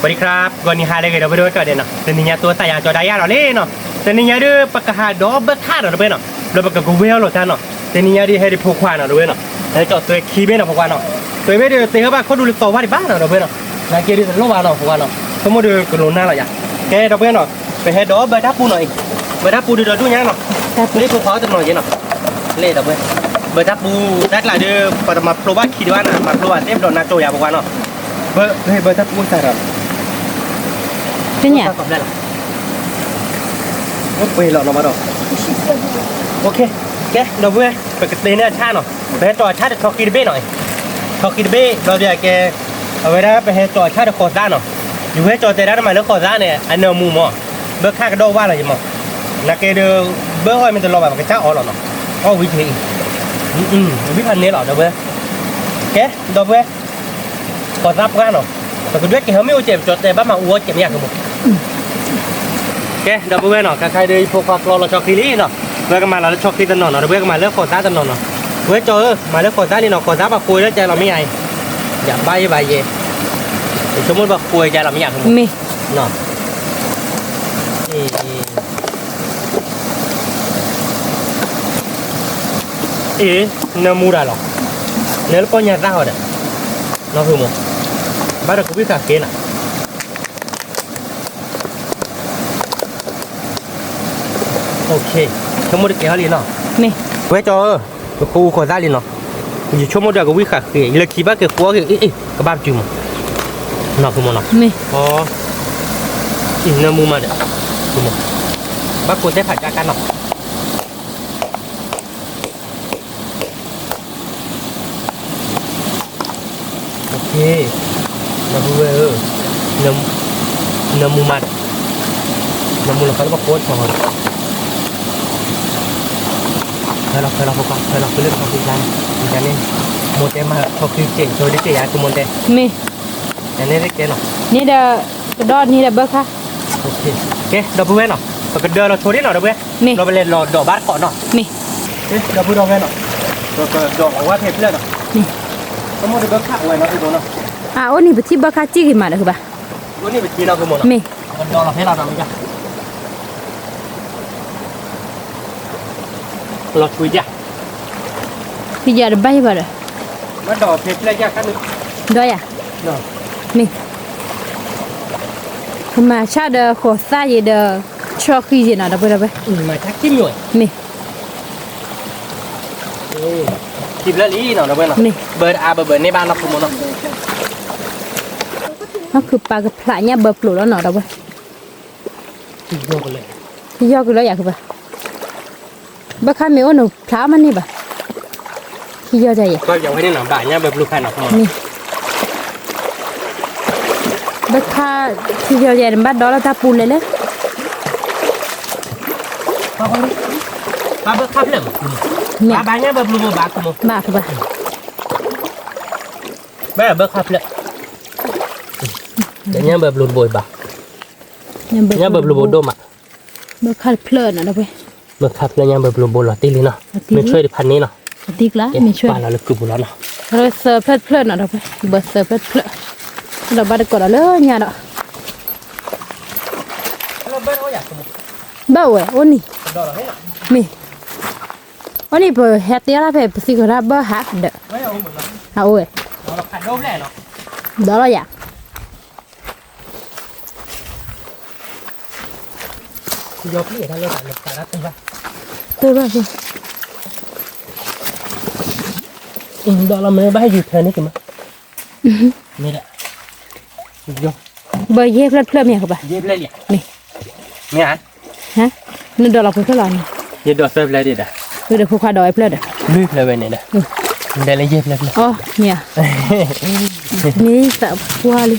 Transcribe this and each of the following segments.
สวัสดีครับ ဂီၤနံၤဟါလၢအဂ့ၤ ဒီပုၢ်ဝဲၢ်ကိးဂၤဒဲးနီၤ, တနံၤညါတိသးယၤကၠီဒၣ်ယၤလီၤလံနီၤ, တနံၤညါဒုး ပကဟးဒီးဘၢခၣ်နီၤ ဒီပုၢ်ဝဲၢ်နီၤ, ဒီးပကကဝဲၢ်အီၤလိာ်တၢ်နီၤ, တနံၤညါဒုး ဟဲဒုးဖိခွါနီၤ ဒီပုၢ်ဝဲၢ်နီၤ, ဟဲကၠီသွဲၣ်ခံဘ့ၣ်နီၤ ဖိခွါနီၤ, သွဲၣ်ဘ့ၣ်ဒုး သ့ဟဲဘၣ်ခိၣ်ဒူလၢသီဝါဒံးဘၣ်နီၤ ဒီပုၢ်ဝဲၢ်နီၤ, နာ်က့ဒုးတလိၣ်ဘၣ်နီၤ ဖိခွါနီၤ, ဆိကမိၣ်ဒုးကလိၤနၢ်လီၤယၤ, ကဲ ဒီပုၢ်ဝဲၢ်နီၤ, ပဟဲဒီးဘၢတၢ်ပူနီၤအံၤ, ဘၢတၢ်ပူဒုးဒီးဒူၣ်ညါနီၤ, လၢဖိခွါအီၤတနီၤက့နီၤ, လၢဒီပုၢ်ဝဲၢ်, ဘၢတၢ်ပူ, တၢ်ကျးဒုး ပတမၤဖျိဘၣ်ခံဒံးဘၣ်နီၤ, မၤဖျိဘၣ်သ့ၣ်ပဒီးနါကၠီယၤ ဖိခွါနီၤ, ဘၢ, ဘၢတၢ်ပူစၢ်ဒီး သ့ၣ်ညါ, ပှဲၤလီၤနီၤဘၣ်ဒီး, ကဲ ဒီပုၢ်ဝဲၢ် ပကတဲန့ၢ်အဆၣ်နီၤ, ပဟဲကၠီအဆၣ်ဒီးဆီဃံတဘ့ၣ်နီၤ, ဆီဃံတဘ့ၣ် ဒီးဒုးကဲ, အဝဲဒၣ်ပဟဲကၠီအဆၣ်ဒီးဃိးသါနီၤ, ယဝဲကၠီတဲဒၣ်နမၤလၢဃိးသါန့ၣ် အနၢမူမး, ဘၢခၣ်ကဒီးဝါလီၤယမး, နာ်က့ဒုး ဘၢအီၣ်မ့ၢ်တလီၤဘၣ် ပကစၢ်အီၣ်လီၤနီၤ, အီၣ်ဝံၤတ့ၢ်အံၤ, ဝံၤဖးန့ၣ်လီၤ ဒီပုၢ်ဝဲၢ်, ကဲ ဒီပုၢ်ဝဲၢ် ဃိးသါပှၢ်နီၤ, ပကဒွဲၣ်ကဲၤဟီမ့ၢ်အိၣ်ကဲး ပကၠီတဲဘၣ်မၤအူအီၣ်ကဲးမ့ၢ်ယၤကမိၢ်, ကဲ ဒီပုၢ်ဝဲၢ်နီၤ, ခဲခါဒုး ယဖိခွါကျီလီၤဆီဃံလံနီၤ, ပဝဲကမၤလီၤလၢဆီဃံတနီၤနီၤ, ဒီပုၢ်ဝဲၢ်ကမၤလၢဃိးသါတနီၤနီၤ, ပဝဲကၠီဧၢ မၤလၢဃိးသါလံနီၤ, ဃိးသါပှၤဃိလၢကဲလီၤမ့ၢ်ယၤအံၤ, ယဘၣ်ယဘၣ်ယဲ, ယဆိကမိၣ်ပှၤဃိကဲလီၤမ့ၢ်ယၤကမိၢ်, မ့ၢ် အ့ နၢမူတၢ်လီၤ, နၢလၢပီၢ်ညါသၣ်ဟီဒီး, နီၢ်ဖုမိၢ်, ဘၣ်ဒီးကဝံၣ်ဃာ်ဃ့နီၤ, ဆိကမိၣ်တကဲဟီလံနီၤ, ဝဲကၠီဧၢ, ပဃိဃိးသၣ်လံနီၤ, ယဆိကမိၣ်ဒီးကဝံၣ်ဃာ်ဃ့ လၢခံဘၣ်က့ၤဃိအီၣ်က့ၤအ့ၣ်အ့ၣ် ကဘၣ်ပတုာ်မး, နီၢ်ဖုမိၢ်နီၤ, အ့ နၢမူမးဒီး, ဘၣ်ကိးသဲဖးကၢ်ကၢ်နီၤ ဒီပုၢ်ဝဲၢ်ဧၢ, နၢမူမးဒီး, နၢမူလီၤ ဖဲလၢပှၤကိးဆီဃီဒီး, ဖဲလီၤ ဖဲလီၤ ဖိခွါ ဖဲလီၤ ဖဲလၢဆီဃံကျါန့ၣ်, ယကန့ၣ်, မိၢ်တဲမၤဆီဃံကဲး ဆိဒ်ကဲးယၤ ကမိၢ်တဲ, မ့ၢ်, ယန့ၣ်ကဲနီၤ, န့ၣ်ဒီး, ကဒီးန့ၣ်ဒီးဘၢခါ, ကဲ ဒီပုၢ်ဝဲၢ်နီၤ, ပကဒၢလီၤဆိဒ်နီၤ ဒီပုၢ်ဝဲၢ်, လီၤပလဲၤလီၤဒီးဘၣ်တကိးနီၤ, မ့ၢ်, ဒီပုၢ်ဝဲၢ်နီၤ, ပကဒီးအဝဲဖဲဖျၢၣ်နီၤ, မ့ၢ်, ကမိၣ်ဒီးဘၢခၣ်ဝဲနီၤ ဖုမိၢ်နီၤ, အအိၣ်န့ၣ် ပထံၣ်ဘၢခါစံၣ်ဂ့ၤမးဒီးဘၣ်, အိၣ်န့ၣ်ပထံၣ်နီၤ ဖုမိၢ်နီၤ, မ့ၢ်, ပကဒီးလီၤဖဲလီၤဒီးမ့ၢ် လီၤဆူယၤ, ဖံယၤတဘၣ်ယဘၣ်ဒီး, ဘၣ်ဒီးဖဲဖျၢၣ်ယၤခါန့ၣ်, ဒီးယၤ, မ့ၢ်, ပမၤဆၣ်ဒီးဃိးသၣ်ယံၤဒီး, ဆီဃံယံၤနီၤ ဒီပုၢ်ဝဲၢ်, မ့ၢ်, ခံဖျၢၣ်လံနီၤ ဒီပုၢ်ဝဲၢ်နီၤ, မ့ၢ်, ဘၢအါဘၢဘၢန့ၢ်ဘၣ်နီၤ ဖုမိၢ်နီၤ, ဟီၣ်ခုးပာ်ကဖျးညၣ်ဘၢပျိာ်လီၤနီၤ ဒီပုၢ်ဝဲၢ်, ထံယီၢ်ကလၢယၤကဘၣ် ဘၣ်ခါမ့ၢ်အိၣ်န့ၣ် ဖျါမးန့ၣ်ဘၣ်, ထံယီၢ်ယၤယဲ, ဘၣ်ခါ ထံယီၢ်ယဲန့ၣ် ဘၣ်ဒီလီၤတၢ်ပူၤလဲၣ်လဲၣ်, ဘၣ်ဘၢခါဖျၢၣ်, ဘၣ်ဘၣ်ညၣ်ဘၢပျိာ်ဘၣ်, ဘၣ်ဖုဘၣ်, ဘၣ်ဘၢခါဖျၢၣ်, ညၣ်ဘၢပျိာ်တဘိဘၣ်, ညၣ်ဘၢပျိာ်ဘိဒိၣ်မး ဘၢခါတဖျၢၣ်နီၤ ဒီပုၢ်ဝဲၢ်, ဘၢခါတဖျၢၣ်ညၣ်ဘၢပျိာ်ဘိလီၤတံၢ်လံနီၤ, မ့ၢ်ဆွဲတဖးန့ၣ်နီၤ, တံၢ်ကျါ မ့ၢ်ဆွဲ, ပာ်လီၤလၢကုၢ်ပူၤလီၤနီၤ, သၢဖျၢၣ်တဖျၢၣ်နီၤ ဒီပုၢ်ဝဲၢ်, ဘၢသၢဖျၢၣ်တဖျၢၣ်, ဒီးဘၣ်တကိးဒီးလၢညါဒီး, ဘၣ်ဝဲ အိၣ်နံၤ, မ့ၢ်, အိၣ်နံၤ ပဟဲတဲလီၤဖဲ ပသံကီၤတၢ်ဘၢဟးဒီး, ဟးအိၣ်ဝဲ, ဒီးလီၤယၤ ယီၤပျံၢ်တၢ်လၢတၢ်လၢတၢ်လၢတၢ်ဘၣ်, တၢ်ဘၣ်, ဒီးလီၤမ့ၢ်ဘၣ်ယူၤထၢန့ၣ်ကမး, မ့ၢ်ဒၣ်, ယီၤ, ဘၢယဲၢ်ဖျၢၣ်တဖျၢၣ်မ့ၢ်ကဘၣ်, ယဲၢ်ဖျၢၣ်လံ, မ့ၢ်, မ့ၢ်ဧါ, ဟါ, နဒီးလီၤပှဲၤဖျၢၣ်လီၤန့ၣ်, ယဒီးသၢဖျၢၣ်ဒံးဒၣ်, ဒီးဖိခွါဒီးဝဲဖျၢၣ်ဒီး, လွံၢ်ဖျၢၣ်ဝဲန့ၣ်ဒီး, ဒဲလၢယဲၢ်ဖျၢၣ်ဖျၢၣ်, အီၤ, မ့ၢ်ဧါ မ့ၢ်သးပှၢ်လံ,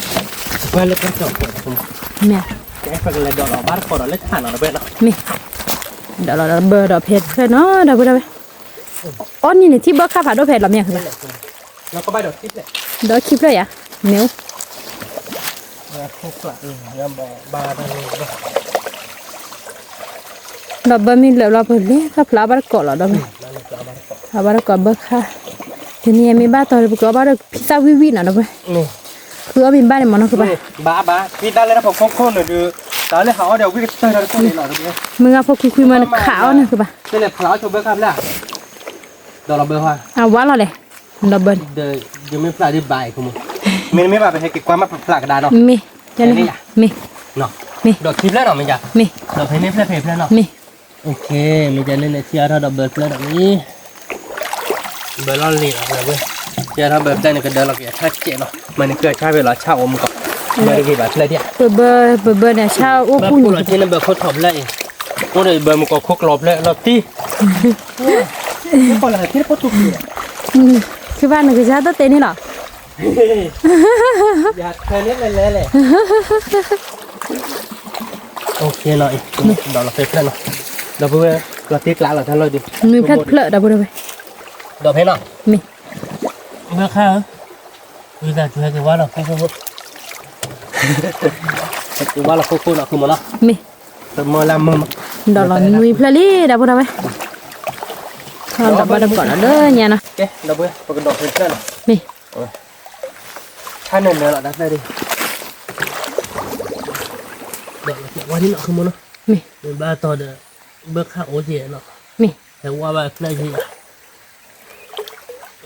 ပှၢ်လၢကၢ်ကၠီၣ်ပှဲၤဒီး, မ့ၢ်, ကဲပကလဲၤဒီးလီၤဘၣ်တခီဒီးလၢထးနီၤ ဒီပုၢ်ဝဲၢ်နီၤ, မ့ၢ်, ဒီးလီၤဒီးဘၢဒီးဖဲတဖျၢၣ်နီၤ ဒီပုၢ်ဝဲၢ်, အီၣ်နံၤန့ၣ် ထံၣ်ဘၢခါဖးဒိၣ်ဖဲလီၤမ့ၢ်ဧါ, ဒီးခံဖျၢၣ်ယၤ, မ့ၢ်အိၣ် ဒီးဘၢမ့ၢ်လၢာ်ဘျီ ပလဲၤခီဖျိဘၣ်တကိးလီၤဒီး, ဘၣ်တကိးဘၢခါ, တနံၤအံၤမ့ၢ်ဘၣ်တီၤဒီး ပကဘၣ်ဒီးဖံသၣ်ဝံၣ်ဝံၣ်နီၤ ဒီပုၢ်ဝဲၢ်, ခုအီၣ်မ့ၢ်ဘၣ်န့ၣ်မ့ၢ်နီၢ်ခုဘၣ်, ဘၣ်ဘၣ် ဖံသၣ်လၢတၢ်ဖိခိၣ်ခိၣ်န့ၣ်ဒီး တၢ်လၢဟးအီၣ်ဒီးဝံၣ်ကတၢၢ်တၢ်တခိၣ်န့ၣ်လီၤ, မုၢ်ဂၤဖိခွံခွံမ့ၢ်နခးအီၣ်နီၢ်ခုဘၣ်, တလဲၤဖျါအီၣ်ဆိဘၢခၣ်ဖျၢၣ်, ဒီးလီၤဘၢ, အဝါလီၤလဲၣ်, ဒီးဘၢ, ယမ့ၢ်ဖျါဒ်ဘၣ်အံၤ, မ့တမ့ၢ်ဘၣ် ပဟဲက့ၤကွၢ်မ့ၢ်ဖျါကဒါနီၤ, မ့ၢ်, မ့ၢ်, မ့ၢ်, ဒီးခံဖျၢၣ်နီၤ, မ့ၢ်, မ့ၢ်, ဒီးဖဲန့ၣ်ဖျၢၣ်ဖဲဖျၢၣ်နီၤ, မ့ၢ် မ့ၢ်ကဲန့ၣ်န့ၣ် ထံအါထီၣ်ဒီးဘၢဖျၢၣ်ဒီးမ့ၢ်, ဘၢလီၢ်လံၤလီၤ, ထံအါထီၣ်ဘၢဖျၢၣ်န့ၣ် ကဒၢလီၤက့ၤအဆၣ်စဲးနီၤ, မ့ၢ်န့ၣ်ခုအဆၣ်ဖဲလီၤဆၣ်အိၣ်မူကီး, ဘၢတဂ့ၤဘၣ်ဖျၢၣ်ဒ်, ပဘၢ, ပဘၢန့ၣ်ဆၣ်အိၣ်ပူၤန့ၣ်, ဘၣ်ဖှိၣ်လီၤထံန့ၣ်ဘၢခိၣ်ထီၣ်ဖျၢၣ်အံၤ, အိၣ်ဒီးဘၢမူကီးခိၣ်ကျီဖျၢၣ်လီၤတံၢ် ခံဘၣ်နကစၢ်တတဲန့ၣ်လီၤ, ယတဲန့ၣ်လဲၤလဲၤလဲၣ်, ဒီးလီၤဖဲဖျၢၣ်နီၤ, ဒီပုၢ်ဝဲၢ်, လီၤတံၢ်ကျးလီၤတၢ်လီၢ်ဒံး, နွံဖျၢၣ်တဖျၢၣ်ဒီပုၢ်ဝဲၢ်, ဒီးဖဲနီၤ, မ့ၢ်, ဘၢခါဧၢ, ဝံသးစူၤဟဲက့ၤဝါလီၤခိၣ်ခိၣ်, ဟဲက့ၤဝါလီၤခိၣ်ခိၣ်နီၤ ခုမ့ၢ်နီၤ, မ့ၢ်, တမၢလၢမုာ်မး, ဒီးလီၤနွံဖျၢၣ်လံဒီပုၢ်ဝဲၢ်, ဒီးဘၣ်တကိးဒီးလၢညါနီၤ, ပကဒီးဖဲဖျၢၣ်နီၤ, မ့ၢ် ဆါနၢၤနၢၤလီၤတၢ်ဖျၢၣ်ဒံး, ဒီးလီၤဝါဒံးနီၤ ခုမ့ၢ်နီၤ, မ့ၢ်ဘၣ်တီဒီး, ဘၢခၣ်အိၣ်က့ၤနီၤ, မ့ၢ်, ဟဲဝါဘၣ်ဖျၢၣ်ယံၤယၤ,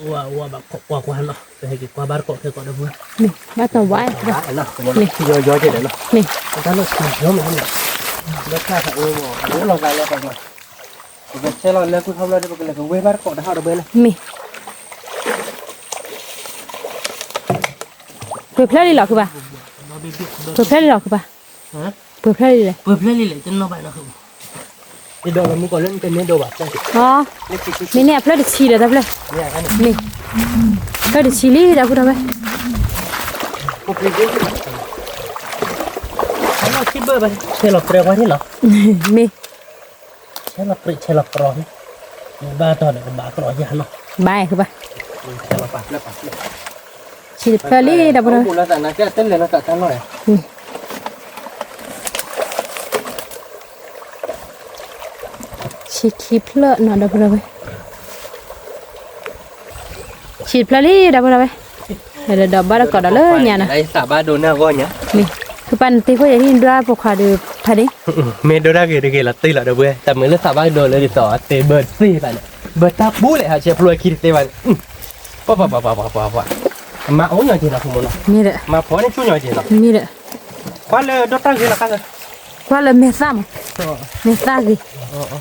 ဝါဝါဘၣ်ခိးကွၢ်ကွၢ်နီၤ, ပဟဲက့ၤကွၢ်ဘၣ်တကိးခဲကိးဒီပုၢ်ဝဲၢ်, မ့ၢ်ဘၣ်တီဝါ, ယီၤယီၤက့ၤဒီးနီၤ, မ့ၢ်, တၢ်လီၢ်ဆံယီၤမးနီၤ, ဘၢခၣ်အိၣ်မး, အိၣ်လီၤသးလၢပှၤမး ပကဆဲးလီၤလၢကွံာ်ခီဖျိဒီး ပကလဲၤကဝဲဘၣ်တကိးတဟါဒီးဘၢလၢ, မ့ၢ်, ပှဲၤဖျၢၣ်လံလီၤခုဘၣ်, ပှဲၤဖျၢၣ်လံလီၤခုဘၣ်, ပှဲၤဖျၢၣ်လံလဲၣ်, ပှဲၤဖျၢၣ်လံလဲၣ်, တနီၤဘၣ်နီၤ, ဒီးလီၤမူကီးလၢနတန့ၢ်ဒိးဘၣ်, မ့ၢ်န့ၣ်အဖျၢၣ်တဆံဒီးတၢ်ဖျၢၣ်, မ့ၢ်, ဖျၢၣ်တဆံလံဒီပုၢ်ဝဲၢ်, ဆဲးလီၤပြဲဝါထံၣ်လီၤ, မ့ၢ် ဆဲးလီၤပြဲဆဲးလီၤကြီ, ဘၣ်တီဒီးကဘၣ်ကျီယၤနီၤ, ဘၣ်, ဆံတဖျၢၣ်လံဒီပုၢ်ဝဲၢ်, ဆံခံဖျၢၣ်နီၤဒီပုၢ်ဝဲၢ်, ဆံတဖျၢၣ်လံဒီပုၢ်ဝဲၢ်, ဒီးဒီးဘၣ်တကိးဒီးလၢညါနီၤ, မ့ၢ်, ဖုပၢ်နတ့ခိၣ်ယၤဟံၣ်ဒွးပိာ်ခွါဒီးဖးန့ၣ်, မ့ၢ်ဒိၣ်တၢ်ဂ့ၤတဂ့ၤလီၤတံၢ်လီၤဒီပုၢ်ဝဲၢ်, တၢ်မုာ်လၢသးဘၣ်ကဒိးလၢဒ်သိးအတ့ဘၢသ့ၣ်ဘၣ်န့ၣ်, ဘၢတၢ်ပူၤလဲၣ် ဟးဆဲးဖျိဝဲခံတသ့ဘၣ်န့ၣ်, ပှၤပှၤပှၤပှၤပှၤပှၤ, မၤအိၣ်ညီက့ၤနီၤ မ့ၢ်နီၤ, မၤဖီန့ၣ်ဆူၣ်ညီက့ၤနီၤ, မ့ၢ်ဒီး, ကွၢ်လၢဒိၣ်တၢ်ဂ့ၤလီၤခါလၢ, ကွၢ်လၢမဲာ်သၣ်မး, မဲာ်သၣ်ဂ့ၤ,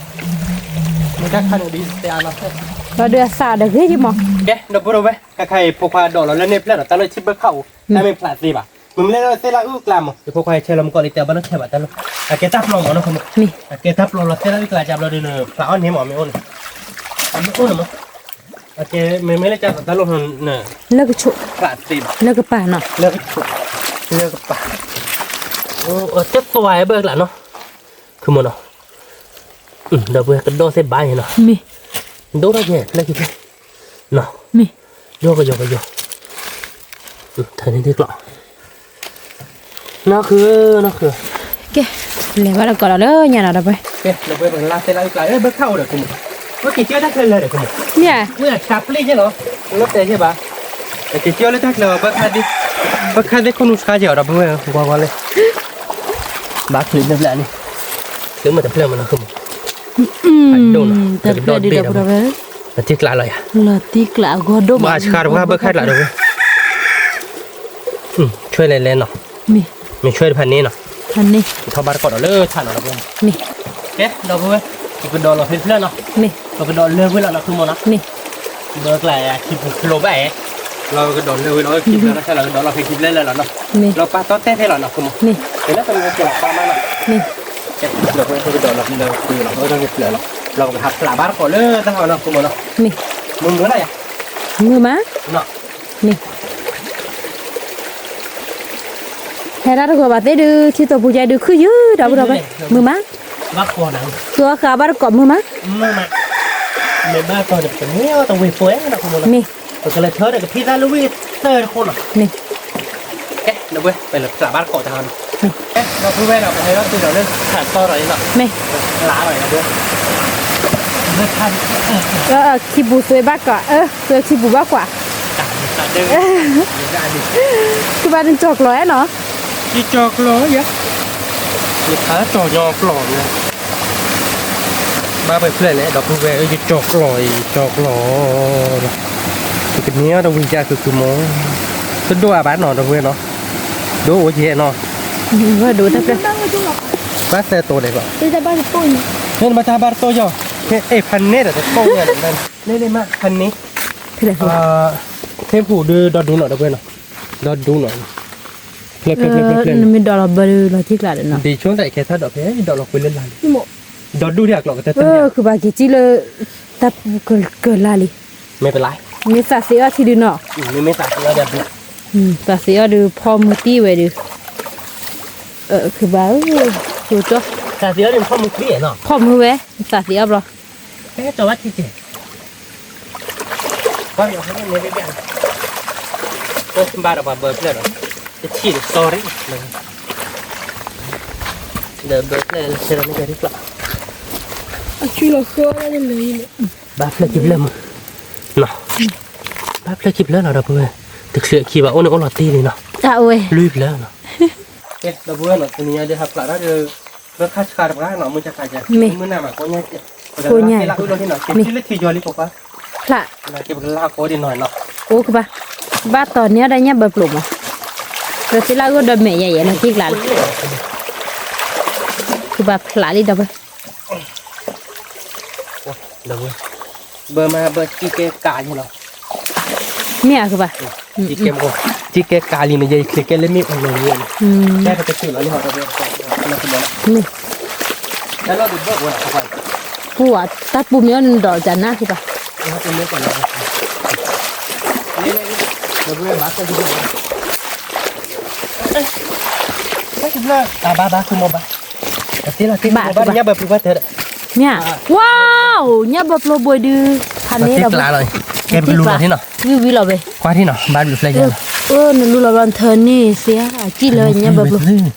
မ့ၢ်တၢ်ခါန့ၣ်ဒ်တဲအါလီၤ, ဒီးဒုးအသးဒီးဂ့ၤယမး, ကဲ ဒီပုၢ်ဝဲၢ် ခဲခါအံၤ ဖိခွါဒိးလီၤလၢန့ၣ်ဖျၢၣ်ဒီး တၢ်လၢထံဘၢခၣ်အိၣ်, တၢ်မ့ၢ်ဖျါသ့ဘၣ်, မ့မ့ၢ်လၢသ့ၣ်လၢအုၣ်ကျါမး ယဖိခွါယဆဲးလီၤမူကီးလံ တဲဘၣ်လၢခဲဘၣ်တၢ်လီၢ်, အကဲတၢ်ပျီမးနီၤ အကဲတၢ်ပျီလီၤသ့ၣ်လၢအုၣ်ကျါကဘျီဒုးန့ၣ် ဖျါအီၣ်န့ၣ်မး မ့ၢ်အိၣ်န့ၣ်, မ့ၢ်အိၣ်န့ၣ်မး, အကဲမ့မ့ၢ်လၢကၢ်သးတၢ်လီၢ်န့ၣ်, လၢကဆိး, ဖျါသ့ဘၣ်, လၢကပၤနီၤ, လၢကဆိး, လၢကပၤ, တသွဲဘၢကျါနီၤ, ခုမနီၤ ဒီပုၢ်ဝဲၢ်ကဒီးသ့ၣ်ဘၣ်န့ၣ်နီၤ, မ့ၢ်, ဒိၣ်ထီၣ်ကဲဖျၢၣ်ခံဖျၢၣ်, မ့ၢ်, ယီကယီကယီ, ထၢန့ၢ်တ့ၢ်ကျီၢ်, နီၢ်ဃု, နီၢ်ဃု, ကဲ, လဲၤဘၣ်တကိးဒီးလၢညါနီၤ ဒီပုၢ်ဝဲၢ်, ကဲ ဒီပုၢ်ဝဲၢ် ပကလါသ့ၣ်လၢအုၣ်ကျါ ဘၢခၣ်အိၣ်ဒီး ကမူ, ပက့ၤကၢတၢ်ချၢလၢဒီး ကမူ, မ့ၢ်ဧါ, မ့ၢ်ဆါပျ့ၢ်ကဲလီၤ, လီၤတဲာ်ကဲဘၣ်, က့ၤကၢလၢတၢ်ချၢအီၤ ဘၢခၣ်သ့ၣ်, ဘၢခၣ်သ့ၣ်ခိၣ်နူာ်ဆှါကဲအီၤ ဒီပုၢ်ဝဲၢ် ကွၢ်ကွၢ်လၢ ဘၣ်ချံးဖျၢၣ်ဖျၢၣ်န့ၣ်, ချံးမ့ၢ်တဖျၢၣ်မ့ၢ်နီၤ ကမူ, ဒိၣ်နီၤ, တဖျၢၣ်ဒံးဒီပုၢ်ဝဲၢ်, လီၤတံၢ်ကျါလီၤယၤ, လီၤတံၢ်ကျါအဂီၢ်ဒိၣ်မး, ဘၣ်ဆှါတပှၢ်ဘၢခၣ်ကျါဒီပုၢ်ဝဲၢ်, ဆွဲလဲၤလဲၤနီၤ, မ့ၢ်ဆွဲတဖၣ်န့ၣ်နီၤ, ထီၣ်ဘၣ်တကိးဒီးလၢထးနီၤ ဒီပုၢ်ဝဲၢ်, ကဲ ဒီပုၢ်ဝဲၢ်, ပကဒီးလီၤဖဲတဖျၢၣ်နီၤ, ပကဒီးလၢဝ့ၢ်လီၤနီၤ ခုမနီၤ, ဘၢကျါခံပူၤဖျိဘၣ်ဧဲ, လီၤကဒီးလၢဝ့ၢ်လီၤ ခံဖျၢၣ်လီၤ ဆဲးလီၤကဒီးလီၤဖဲခံဖျၢၣ်လၢလီၤနီၤ, လီၤပာ်တီၢ်တဲဖဲလီၤနီၤ ခုမနီၤ, ကဲလၢပမ့ၢ်ကဲလီၤပာ်မးနီၤ, ဒီပုၢ်ဝဲၢ် ပကဒီးလီၤဖဲလၢဝ့ၢ်လီၤ ပကဒီးဖဲတဖျၢၣ်လီၤ, လီၤပကဟးဖျါဘၣ်တကိးလၢတၢ်ဟီနီၤ ခုမနီၤ, မုာ်မုာ်လီၤယၤ, မုာ်မး, မ့ၢ် ဟဲတၢ်တဂီၤဘၣ်သ့ၣ်ဒုး ထံသိးပူၤယဲဒုးခုၣ်ယုၢ်ဒီပုၢ်ဝဲၢ်, မုာ်မး, ဘၣ်ဃးဘၣ်တကိးမုာ်မး, မ့ၢ်ဘၣ်ဃးဒီး ပကမ့ၢ်အီၣ်တဝ့ၢ်ဖိနီၤ မ့ၢ် ပကလဲၤထၢဒီးကထံၣ်တၢ်လၢဝ့ၢ်သၢတခိၣ်နီၤ, မ့ၢ် ကဲ ဒီပုၢ်ဝဲၢ် ပလဲၤဖျါဘၣ်တကိးတၢ်နီၤ, ကဲ ဒီပုၢ်ဝဲၢ်နီၤ ပဟဲလီၤတုၤဒီးလၢထးတီၢ်ဒီးအံၤနီၤ, မ့ၢ် ဖျါလီၤအံၤဒီပုၢ်ဝဲၢ်, ခံပူၤသွဲဘၣ်ကွၢ်, သွဲခံပူၤဘၣ်ကွၢ်, တၢ် ကဘၣ်နကၠီၣ်ကျီၢ်ဧါနီၤ, ယကၠီၣ်ကျီၢ်ယၤ, ယဖးကၠီၣ်ညီကျီၢ်န့ၣ်, ဘၣ်ပှဲၤဖျၢၣ်လဲၣ် ဒီပုၢ်ဝဲၢ်ဧၢ, ယကၠီၣ်ကျီၢ်အံၤ ယကၠီၣ်ကျီၢ်လီၤ, ယကန့ၢ်အီၤတဝံၤယၤကုၢ်ကုၢ်မီၤ, တဒိၣ်အဘၣ်နီၤ ဒီပုၢ်ဝဲၢ်နီၤ, ဒိၣ်အိၣ်ယဲနီၤ, ဝဲဒိၣ်တၢ်ဖျၢၣ်, ဘၣ်သၢတိၤဒဲးကီး, မ့ၢ်ဘၣ်တၢ်ဘၣ်တတိၢ်ယီၤ, ဟဲ ဖးန့ၢ်ဒီးတတိၢ်ညါဒီး, န့ၣ်န့ၣ်မး ဖးန့ၢ်, ထ့ဖူးဒုးဒီဒူနီၤ ဒီပုၢ်ဝဲၢ်နီၤ, ဒီဒူနီၤ, ဖျၢၣ်ဖျၢၣ်ဖျၢၣ်ဖျၢၣ်ဖျၢၣ်, နမ့ၢ်ဒီးလီၤဘၢဒုးလီၤတံၢ်ကျါဒီးနီၤ, ဒ်ဆိတၢ်ခဲထီၣ်ဒီးဖဲဒီးလီၤကွံာ်လၢလါလံ, ဒီဒူဒ်အကျိာ်ကတၢၢ်တၢၢ်, ခုဘၣ်က့ၤကံလၢ တၢ်ပူၤကလါလံ, မ့ၢ်ပလါ, မ့ၢ်သးသ့အီၣ်ထံဒုးနီၤ, မ့ၢ်မ့ၢ်သးသ့အီၣ်ဒုး, သးသ့အီၣ်ဒုးဖီမုၢ်တံၢ်ဝဲဒုး, ခုဘၣ်, ကၠီ, သးသ့အီၣ်ဒုးဖီမုၢ်တံၢ်နီၤ, ဖီမုၢ်ဝဲ, သးသ့အီၣ်ဘျီ, ဟဲကၠီဘၣ်ထံကဲး, ဘၣ်ယီၤဟဲန့ၣ်မ့ၢ်ဒ်ဒ်, ဘၣ်ဒီးပှၤဘၢဖျၢၣ်ဒီး, တထံၣ်ဒီး sorry, ဒီးဘၢဖျၢၣ်လၢဆဲဒီးန့ၣ်ကရံၣ်ကျီၢ်, အဆူလီၤဃၢလၢလၢ, ဘၣ်ဖျၢၣ်ခံဖျၢၣ်မး, နီၤ, ဘၣ်ဖျၢၣ်ခံဖျၢၣ်လီၤ ဒီပုၢ်ဝဲၢ်, တချုးအခံဘၣ်အိၣ်န့ၣ်အိၣ်လီၤတံၢ်လံနီၤ, လွံၢ်ဖျၢၣ်နီၤ, ဒီပုၢ်ဝဲၢ်နီၤ တနံၤညါဒ်ဟးဖျးတၢ်ဒီး, ဘၢခၣ်ဆှါတပှၢ်နီၤ မုၢ်ဆါခါကဲ, မုၢ်နၤမးကိးညါ, ပကလါက့လးအုၣ်လီၤန့ၣ်နီၤ, က့လၢထံယီၤလံပိာ်ခွါ, ဖျး, က့ပကလါကိးဒံးနီၤနီၤ, အိၣ်ကဘၣ်, ဘၣ်တီၤန့ၢ်အီၤဒီးညၣ်ဘၢပျိၤမး, ဒီးသ့လၢအဂိၢ်ဒီးမဲာ်ယဲယဲလီၤတံၢ်ကျါလီၤ, ကဘၣ်ဖျးလံဒီပုၢ်ဝဲၢ် ဒီပုၢ်ဝဲၢ်, ဘၢမးဘၢစံၣ်ကဲကးလံလီၤ, မ့ၢ်အကဘၣ်, စံၣ်ကဲမ့ၢ်, စံၣ်ကဲကးလံန့ၣ် ယဲယချ့ကဲလၢမ့ၣ်အူလီၤန့ၣ်, ကဲပကစူၣ်လီၤန့ၣ်ဟီဒီပုၢ်ဝဲၢ်, မ့ၢ်, တၢ်လီၢ်တဘၢၣ်ဝဲလီၤ, ပူၤ, တၢ်ပူၤမ့ၢ်အီၣ်နဒီးကနၣ်ကဘၣ်, ဒီပုၢ်ဝဲၢ်ဘၣ်, ဘၣ်ဘၣ်ဘၣ်, မ့ၢ်, ဝါ, ညၣ်ဘၢပျိၤဘိဒုး, ဖးန့ၢ်ဒီး, ကဲပကလူလီၤထံနီၤ, ဝံၤဝံၤလီၤဝဲ, ကွၢ်ထံနီၤ ဘၣ်ဘျုးဖျဲၣ်ညါလီၤ, နလူလီၤဘျီနထၢန့ၣ်သ့ဧါ, ကံၣ်လၢညၣ်ဘၢပျိၤ,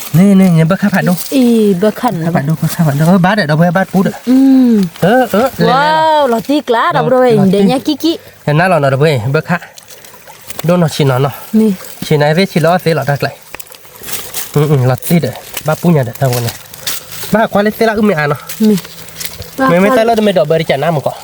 န့ၣ်န့ၣ် ဘၢခၣ်ဖးဒိၣ်, အ့ ဘၢခၣ်န့ၣ်, ဖးဒိၣ်ဘၢခၣ်ဖးဒိၣ် ဘၣ်ဒီး ဒီပုၢ်ဝဲၢ်ဘၣ်ပူၤဒီး, လီၤတံၢ်ကျါ ဒီပုၢ်ဝဲၢ် ဒဲးညါကံၣ်ကံၣ်, နနၢ်လီၤနီၤ ဒီပုၢ်ဝဲၢ် ဘၢခၣ်, ဒိၣ်နီၢ်ဆံးနီၤနီၤ, ဆံးနၤသ့ၣ်ဆံးလၢအီၣ်သ့လီၤတၢ်ကျဲ, လီၤတံၢ်ဒီး ဘၣ်ပူၤညါဒီးတၢ်ဝဲန့ၣ်, ဘၣ်ကွၢ်လၢသ့ၣ်လၢအုၣ်မ့ၢ်အါနီၤ, မ့မ့ၢ်တၢ်လၢတမ့ၢ်ဒီးဘၢတကနၣ်မ့ၢ်ကီး,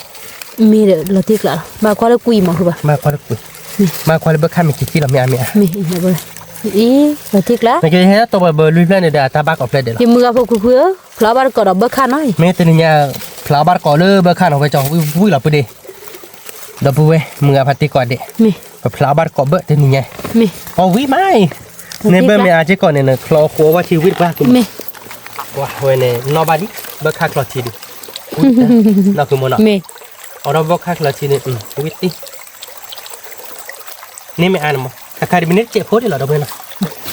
မ့ၢ်ဒီးလီၤတံၢ်ကျါလီၤ ဘၣ်ကွၢ်လၢကွံမးဃုဘၣ်, ဘၣ်ကွၢ်လၢကွံ, ဘၣ်ကွၢ်လၢဘၢခၣ်မ့ၢ်ကံၣ်ကံၣ်လီၤမ့ၢ်အါမ့ၢ်အါ, မ့ၢ်, လီၤတံၢ်ကျါ, နကဟဲတဘၢဘၢလွံၢ်ဖျၢၣ်န့ၣ်ဒီး အတၢ်ဘၣ်ကိးဖျၢၣ်ဒဲးလီၤ, ယမုၢ်ဂၤဖိခွံခွံဧၢ, ဖျါဘၣ်တကိးဒီးဘၢခၣ်နီၤ, မ့ၢ်တနံၤညါ, ဖျါဘၣ်တကိးလၢဘၢခၣ်နီၤ ဝဲကၠီဝံၣ်ဝံၣ်လီၤပှ့ၤဒ့ၣ် ဒီပုၢ်ဝဲၢ် မုၢ်ဂၤဖးတံၢ်ကိးဒဲး, ပဖျါဘၣ်တကိးဘၢတနံၤညါ, အီၣ်ဝံၣ်မးအံၤ, န့ၣ်ဘၢမ့ၢ်အါက့ၢ်ကိးန့ၣ် နချီဃိဝဲထံဝံၣ်တပှၢ်, ဝဲန့ၣ်နီၣ်ဘၣ်လံ, ဘၢခၣ်ချီထံဒုး, နီၢ်ဖုမနီၤ, အီၣ်ဒီးဘၢခၣ်ချီထံန့ၣ်, ဝံၣ်တံၢ် န့ၣ်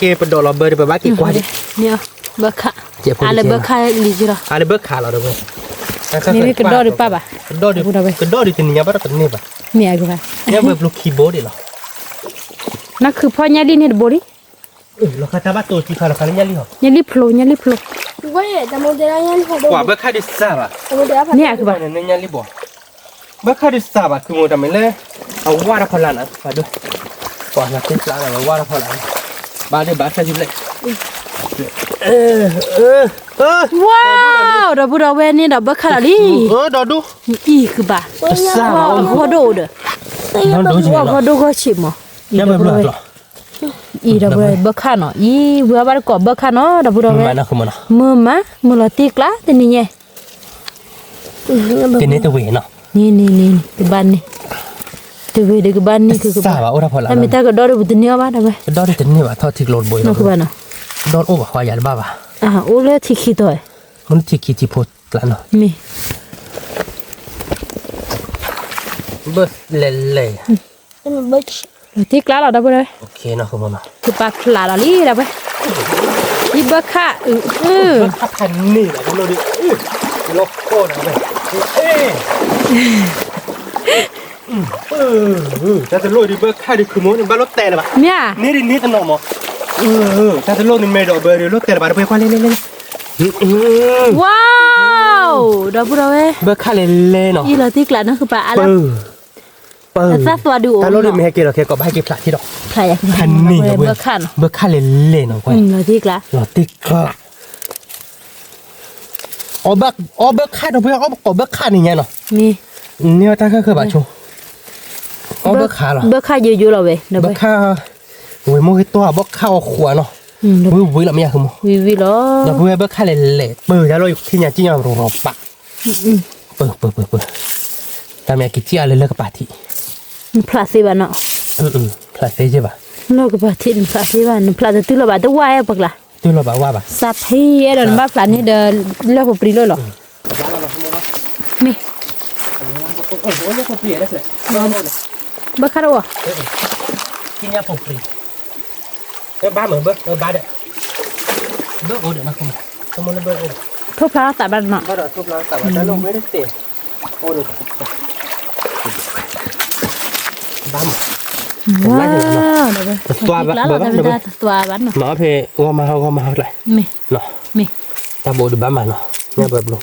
မ့ၢ်အါန့ၣ်မး အခါဒ်မ့ၢ်န့ၣ်တစဲးဖိဒံးလီၤ ဒီပုၢ်ဝဲၢ်နီၤ, နာ်က့ပဒိးလီၤဘၢဒီး ပဘၣ်က့ၤကွၢ်ဒံး, ဘၢခၣ်, အါလၢဘၢခၣ်လံက့ၤလီၤ, အါလၢဘၢခၣ်လီၤ ဒီပုၢ်ဝဲၢ်, မ့မ့ၢ်ကဒီၣ်ဒုးပၢ်ဘၣ်, ကဒီၣ်ဒုးတနံၤညါဘၣ်ဒီးတန့ၢ်ဘၣ်, မ့ၢ်အကဘၣ်, ညၣ်ဘၢပျိၤခံဘိဒံးလီၤ, နခုဖီညၣ်လံၣ်န့ၣ်တဘိလံ လီၤခါတၢ်ဘၣ်တိၢ်ထံခါလီၤခါလၢညၣ်လံၣ်ဟီ, ညၣ်လံၣ်ဖျိ ညၣ်လံၣ်ဖျိ, ကွၢ်ဘၢခၣ်ဒုးစၢ်ဘၣ်, မ့ၢ်အကဘၣ်, ညၣ်လံၣ်ဘိ, ဘၢခၣ်ဒုးစၢ်ဘၣ် သုမိၢ်တၢ်မ့ၢ်လၢ, အဝါတဖီလာ်နၤ ပှၤဒိၣ်, ပှၤနၤသ့ပျၢ်လၢဝဲဝါတဖီလာ်, ဘၣ်ဒုးဘၣ်ဆၣ်ယူၤဘျဲၣ်, ဝါ, ဒီပုၢ်ဒီဝဲၢ်န့ၣ်ဒီးဘၢခၣ်လီၤလံ, ဒီဒူ, အံၤကဘၣ်, တစၢ်ဘၣ်, အဃိဒိၣ်ဒီး, အဃိဒိၣ်ဂီၢ်ဆံးမး, အံၤဒီပုၢ်ဒီဝဲၢ်, အံၤဒီပုၢ်ဒီဝဲၢ်ဘၢခၣ်နီၤ, အံၤဝဲဘၣ်တကိးဘၢခၣ်နီၤ ဒီပုၢ်ဒီဝဲၢ်, မုာ်မး မုာ်လီၤတံၢ်ကျါတနံၤညါ တန့ၢ်တဝ့ၤနီၤ, န့ၣ်န့ၣ်န့ၣ် ကဘၣ်န့ၢ်, တဝ့ၤဒီးကဘၣ်န့ၢ်ခုကဘၣ်, တၢ်မ့ၢ်တၢ်ကဒီၣ်ဒီးပတန့ၢ်အီၤဘၣ် ဒီပုၢ်ဝဲၢ်, ကဒီၣ်ဒီးတန့ၢ်ဘၣ် ထီၣ်ထံကျိတဘိအံၤ, ကဒီၣ်တအိၣ်ဘၣ် ပှၤယၤတဘၣ်ဘၣ်, အိၣ်လၢထံခံတီၤ, မ့ၢ်လၢထံခံထံဖိကျါနီၤ, မ့ၢ်, ဘၢလဲၤလဲၤ လီၤတံၢ်ကျါလီၤ ဒီပုၢ်ဒီဝဲၢ်, ကပာ်ဖျးလီၤလံ ဒီပုၢ်ဝဲၢ်, ယဘၢခၣ်, ဘၢခၣ်ဖးန့ၢ်လီၤ ဒီပုၢ်ဒီဝဲၢ်, လီၤကီၢ်ဒီပုၢ်ဝဲၢ်, တၢ်တလိၣ်ဒုးဘၢခၣ်ဒုးခုမိၢ်န့ၣ် ဘၣ်လိၣ်တဲလၢၤဘၣ်, မ့ၢ်ဧါ, န့ၢ်ဒ်န့ၢ်တနီၤမး, တၢ်တလိၣ်န့ၣ်မဲာ်ဒီးဘၢဒုးလိၣ်တဲလၢၤဘၣ် ဒီပုၢ်ဝဲၢ် ကွၢ်လဲၤလဲၤလဲၤလဲၤ, ဝါ, ဒီပုၢ်ဒီဝဲၢ်, ဘၢခၣ်လဲၤလဲၤနီၤ, ယလီၤတံၢ်ကျါနီၤ ကပာ်အါလီၤ ပၢ် သၣ်သွါဒုးအိၣ် တၢ်လီၢ်ဒုးမ့ၢ်ဟဲက့ၤလီၤခဲ ကီးဘၣ်ဟဲက့ၤဖျးထံဒီး ဖျးယၤ ဖဲန့ၣ် ဘၢခၣ်နီၤ ဘၢခၣ်လဲၤလဲၤနီၤ ကွၢ် လီၤတံၢ်ကျါ အီၣ်ဘၢခၣ်ဒီး ပှၤအီၣ်ကိးဘၢခၣ်န့ၣ်ညါနီၤ မ့ၢ် န့ၢ်တၢ်ခၢၣ်ခၢၣ်ဘၣ်ဆိ အီၣ်ဘၢခၣ်လီၤ ဘၢခၣ်ယိယိလီၤဝဲ ဘၢခၣ် ဝဲမိၢ်ဂ့ၤတီၢ် ဘၢခၣ်အီၣ်ဃုာ်နီၤ ဝံၤဝံၤလီၤမ့ၢ်ယၤ ဃုာ်မိၢ် ဝံၤဝံၤလီၤ ဒီးပဝဲဘၢခၣ်လဲၤလဲၤ ပၢၢ်ယၤလီၤ ယထံၣ်ညါကံၣ်ညီၣ်ရီၤပာ် ပၢၢ် ပၢၢ် ပၢၢ် ပၢၢ် တၢ်မ့ၢ်က့ၤထံၣ်အါလၢလၢကပၤထံး နဖျးသ့ဘၣ်နီၤ ဖျးသ့ယဲဘၣ် လီၢ်ကပၤထံးနဖျးသ့ဘၣ် နဖျးတတုၤလီၤဘၣ် တဝၢ်အဲၣ်ပကျါ တုၤလီၤဘၣ်ဝၢ်ဘၣ် စးဖံအဲၣ်ဒိးနဘၣ်ဖျးန့ၣ်ဒီး လၢၢ်ပူၤပြံလီၤလီၤ မ့ၢ် ဘၢခၣ်တအိၣ် ဘၣ်မုာ်ဘၢ ဘၣ်ဒီး ဘၢအိၣ်ဒီး ထိၣ်ဖျါသးဘၣ်နီၤ ဘၣ်မုာ် ဝါ တသွါဘၣ် တသွါဘၣ်နီၤ မၤဖဲဂီၤမၤဟီဂီၤမၤဟီကျါ မ့ၢ် တၢ်ဘိးဒုးဘၣ်မၤနီၤ ညၣ်ဘၢဘျိ ဘျ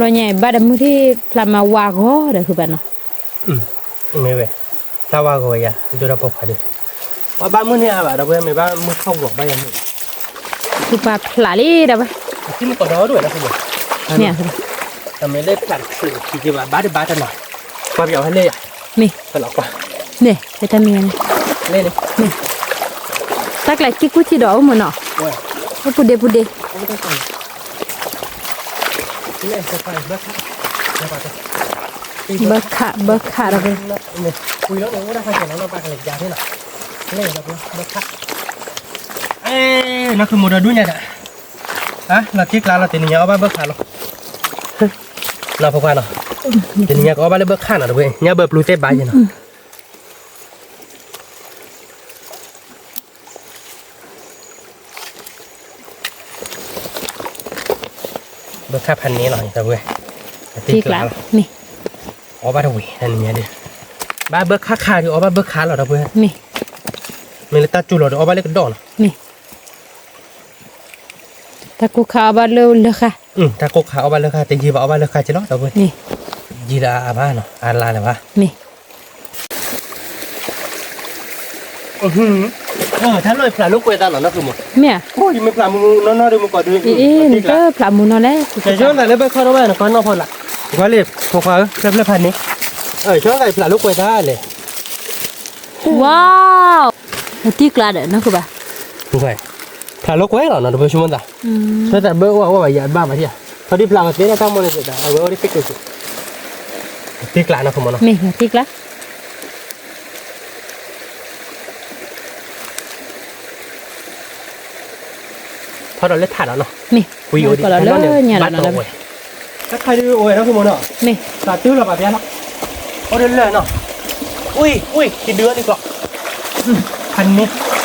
ီညါအံၤ ဘၣ်ဒီးမုၢ်ထံၣ်ဖျါမၤဝါဂီၤဒီးဃုာ်ဘၣ်နီၤ မ့ၢ်ဝဲ ဖျါဝါဂီၤယၤ ဒိၣ်ဒီးပိာ်ခွါဒီး ပှၤဘၣ်မုၢ်န့ၢ်အါဘၣ်ဒီး ပဝဲမ့ၢ်ဘၣ်မုၢ်ထီၣ်ဂီၤဘၣ်ယၤမုၢ် ဃုာ်ပှၤဖျးလံဒီးဝဲ အထံမ့ၢ်ကီးဒီဒိၣ်ဝဲဒီးဃုာ်ဘၣ် မ့ၢ် တမ့ၢ်လၢဖျးတချုးခံက့ဘၣ် ဘၣ်တဘၣ်တနီၤ ပှၤပယီၤဝဲလဲၣ်ယၤ မ့ၢ် ဖဲလီၤကွၢ် န့ၣ် ဖဲတၢ်မံၤန့ၣ် လဲၣ်န့ၣ် မ့ၢ် တၢ်ကျဲၤကံၣ်ကူၣ်ထံဒီးအိၣ်မုာ်နီၤ အိၣ်ပူၤဒ့ပူၤဒ့ ဘၢခၣ် ဘၢခၣ်ဒီး နီၢ်ဖုမိၢ်ဒီးဒူၣ်ညါဒီး လီၤတံၢ်ကျါလီၤ တနံၤညါအီၣ်ဘၣ်ဘၢခၣ်လီၤ နီၢ်ဖိခွါနီၤ တနံၤညါကအီၣ်ဘၣ်လၢဘၢခၣ်နီၤ တဝဲ ညၣ်ဘၢပျူၤသ့ၣ်ဘါယဲနီၤ ဘၢခၣ်ဖးန့ၣ်လီၤ တဝဲ တံၢ်ကျါလီၤ အီၣ်ဘၣ်တဝဲ တနံၤညါဒီး ဘၣ်ဘၢခၣ်ခါဒီး အီၣ်ဘၣ်ဘၢခၣ်လီၤ တဝဲ မ့ၢ်လၢတၢ်ကၠူလီၤဒီး အီၣ်ဘၣ်လၢကဒီးနီၤ တၢ်ကိၢ်ခါအီၣ်ဘၣ်လၢလၢၢ်ဃါ တၢ်ကိၢ်ခါအီၣ်ဘၣ်လၢဃါ တယံာ်ဘၣ်အီၣ်ဘၣ်လၢဃါက့လီၤ ဒီပုၢ်ဝဲၢ် ယံာ်လၢအဘၣ်နီၤ အလါလၢၤဘၣ် တၢ်လီၢ်ဖျးလိာ်ကွဲသးနီၤ နီၢ်ဖုမိၢ် မ့ၢ်ဧါ ယမ့ၢ်ဖျးမူနီၢ်နီၢ်ဒီးမူကီးဒုး နတဖျးမူနီၢ်လဲၣ် ယဆၢသးလၢဘၢခါထီၣ်ဘၣ်နီၤ ကီၢ်နီၢ်ဖီလာ် ကွၢ်လံ ဖိခွါဧၢ ဖျၢၣ်ဖျၢၣ်ဖးန့ၣ် ဆၢသးဖျးလိာ်ကွဲသးလဲၣ် ဝါ တံၢ်ကျါဒီး နီၢ်ဖုဘၣ် ဖျးလိာ်ကွဲလီၤနီၤ တပၢၢ်ဆိကမိၣ်သး ဆၢသးဘၢအိၣ်အဝဲဘၣ်ယၤဘၣ်ဘၣ်ထံၣ်ဧါ ထီၣ်ဒံးဖျးဝဲသ့ၣ်တၢ်မိၣ်န့ၣ် အဝဲအိၣ်ဒံးသ့ၣ်က့ၤက့ၤ တံၢ်ကျါနီၤ ဖုမိၢ်နီၤ မ့ၢ်တံၢ်ကျါ ထီၣ်ဒီးလၢထးဒီးနီၤ မ့ၢ် ကွံာ်အိၣ်ဒီးလၢညါလီၤနီၤ တၢ်ခါဒုးအိၣ်ဝဲနီၤ ဖုမိၢ်နီၤ မ့ၢ် သးတုၤလီၤဘၣ်ဖဲလီၤ အိၣ်ဒီးလၢာ်နီၤ အံၤ အံၤ ကဒုးအီၤဒံးကျီး ဖးန့ၣ် ဖျါလံ မ့ၢ်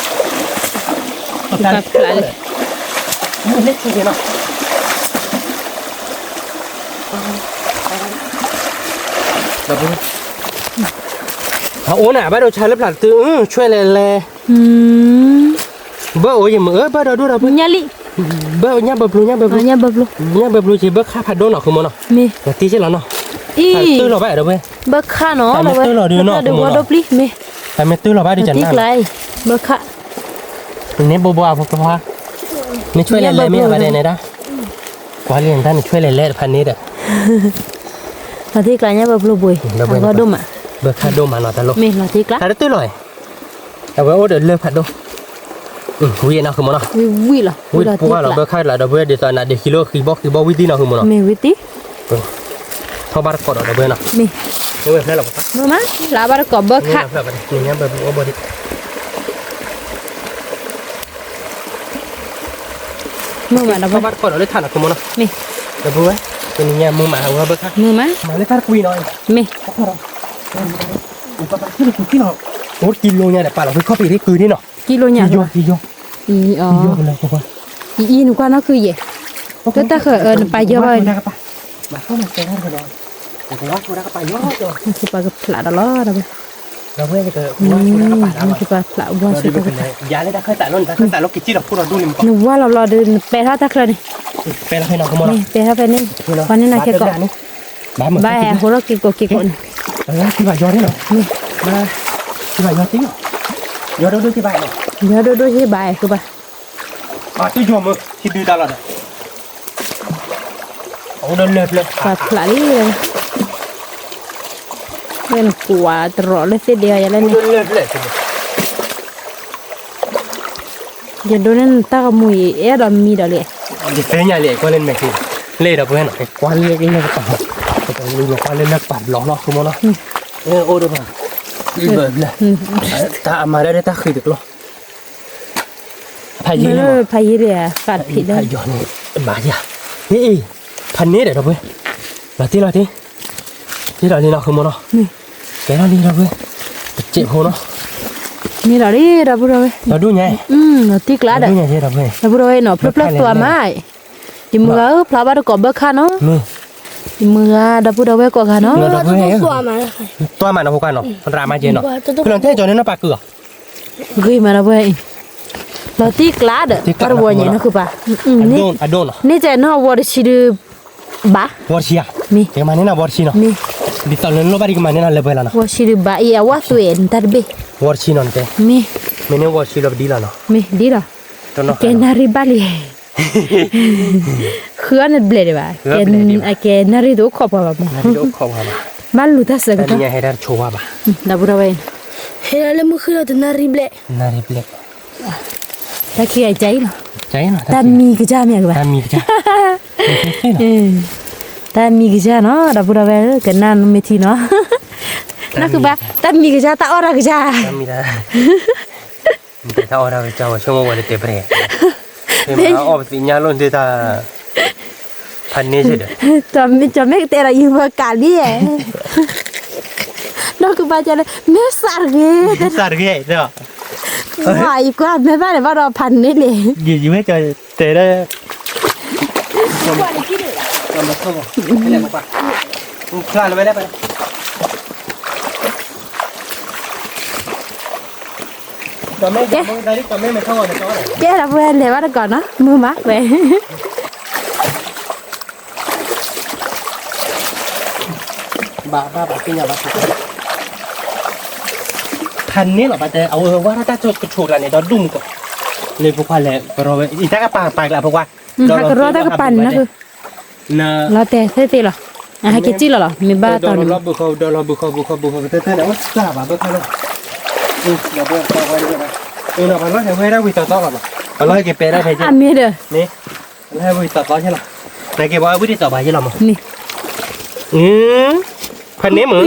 လၢဆူက့ၤနီၤ အအိၣ်န့ၣ် အဘၣ်ဒိဆါလၢဖျးတတုၤ ဆွဲလဲၤလဲၤ ဘၢအိၣ်ယမ့ၢ်အၢ ဘၢဒီးဒိၣ်ဒီးဘၢ ညါလံ ဘၢညၣ်ဘၢပျိ ညၣ်ဘၢပျိ ညၣ်ဘၢပျိက့ၤ ဘၢခါဖးဒိၣ်နီၤ ဖုမိၢ်နီၤ မ့ၢ် တံၢ်က့လီၤနီၤ အံၤ တုၤလီၤဘၣ်ဒီးဝဲ ဘၢခါနီၤ တၢ်မ့ၢ်တုၤလီၤဒုးနီၤ ဖုမိၢ်နီၤ တံၢ်ကျါအံၤ ဘၢခါ န့ၣ်ဘိဘိအဖိခွါ နဆွဲလဲၤလဲၤမ့ၢ်အဘၣ်ဒဲးန့ၣ်ဒၣ် ကွၢ်လံနတၢ်နဆွဲလဲၤလဲၤတဖၣ်န့ၣ်ဒီး လီၤတံၢ်ကျါညါဘၢပျိဘိ အဘၢဒိၣ်မး ဘၢခါဒိၣ်မးနီၤတၢ်လီၢ် မ့ၢ်လီၤတံၢ်ကျါ တၢ်တတုၤလီၤ အဝဲအိၣ်ဒီးလၢဖးဒိၣ် ဝံၤနီၤ ဖုမိၢ်နီၤ ဝံၤလီၤ ဝံၤလီၤ ပှၢ်လီၤ ဘၢခါလီၤဒီး ပဝဲဒ်သိးနၤဒ့ခံလိခံဘီခံဘီ ဝံၤသံနီၤ ဖုမိၢ်နီၤ မ့ၢ်ဝံၤသံ ထီၣ်ဘၣ်တကိးဒီး ဒီပုၢ်ဝဲၢ်နီၤ မ့ၢ်ဝဲဖျဲလီၤပှၤ မ့ၢ်မး ဖျါဘၣ်တကိးဘၢခါ ဖျါဘၣ်တကိး နညါဘၢပျိအိၣ်ဘၣ်ဒံး မ့ၢ်မး ထီၣ်ဘၣ်တကိးဒီးလၢထးနီၤ ဖုမိၢ်နီၤ မ့ၢ် ဒီပုၢ်ဝဲၢ် တနံၤညါမုၢ်မး အဝဲဘၢခါ မ့ၢ်မး မၤလၢတၢ်တကွံနီၤ မ့ၢ် ပပာ်ပာ်ထံၣ်လီၤ အိၣ်ကံလိညါဒီး ပာ်လီၤဖဲခီၣ်ဖံးဒ်ကုၤန့ၣ်နီၤ ကံလိညါ ကံယီ ကံယီ ကံယီ ကလၢပပာ် အံၤ နကွၢ်နီၢ်ကုၤယဲၢ် တၢ်တၢ်ဃၢၤ နပာ်ယီဘၣ်ဝဲန့ၣ် ပာ်ကဖျးဒီးလီၤ ဒီးဝဲ ဒီးဝဲက နကပာ်ဖျါဝါစ့တၢ်ကပၤ ယၤလၢတၢ်ခၢၣ်သးလီၤန့ၣ် တၢ်ခၢၣ်သးလီၤက့ၤက့ၢ်လီၤဖိဒီးဒူန့ၣ်မကီး နဝါလီၤလီၤဒီး နပဲာ်ထီၣ်တၢ်ချၢန့ၣ် ပဲာ်ထီၣ်ဖဲန့ၣ် ပဲာ်ထီၣ်ဖဲန့ၣ် ပှၤန့ၣ်နၤက့ၤကိး ဘၣ်ဟဲအဃိထီၣ်က့ၤကိးက့ၤကိးန့ၣ် က့ၤဘၣ်ယီၤန့ၣ်လီၤ က့ၤဘၣ်ယီၤသ့လီၤ ယီၤဒိၣ်ဒိၣ်က့ၤဘၣ် ယီၤဒိၣ်ဒိၣ်ဟ့ၣ်ဘၣ်ကဘၣ် အတုယီၤမၢ ဟံးဒုတၢ်လီၤဒီး အိၣ်ဒီးလၢၢ်ဖျၢၣ် ပှၤဖျးလံ ဝဲနကွၢ်တရီးလၢသ့ၣ်ဒ့အီၤယၤလၢန့ၣ် ယဒိးန့ၢ်နတၢ်ကမူၤအံၤ အဲၣ်ဒိးမံဒီးလံ ယသ့ၣ်ညါလံ ကွၢ်လၢနမဲာ်ချံ လၢဒီပုၢ်ဝဲၢ်နီၤ ကွၢ်လၢလၢကပၤ ကွၢ်လၢလၢကပၤဘျီနီၤ ဃုမီနီၤ အိၣ်ဒီးပှၤ တၢ်အမၤဒၣ်တၢ်ဃံးတကျီ ဖးယံၤလံ ဖးယံၤလံ ဃးဖံးလၢ ဖးယံၤန့ၣ် ဘၣ်ယၤ ဟ့ၣ် ဖးန့ၢ်ဒီးဒီပုၢ်ဝဲၢ် လီၤတံၢ်လီၤတံၢ် တ့လီၤလံနီၤ ဃုမီနီၤ ကဲထီၣ်လံဒီပုၢ်ဝဲၢ် တစဲးဖိနီၤ န့ၣ်လီၤလံ ဒီပုၢ်ဒီဝဲၢ် ဒီဒူၣ်ညါ လီၤတံၢ်ကျါဒီး ဒီပုၢ်ဒီဝဲၢ်နီၤ ဖျၢၣ်ဖျၢၣ်သွါမး ယမုၢ်ဂၤဧၢ ဖျါဘၣ်တကိးဘၢခါနီၤ ယမုၢ်ဂၤ ဒီပုၢ်ဒီဝဲၢ်ကိးဂၤနီၤ သွါမးနီၤ ဖိခွါနီၤ ရၤမးကဲနီၤ ဖုလီၤတဲကီၤန့ၣ်နီၤ ပာ်ကုၢ်အီၤ ဂ့ၤမးဒီပုၢ်ဝဲၢ်အံၤ လီၤတံၢ်ကျါဒီး တၢ်တဝီၤညါနီၤ ဃုပၤ အဒိၣ်နီၤ န့ၣ်ကဲနီၤ ဝီတဆံဒု ဘၣ် ဝီတဆံဧါ မ့ၢ် ကမၤန့ၢ်နၤဝီတဆံနီၤ မ့ၢ် ဒ်သိးလၢနလိၣ်ဘၣ်ဒ်ကမၤန့ၢ်နၤလၢပှဲၤလီၤနီၤ ဝီတဆံဒုဘၣ်အံၤ အဝဲသွဲၣ်နတၢ်တဘ့ၣ် ဝီတဆံနီၤနတဲ မ့ၢ် မ့ၢ်န့ၢ်ဝီတဆံလီၤပဒ်လီၤနီၤ မ့ၢ်ဒ်လီၤ ကဲနၣ်ရံၣ်ဘၣ်လံ ဃုအီၤန့ၣ်တဘျဲၣ်ဒံးဘၣ် အကဲနၣ်ရံၣ်တအိၣ်ခိးပှၤဘၣ်မး ဘၣ်လူၤတၢ်စၢၤကတီၢ် ဒီပုၢ်ဒီဝဲၢ် ဟဲလၢမုၢ်ဃုလီၤတနၣ်ရံၣ်ဘျဲၣ် တၢ်ခံဂၤအံၤ တၢ်မံၤကစၢ်မ့ၢ်ကဘၣ် တၢ်မံၤကစၢ်နီၤ ဒီပုၢ်ဒီဝဲၢ် ကနၣ်နမ့ၢ်ထံနီၤ နီၢ်ဃုဘါ တၢ်မံၤကစၢ် တၢ်အီၣ်တၢ်ကစၢ် တၢ်အီၣ်တၢ်ကစၢ် ဝဲဆိကမိၣ်ဝဲတတဲပရဲ မ့ၢ်အီၣ်ပသ့ၣ်ညါလိၣ်ဒ်တၢ် ဖးန့ၢ်စ့ၢ်ဒီး ကၠီၤမ့ၢ်ကတဲဒီးယဝဲကးလံ နီၢ်ဃုဘါကလဲၣ် မ့ၢ်စးတဂ့ၤ စးတဂ့ၤ ဝါ ယကွၢ်မ့ၢ်ဘၣ်န့ၣ်ဘၣ်ဒီး ဖးန့ၢ်လံ ယဝဲကတဲဒီး ဖျါလၢဝဲဒၣ် ကဲ ဒီပုၢ်ဝဲၢ်လဲၤဘၣ်တကိးနီၤ မုာ်မးဝဲ ဘၣ်ဘၣ်ဘၣ်သ့ၣ်ညါဘၣ် ဖးန့ၢ်လီၤ ဘၣ်တဲ အဝဲဝဲဒၣ်တၢ်ကဆိးကျါန့ၣ် ဒီဒူၣ်မူကီး လၢဖိခွါလဲၤကရီဝဲ အံၤတၢ်ကပၤပာ်ကျါဖိခွါ ဟးကရီတၢ်ကပၤန့ၣ် လီၤတဲာ်သ့ၣ်သ့ၣ်လီၤ အဟဲက့ၤစံၣ်လီၤလီၤ မ့ၢ်ဘၣ်တီၤန့ၣ် ဒီးလီၤဘုဃီ ဒီးလီၤဘုဃီ ဘုဃီ ဘုဃီ ကတၢၢ်တၢၢ်န့ၣ် အိၣ်စၢ်ဘၣ်ဘၣ်ခါလီၤ ဒီးပှၤကွၢ်ဝဲဒၣ် ပှၤလီၤဟဲဝဲဒၣ်ဝံၤသီသီလီၤ ပှၤလီၤဟဲက့ၤပဲဒၣ်ဖဲ အမ့ၢ်ဒီး မ့ၢ် ပှၤလီၤဟဲဝံၤသီသီကဲလီၤ နက့ၤဘၣ်ဝံၤဒ်သိးဘၣ်ယဲလီၤမး ဖးန့ၢ်မး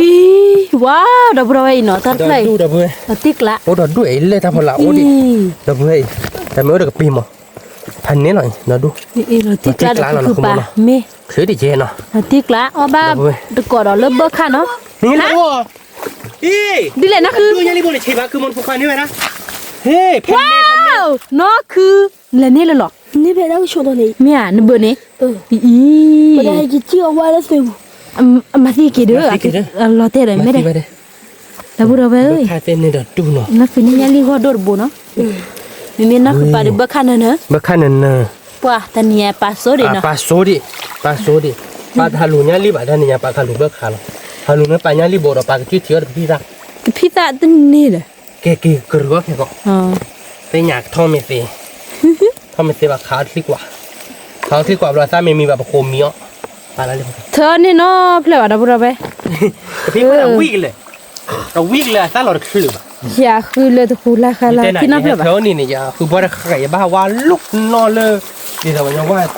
ဝါ ဒီပုၢ်ဒီဝဲၢ်အံၤနီၤ တၢ်တဖျၢၣ်အံၤ ဒီပုၢ်ဝဲၢ် လီၤတံၢ်ကျါ အိၣ်ဒီးဒူၣ်အံၤလၢတၢ်ဖီလာ်အိၣ်ဒံး ဒီပုၢ်ဝဲၢ်အံၤ တၢ်မ့ၢ်အိၣ်ဒီးကပ့ၤမး ဖးန့ၢ်လီၤအံၤ ဒီဒူၣ် လီၤတံၢ်ကျါလီၤနီၤ မ့ၢ် ချုးတယဲနီၤ လီၤတံၢ်ကျါ အီၣ်ဘၣ်တကိးဒီးလၢဘၢခါနီၤ ဒ်လဲၣ်နီၢ်ခု ညါလံဘိန့ၣ် ဆံးဘၣ်ခုမ့ၢ်ဖိခွါန့ၢ်ဝဲဒၣ် ဟ့ၣ် ဖဲ နီၢ်ခု လဲၤန့ၢ်လၢလီၤ မ့ၢ်ဧါ နဘၢၣ်န့ၣ် အံၤ အမၤသံက့ၤဒီး လီၤတဲာ်ဒီးမ့ၢ်ဒဲး ဒီပုၢ်ဒီဝဲၢ်ဧၢ နီၢ်ခုန့ၢ်ညါလံဂီၢ်ဒိၣ်တဘိနီၤ မ့မ့ၢ်နီၢ်ခုပာ်ဒုးဘၢခါနၢၤနၢၤ ဘၢခါနၢၤနၢၤ ပှၤတနံၤညါပာ်စိဒံးနီၤ ပာ်စိဒံး ပာ်စိဒံး ပာ်တဟးလူၤညါလံဘၣ် တနံၤညါပာ်ခးလူၤဘၢခါလီၤ ဟးလူၤမ့ၢ်ပာ်ညါလံဘိဒီးပာ်ကစုထံအီၤတပဖံသၣ် တဖံသၣ်တန့ၢ်ဒီး ကဲက့ၤကရူၢ်အီၣ်ခဲကီး သ့ၣ်ညါကထီၣ်မ့ၢ်သ့ ထီၣ်မ့ၢ်သ့ဘၣ်ခးအီၣ်တချံကွၢ် ခးအီၣ်တချံကွၢ်ဘျီသၣ်မ့ၢ်မံဘၣ်ပဃိမံအီၣ် ပာ်လၢလံ ထၢန့ၢ်နီဖျၢၣ်ဘၣ်ဒီပုၢ်ဒီဝဲၢ် တဖံကွၢ်တဝံၣ်ကလဲၣ် တဝံၣ်ကလဲၣ်အသၣ်လီၤတချုးဘၣ် ယဃုလၢတပူၤလၢ်ဃါလၢ် ထံနီဖျၢၣ်ဘၣ် ထၢန့ၢ်န့ၣ် ယဃုဘီတဃဲ ယဘၣ်ဝါလိၣ်နီၢ်လၢ ဒ်သိးပှၤညီဝါသ့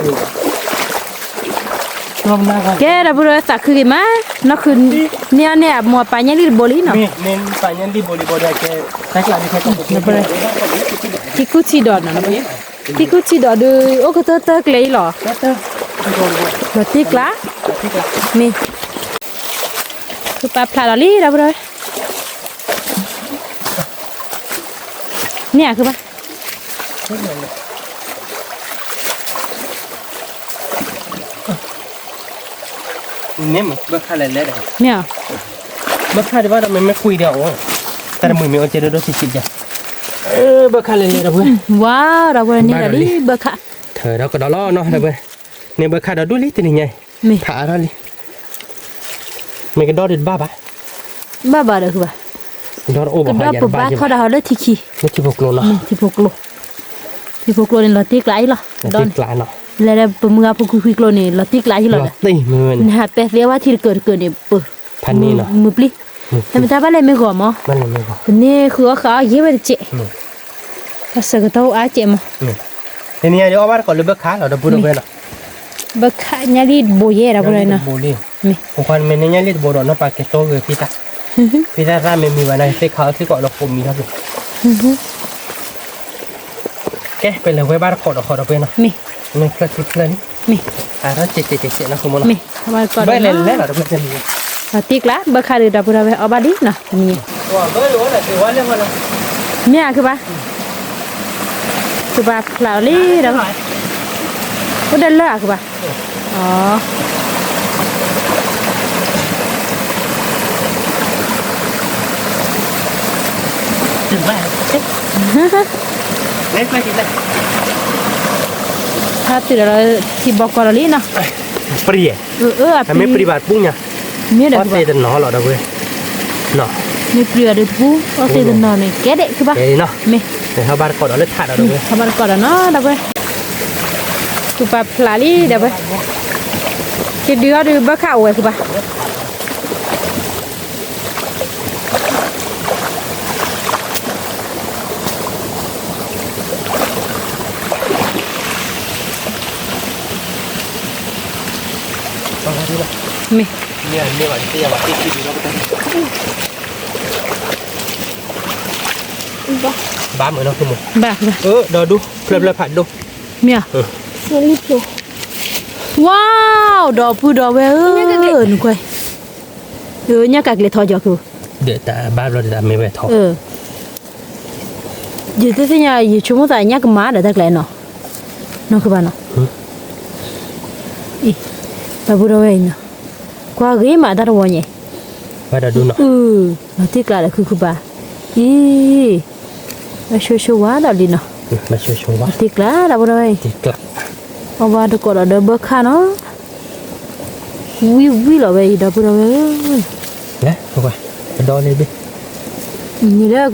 ကဲဒီပုၢ်ဒီဝဲၢ်သးခုက့ၤမး နီၢ်ခု န့ၢ်အီၤန့ၢ်အမိၢ်ပာ်ညါလံတဘိလံနီၤ မ့ၢ်ပာ်ညါလံဘိလံဘိဒီးကဲ တၢ်ကျးဒ်ခဲကီး ထံကူၣ်ထံဒီးနီၤ ထံကူၣ်ထံဒီးဒုး အိၣ်ကတၢၢ်တၢၢ်ကျဲအံၤလီၤ လီၤတံၢ်ကျါ မ့ၢ် ခုပာ်ဖျါလီၤလံဒီပုၢ်ဒီဝဲၢ် န့ၣ်ဧါခုပာ် န့ၣ်မ့ၢ်ဘၢခါလဲၣ်လဲၣ်ဒီး န့ၣ်ဧါ ဘၢခါဒံးဘၣ်ဒီးမ့မ့ၢ်ကွံာ်ဒီးအိၣ် တၢ်တမှံၤမ့ၢ်အိၣ်ကဲဒိၣ်ဒိၣ်ဆံးဆံးကဲ, ဘၢခါလဲၤလဲၤဒီပုၢ်ဝဲၢ်, ဝါဒီပုၢ်ဝဲၢ်န့ၣ်ဒီးလံဘၢခါ, ထၢဒီးကဒီးလီၤနီၤဒီပုၢ်ဝဲၢ်, န့ၣ်ဘၢခါဒီးဒူၣ်လံတနံၤညါအံၤ, ထးအါထီၣ်လံ, မ့ၢ်ကဒီးဒံးတဘၣ်ဘၣ်, ဘၣ်ဘၣ်ဒီးဃုဘၣ်, ကဒီးတအိၣ်ဘၣ်, ကဒီးပဘါထီၣ်ဒၣ်ဟီလၢထံခံ, လၢထံဖိကျိနီၤ, ထံဖိကျိ, ထံဖိကျိန့ၣ်လီၤတံၢ်ကျးအံၤလီၤ, လီၤတံၢ်ကျးနီၤ, လဲၤဒီးပမုၢ်ဂၤဖိခွံခွံကျိန့ၣ် လီၤတံၢ်ကျးအံၤလီၤဒီး, နဟးပဲသ့အဝဲထံတကၢၢ်တကၢၢ်န့ၣ် ပၢ် ဖးန့ၣ်နီၤ, မုၢ်ပျံၤ, တမ့ၢ်တၢ်ဘၣ်လဲၣ်မ့ၢ်ဂီၤမး, ပန့ၢ်ဃုအီၣ်ဃးအီၣ်ယဲၢ်ဝဲတစဲး, တၢ်ဆၢကတီၢ်အိၣ်အါစဲးမး, တနံၤညါဒ်အီၣ်ဘၣ်တကိးလၢဘၢခါလီၤ ဒီပုၢ်ဒီဝဲၢ်နီၤ, ဘၢခါညါလံတဘိယဲၢ်ဒီပုၢ်ဒီဝဲၢ်နီၤ, မ့ၢ်, အိၣ်ခွါမ့ၢ်န့ၢ်ညါလံတဘိဒီး နီၢ်ပၤကဲတိၢ်ဂ့ၤဖံသး, ဖံသးသၣ်မ့ၢ်မံဘၣ်န့ၣ် သ့ၣ်ခါအီၣ်သ့ၣ်ကီးဒီးကိးမံၤထီၣ်က့ၤ ကဲ ပလဲၤဝဲဘၣ်တကိးဒီးဃီဒီပုၢ်ဝဲၢ်နီၤ, မ့ၢ်, မ့ၢ်ဖျၢၣ်ထံဖျၢၣ်လံ, မ့ၢ်, အါထီၣ်စဲးစဲးစဲးစဲးနီၤ ဃုမီၤနီၤ, မ့ၢ်, ဘၣ်လဲၤလဲၤလီၤဒီပုၢ်ဝဲၢ်, တံၢ်ကျး ဘၢခါဒီးဒီပုၢ်ဒီဝဲၢ် အီၣ်ဘၣ်လံနီၤ တနံၤ, မ့ၢ်ဧါ ခုဘၣ်, ခုဘၣ်ဖျါလံဒီး, အိၣ်ဒီးလၢအခုဘၣ်, အ ဟါတုၤဒီးလၢထံဘီကီၢ်လီၤလံနီၤ, ပြံ, အမ့ၢ်ပြံဘၣ်တပူၤညါ, မ့ၢ်ဒီးအီၣ်သ့တနီၤလီၤဒီပုၢ်ဝဲၢ်, မ့ၢ်ပြံဘၣ်ဒီးတပူၤ အီၣ်သ့တနီၤန့ၣ် ကဲဒဲးခုဘၣ်, မ့ၢ်, ဟဲဘၣ်တကိးဒီးလၢထးဒီးဒီပုၢ်ဝဲၢ်, ဟဲဘၣ်တကိးဒီးနီၤဒီပုၢ်ဝဲၢ်, သူၣ်ပာ်ဖျါလံဒီပုၢ်ဝဲၢ်, ကဒုးအီၣ်ဒုးဘၢခးအဝဲခုဘၣ် မ့ၢ်, ဘၣ်မုာ်နီၤ, ဘၣ်, ဒီးဒူၣ် ဖျၢၣ်ဖျၢၣ်ဖးဒိၣ်, မ့ၢ်, ဝါ, ဒီပုၢ်ဒီဝဲၢ်ဧၢ, နကွၢ်, ညၣ်ကးကျဲထီကီးခု, ဒီးတၢ်ဘၣ်ဘျီဒီးတၢ်မ့ၢ်ဝဲထီ ယတသ့ၣ်ညါ ယဆိကမိၣ်သးညၣ်ကမၤဒီးတၢ်ကျဲနီၤ, နီၢ်ခုဘၣ်နီၤ, အံၤ, ဒီပုၢ်ဒီဝဲၢ်အံၤနီၤ, ကွၢ်ဂ့ၤမးတၢ်တဝီညါ, ဘၣ်ဒီးဒူၣ်နီၤ, လီၤတံၢ်ကျးဒီးခုခုဘၣ်, အံၤ, ဘၣ်ဆိဆိဝါဒီးလံနီၤ, တံၢ်ကျးဒီပုၢ်ဒီဝဲၢ်အံၤ, အဝဲတကိးဒီးဒီးဘၢခါနီၤ ဝံၣ်ဝံၣ်လီၤဝဲအံၤ ဒီပုၢ်ဒီဝဲၢ်ဧၢ, ကဒီးန့ၣ်ဘ့ၣ်, န့ၣ်လၢကဒီးဘ့ၣ်နီၤ, သးခု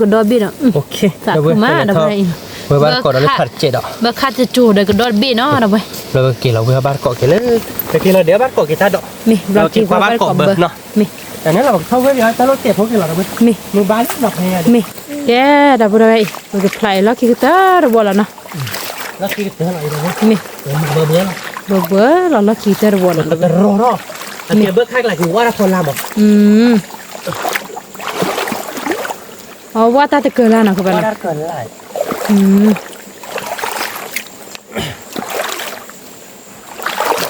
မးဒီပုၢ်ဒီဝဲၢ်အံၤ, ဝဲဘၣ်တကိးဒီးလၢထးတစဲးဒီး, ဘၢခါတစိၤဒီးကဒီးတဘ့ၣ်နီၤ ဒီပုၢ်ဝဲၢ်, လၢပက့ၤလီၤဝဲဘၣ်တကိးက့ၤလၢ, ပက့ၤလီၤဒဲးဘၣ်တကိးက့ၤတၢ်ဒီး, မ့ၢ်, ဘျီက့ၤကွၢ်ဘၣ်တကိးဘၢနီၤ, မ့ၢ်, တၢ်န့ၣ်လီၤပကထီၣ်ဝဲဒၣ်တၢ်လိၣ်တဲာ်ဖိက့ၤလီၤဒီပုၢ်ဝဲၢ်, မ့ၢ်, မ့ၢ်ဘၣ်လံနီၤဖဲညါ, မ့ၢ်, ကဲ ဒီပုၢ်ဒီဝဲၢ်အံၤ ပကဖျါအံၤလီၢ်ခံကတၢၢ်တဝီလီၤနီၤ လီၢ်ခံကတၢၢ်လီၤ, မ့ၢ်, ဘၢဘၢလီၤ, ဘၢဘၢလီၤ လီၢ်ခံကတၢၢ်တဝီလီၤ, ပကရီထီၣ်, ပက့ၤဘၢခါကျးက့ၤဝါတၢ်ဖီလာ်မး, အဝါတၢ်တကၢၢ်လၢ်နီၤ ကဘၣ်လီၤ,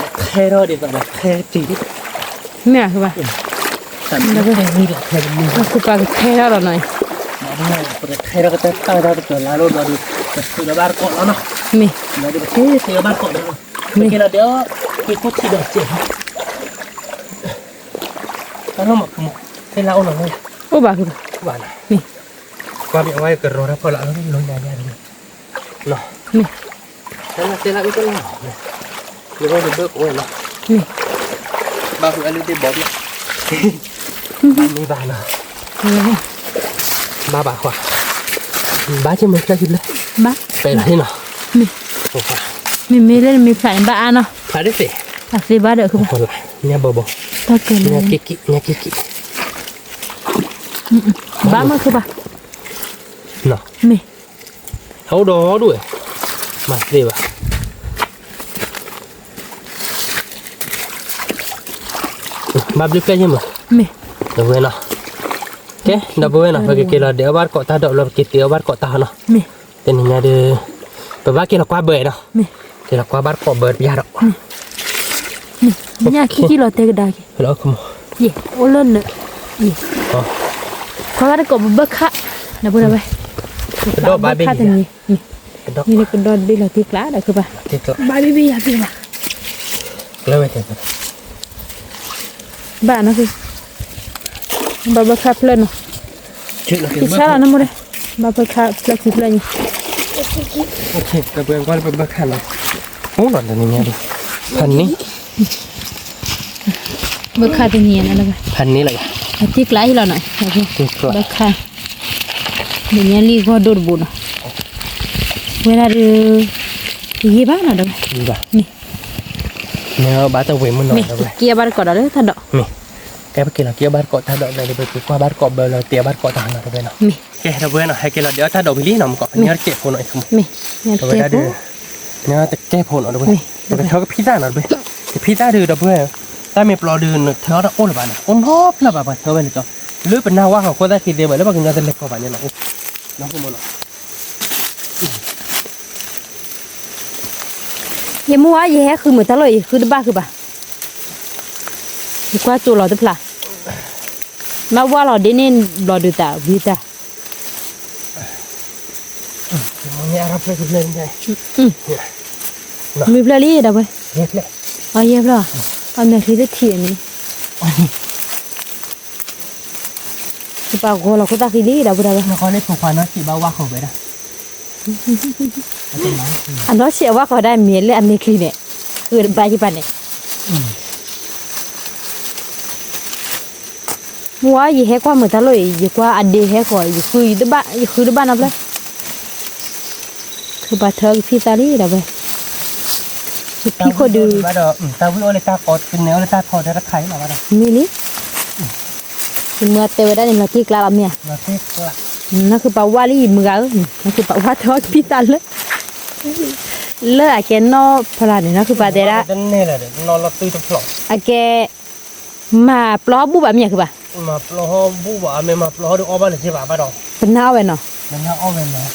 ထဲထီၣ်ဒ်သိးဒီးထဲတံၢ်, မ့ၢ်အဃိဘၣ်, အဃိပာ်ကထဲထီၣ်လီၤနီၤ, ပကထဲထီၣ်ကတၢၢ်တၢ်ဝဲဒၣ်တကၢၢ်လၢ်လီၤဒီး ပထုးလီၤဘၣ်တကိးလီၤနီၤ, မ့ၢ်, ဒီးပက့ၤသ့လီၤဘၣ်တကိးဒီး, မ့ၢ်က့ၤလီၤဒီး, က့ၤကူၣ်ထံဒီးစဲး, တၢ်လီၢ်မၤကမူၤ, ထဲလၢအိၣ်လီၤလၢ, အိၣ်ဘၣ်ဃိဘၣ်, မ့ၢ်, ကွၢ်ဘၣ်အဝဲကရီထီၣ်ဖီလာ်လီၤ လီၤညါညါန့ၣ် မ့ၢ်, တဲလၢအုၣ်တလီၢ်, နဘၣ်ဘၢကဝဲလီၤ, မ့ၢ်, ဘၣ်ဃုအလုၢ်တဘီဘၣ်, ဘၣ်မ့ၢ်ဘၣ်လီၤ, ဘၣ်ဘၣ်ဃီ, ဘၣ်ကမ့ၢ်ဖျါကံဘျၢ, ဘၣ်, ပဲာ်လီၤဟ့ၣ်နီၤ, မ့ၢ်, မ့ၢ်မ့ၢ်လၢနမ့ၢ်ဖျါန့ၣ်ဘၣ်အါနီၤ, ဖျါတသ့, အသ့ဘၣ်ဒီးခုဘၣ်, ညါဘီဘီ, ညါက့ၤက့ၤ, ညါက့ၤက့ၤ, ဘၣ်မ့ၢ်ခုဘၣ်, မ့ၢ် အအိၣ်ဒီးဒူၣ်ဝဲ, မၤသ့ဘၣ်, ဘၣ်ဘျုးဖျဲၣ်ယဲၢ်မး, မ့ၢ်, ဒီပုၢ်ဝဲၢ်နီၤ, ကဲ ဒီပုၢ်ဝဲၢ်နီၤ ပကက့ၤလီၤဒဲးအီၣ်ဘၣ်တကိးတၢ်ဒီး လၢပက့ၤတ့အီၣ်ဘၣ်တကိးတၢ်နီၤ, မ့ၢ်, တနံၤညါဒီး, ပဘၣ်က့ၤလီၤကွၢ်ဘၢနီၤ, မ့ၢ်, က့ၤလီၤကွၢ်ဘၣ်တကိးဘၢတပျၢ်ဒီး, မ့ၢ်, ညၣ်ခံကံလီၤတဲကဒါက့ၤ, အိၣ်လၢန, ကွၢ်ဘၣ်တကိးပဘၢခါ, ဒီပုၢ်ဝဲၢ်, ပဒီၣ်ဘၣ်ဘၣ်ခါတနံၤ မ့ၢ်ကဒီးတဘ့ၣ်လီၤတံၢ်ကျါဒီးခုဘၣ်, ဘၣ်ဘၣ်ဘၣ်ယၤတ့ၢ်ဘၣ်, ဘၣ်နီၤ, ဘၣ်ဘၣ်ခါဖျၢၣ်နီၤ, ကဆါလီၤနမိၢ်ဒီး, ဘၣ်ပၢခါဖျၢၣ်ခံဖျၢၣ်ညါ, ပဘၢခါလီၤ, အိၣ်လီၤတနံၤညါဒီး, ဖးန့ၣ်, ဘၢခါတနံၤညါ, ဖးန့ၣ်လီၤ, အတ့ကျးဟ့ၣ်လီၤနီၤ, ဘၢခါ, တနံၤညါလံဂီၢ်ဒိၣ်တဘိနီၤ, ဝဲဒၣ်ဒီး, တယံာ်ဘၣ်နီၤဒီး, မ့ၢ်, မ့ၢ်ဘၣ်တဝံၤမုၢ်နီၤ, က့ၤအဘၣ်တကိးဒီးလၢတၢ်ဒိး, မ့ၢ်, ကဲပက့ၤလီၤက့ၤအဘၣ်တကိးတၢ်ဒိးဒီး ပကကွၢ်ဘၣ်တကိးဘၢလီၤ တ့အဘၣ်တကိးတၢ်နီၤဒီးဝဲနီၤ, ကဲဒီးဝဲနီၤ ဟဲက့ၤလီၤဒံးအီၣ်တၢ်ဒိးဝံၤလံနီၤ မ့ၢ်ကီး ပညီတကဲးဖိနီၤ, အဝဲဒၣ်ဒီး, ညီတကဲးဖိနီၤဒီးဝဲ, ပကထၢကဖံသၣ်နီၤဒီးဝဲ, ကဖံသၣ်ဒီးဒီးဝဲ, တၢ်မ့ၢ်ပျီဒုးနထၢအီၣ်တၢ်အိၣ်လၢၤဘၣ်နီၤ အိၣ်နီဖျၢၣ်ဘၣ် ပှၤထၢဝဲလၢကီး, လၢပနၢ်ဝါဃီၤခိၣ်သၣ်ခံသ့ဝဲ လၢပှၤကညီတလဲၤကီးဘၣ်န့ၣ်လီၤ, နီၤ, ယမုၢ်ဝါ ယဟဲဃုမုာ်တၢ်လိၣ် ယဃုတဘၣ်ဃုဘၣ်, ယကွၢ်ကၠိလီၤတဖျါ, မ့ၢ်ဝါလီၤဒ်န့ၣ်ဘျီဒုးတၢ်ဝံတၢ်, မုၢ်ဖျၢၣ်လံဒီးဝဲ, အယဲၢ်ဖျၢၣ်, အမဲာ်ချံတထံၣ်န့ၣ် ယပာ်ဂီၤလီၤခိၣ်သၣ်ဃံလံဒီးဝဲဒၣ်ဝဲ, အနီၢ်ဆံးအဝါဃီၤဒၣ်မ့ၢ်လၢအမဲာ်ချံန့ၣ်, ဃုတဘၣ်ယပာ်န့ၣ်, မုၢ်ဝါ ယဟဲကွၢ်မုာ်တၢ်လိၣ်အံၤ ယကွၢ်အဒ့ဟဲဃီၤ ယဃုတဘၣ် ယဃုတဘၣ်နီတဖျၢၣ်, ကဘၣ်ထၢကဖံသၣ်လံဒီးဝဲ, ယဖံခိၣ်ဒုး, တၢ်ဝံၣ်အိၣ်လၢတၢ်ကီ ကနဲအိၣ်လၢတၢ်ထီဒီးတခါအံၤလီၤဘၣ်ဒီး, မ့ၢ်လံ, ယမုၢ်တဲဝဲဒၣ်န့ၣ် လီၤတ့ကျါလီၤမ့ၢ်ဧါ, နီၢ်ဃုပာ်ဝါလံ ယမုၢ်ဂၤဧၢ, နီၢ်ဃုပာ်ဝါထၢကဖံသၣ်လၢ လၢအကဲနီၢ်ဖီလာ်န့ၣ် နီၢ်ဃုပာ်တဲဒၣ်, အကဲ, မၤပျီဟီၣ်ဘူၣ်ဘၣ်မ့ၢ်ဧါဃုဘၣ်, ပနၢ်အီၣ်ဝဲနီၤ, ထံၣ်လၢသၣ်, ဝံၣ်မး, သၣ်ဝံၣ်မးသံဝဲ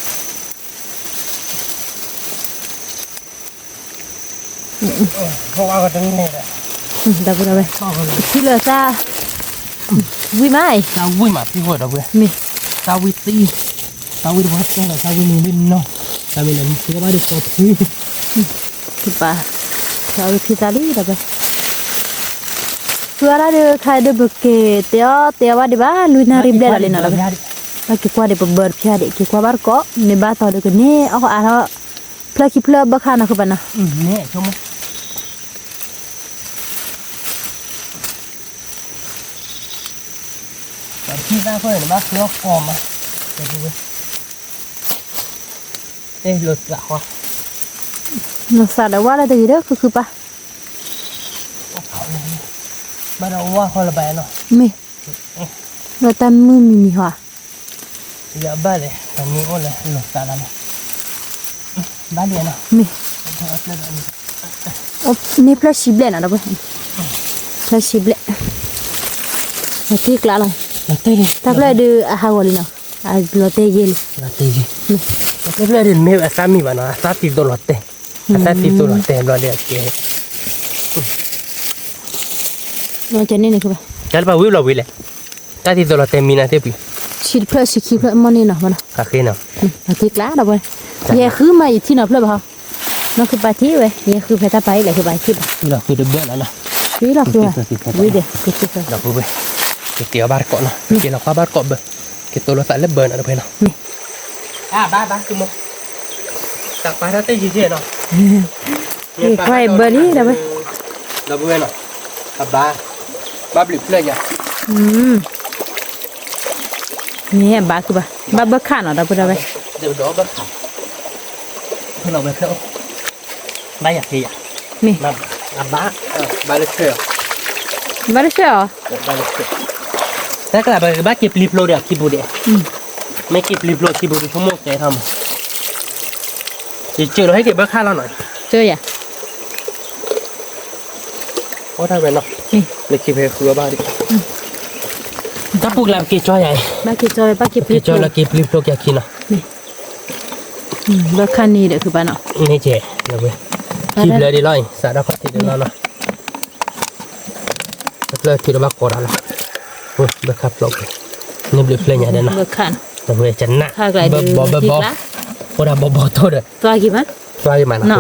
ဒီးဝဲ, မ့ၢ်, သၣ်ဝံၣ်သံ, သၣ်ဝံၣ်တဘၣ်သၣ်ဒီးသၣ်ဝံၣ်မ့ၢ်ဝံၣ်နီၤ, သၣ်ဝံၣ်လၢမ့ၢ်သံဘၣ်ဒီးကီဖု, ကပာ်, ကီဖံသၣ်လံဒီးဝဲ, ဃုအါဒၣ်ဒီးခါဒီးပက့ၤတဲအီၣ်တဲအီၣ်ဘၣ်ဒံးဘၣ် လွံၢ်နၣ်ရံၣ်ဘျဲၣ်လီၤလံနီၤ, ဘၣ်က့ၤကွၢ်ဒီးပဘၢတဖျၢၣ်ဒံး က့ၤကွၢ်ဘၣ်တကိး မ့ၢ်ဘၣ်တီၤဒီးကန့ၢ်အီၣ်အါထီၣ်, ဖျၢၣ်ခံဖျၢၣ်ဘၢခါနီၤဃုဘၣ်နီၤ. လီၤသးဒီးဝါလၢတဂ့ၤဒီး ခုၣ်ခုၣ်ပၢ်, မ့ၢ်, လၢတၢ်မုၢ်မံၤမံၤဟီ, ယဘၣ်လဲၣ်, တမ့ၢ်အိၣ်လဲၣ်, လီၤသးလီၤ, ဘၣ်လံနီၤ, မ့ၢ်, န့ၢ်ဖျၢၣ်ဆံဘျဲၣ်နီၤ, ဖျၢၣ်ဆံဘျဲၣ်, လီၤတ့ကျါလီၤ, တၢ်ဖျၢၣ်ဒုးအဟးဂီၤလံနီၤ, လီၤတဲာ်ယဲၢ်လံ, တၢ်ဖျၢၣ်ဒုးမ့ၢ်အသၣ်မံၤဘၣ်နီၤ, အသၣ်သံသိလီၤတဲာ်, အသၣ်သံသိလီၤတဲာ်ဘျီဒီးအကဲ န့ၣ်န့ၣ်, တၢ်လၢပှၤဝံၣ်ဘျီဝံၤလဲၣ်, တၢ်သံသိလီၤတဲာ်မံၤနၤသ့ၣ်ပှံၤ, ဆံတဖျၢၣ်ဆံခံဖျၢၣ်မ့ၢ်န့ၣ်နီၤ, ဃ့နီၤ, တ့ကျါဒီးဝဲ, ယဲဃုမးယထံၣ်နီၤဖျၢၣ်ဘၣ်ဟီ, နီၢ်ဃုပာ်ထံၣ်ဝဲ, ယဲဃုဖဲတၢ်ပာ်အံၤလဲၣ်ဃုပာ်ထံၣ်ဘၣ်, ဃုတဘျဲၣ်လီၤနီၤ, ဃုလီၤဃု, ဝံၤဒီး, က့ၤအီၣ်ဘၣ်တကိးနီၤ, က့ၤလီၤကွၢ်ဘၣ်တကိးဘၢ, က့ၤတိလိာ်သးလၢဘၢနီၤတဖဲနီၤ, ဘၣ်ဘၣ်, တၢ်ပာ်တၢ်တယံၤယဲၢ်နီၤ, က့ၤကွၢ်အံၤဘၢလံဒီးဝဲ, ဒီးဝဲနီၤ, အဘၣ်, ဘၣ်ဘျုးဖျၢၣ်ညါ, မ့ၢ်အဘၣ်ခုဘၣ်, ဘၣ်ဘၢခၣ်နီၤ ဒီပုၢ်ဒီဝဲၢ်, ဘၣ်ယၤဃ့ယၤ, မ့ၢ်, ဘၣ်လၢဆှၢ, ဘၣ်လၢဆှၢအီၤ, တၢ်ကလးဘၣ်က့ၤပျံၤဖျိဒီးအခံပူၤဒဲး, မ့ၢ်က့ၤပျံၤဖျိအခံပူၤဒုးဆိကမိၣ်ကဲထီၣ်မး, ယစၢၤလီၤဟဲက့ၤဘၢခၣ်လီၤနီၤ, စၢၤယၤ အိၣ်တၢ်ဝဲနီၤ, လၢခံဖဲဃုအီၣ်ဘၣ်ဒံး, တၢ်ပူၤကလးပက့ၤကၠီယၤအံၤ, က့ၤကၠီလၢက့ၤပျံၤဖျိက့ၤအခံနီၤ, ဘၣ်ခါန့ၣ်ဒီးဖုဘၣ်နီၤ, န့ၣ်ကဲ, ခံဖျၢၣ်ဒံးလီၤအံၤ စးထီၣ်ခီၣ်ထံးတနီၤနီၤ, တဖျၢၣ်ထံးတဘၣ်ကိးတၢ်လီၤ, ဘၣ်ခါဖျိးကွံာ်, န့ၣ်ဘျုးဖျၢၣ်ညါဒီးနီၤ, တဖျၢၣ်ကနၣ်, ဘၣ်ဘီဘၣ်ဘီ, အိၣ်ဒၣ်ဘီဘီထိၣ်ဒီး, သွၣ်ဂ့ၤမးနီၤ,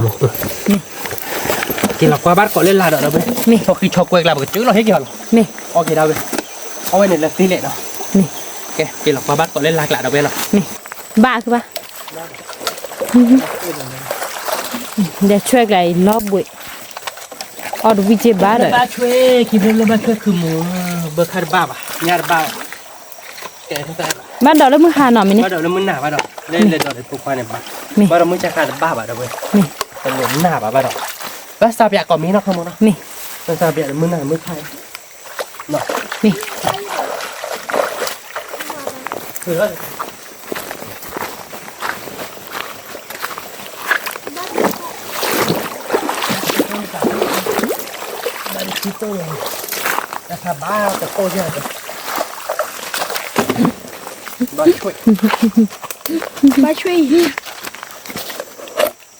က့ၤလီၤကွၢ်ဘၣ်တကိးလၢလာ်ဒီး, ဆီဃံဆီကွဲကျါ ပကစၢၤလီၤဟဲက့ၤဟီလီၤ, အီၣ်က့ၤဒၣ်ဝဲ, အီၣ်ဝဲန့ၣ်လၢသ့လဲၣ်နီၤ, ကဲ က့ၤလီၤကွၢ်ဘၣ်တကိးလၢလါကျးဒီးဝဲလီၤ. မ့ၢ်ဘၣ်ကဘၣ် ဒီးဆွဲကျါအံၤလီၤဘှံး အီၣ်တဝံၣ်က့ဘၣ်ဒီး ဘၣ်ဆွဲ ခံဖျၢၣ်လၢဘၣ်ဆွဲခုမူ ဘၢခၣ်တဘၣ်ဘၣ် ညၣ်တဘၣ်ဘၣ် ဘၣ်ဒီးလၢမုၢ်ဟါနီၤမ့ၢ်န့ၣ် ဘၣ်ဒီးလၢမုၢ်နၤဘၣ်ဒီး လၢလဲၤဒီးလၢဖိခွါန့ၣ်ဘၣ် ဘၣ်ဒီးမုၢ်ကခါတဘၣ်ဘၣ်ဒီးဝဲ တလိၣ်နၢ်ဘၣ်ဘၣ်ဒီး ဘၣ်စးပၠးကိးမံၤနီၤ ခီမီနီၤ ဘၣ်စးပၠးလၢမုၢ်နၤမုၢ်ခါ မ့ၢ် ဘၣ်ဆွံ ဘၣ်ဘၢခၣ်ခံတိၢ်ဒီးညၣ်တဘိ မ့ၢ်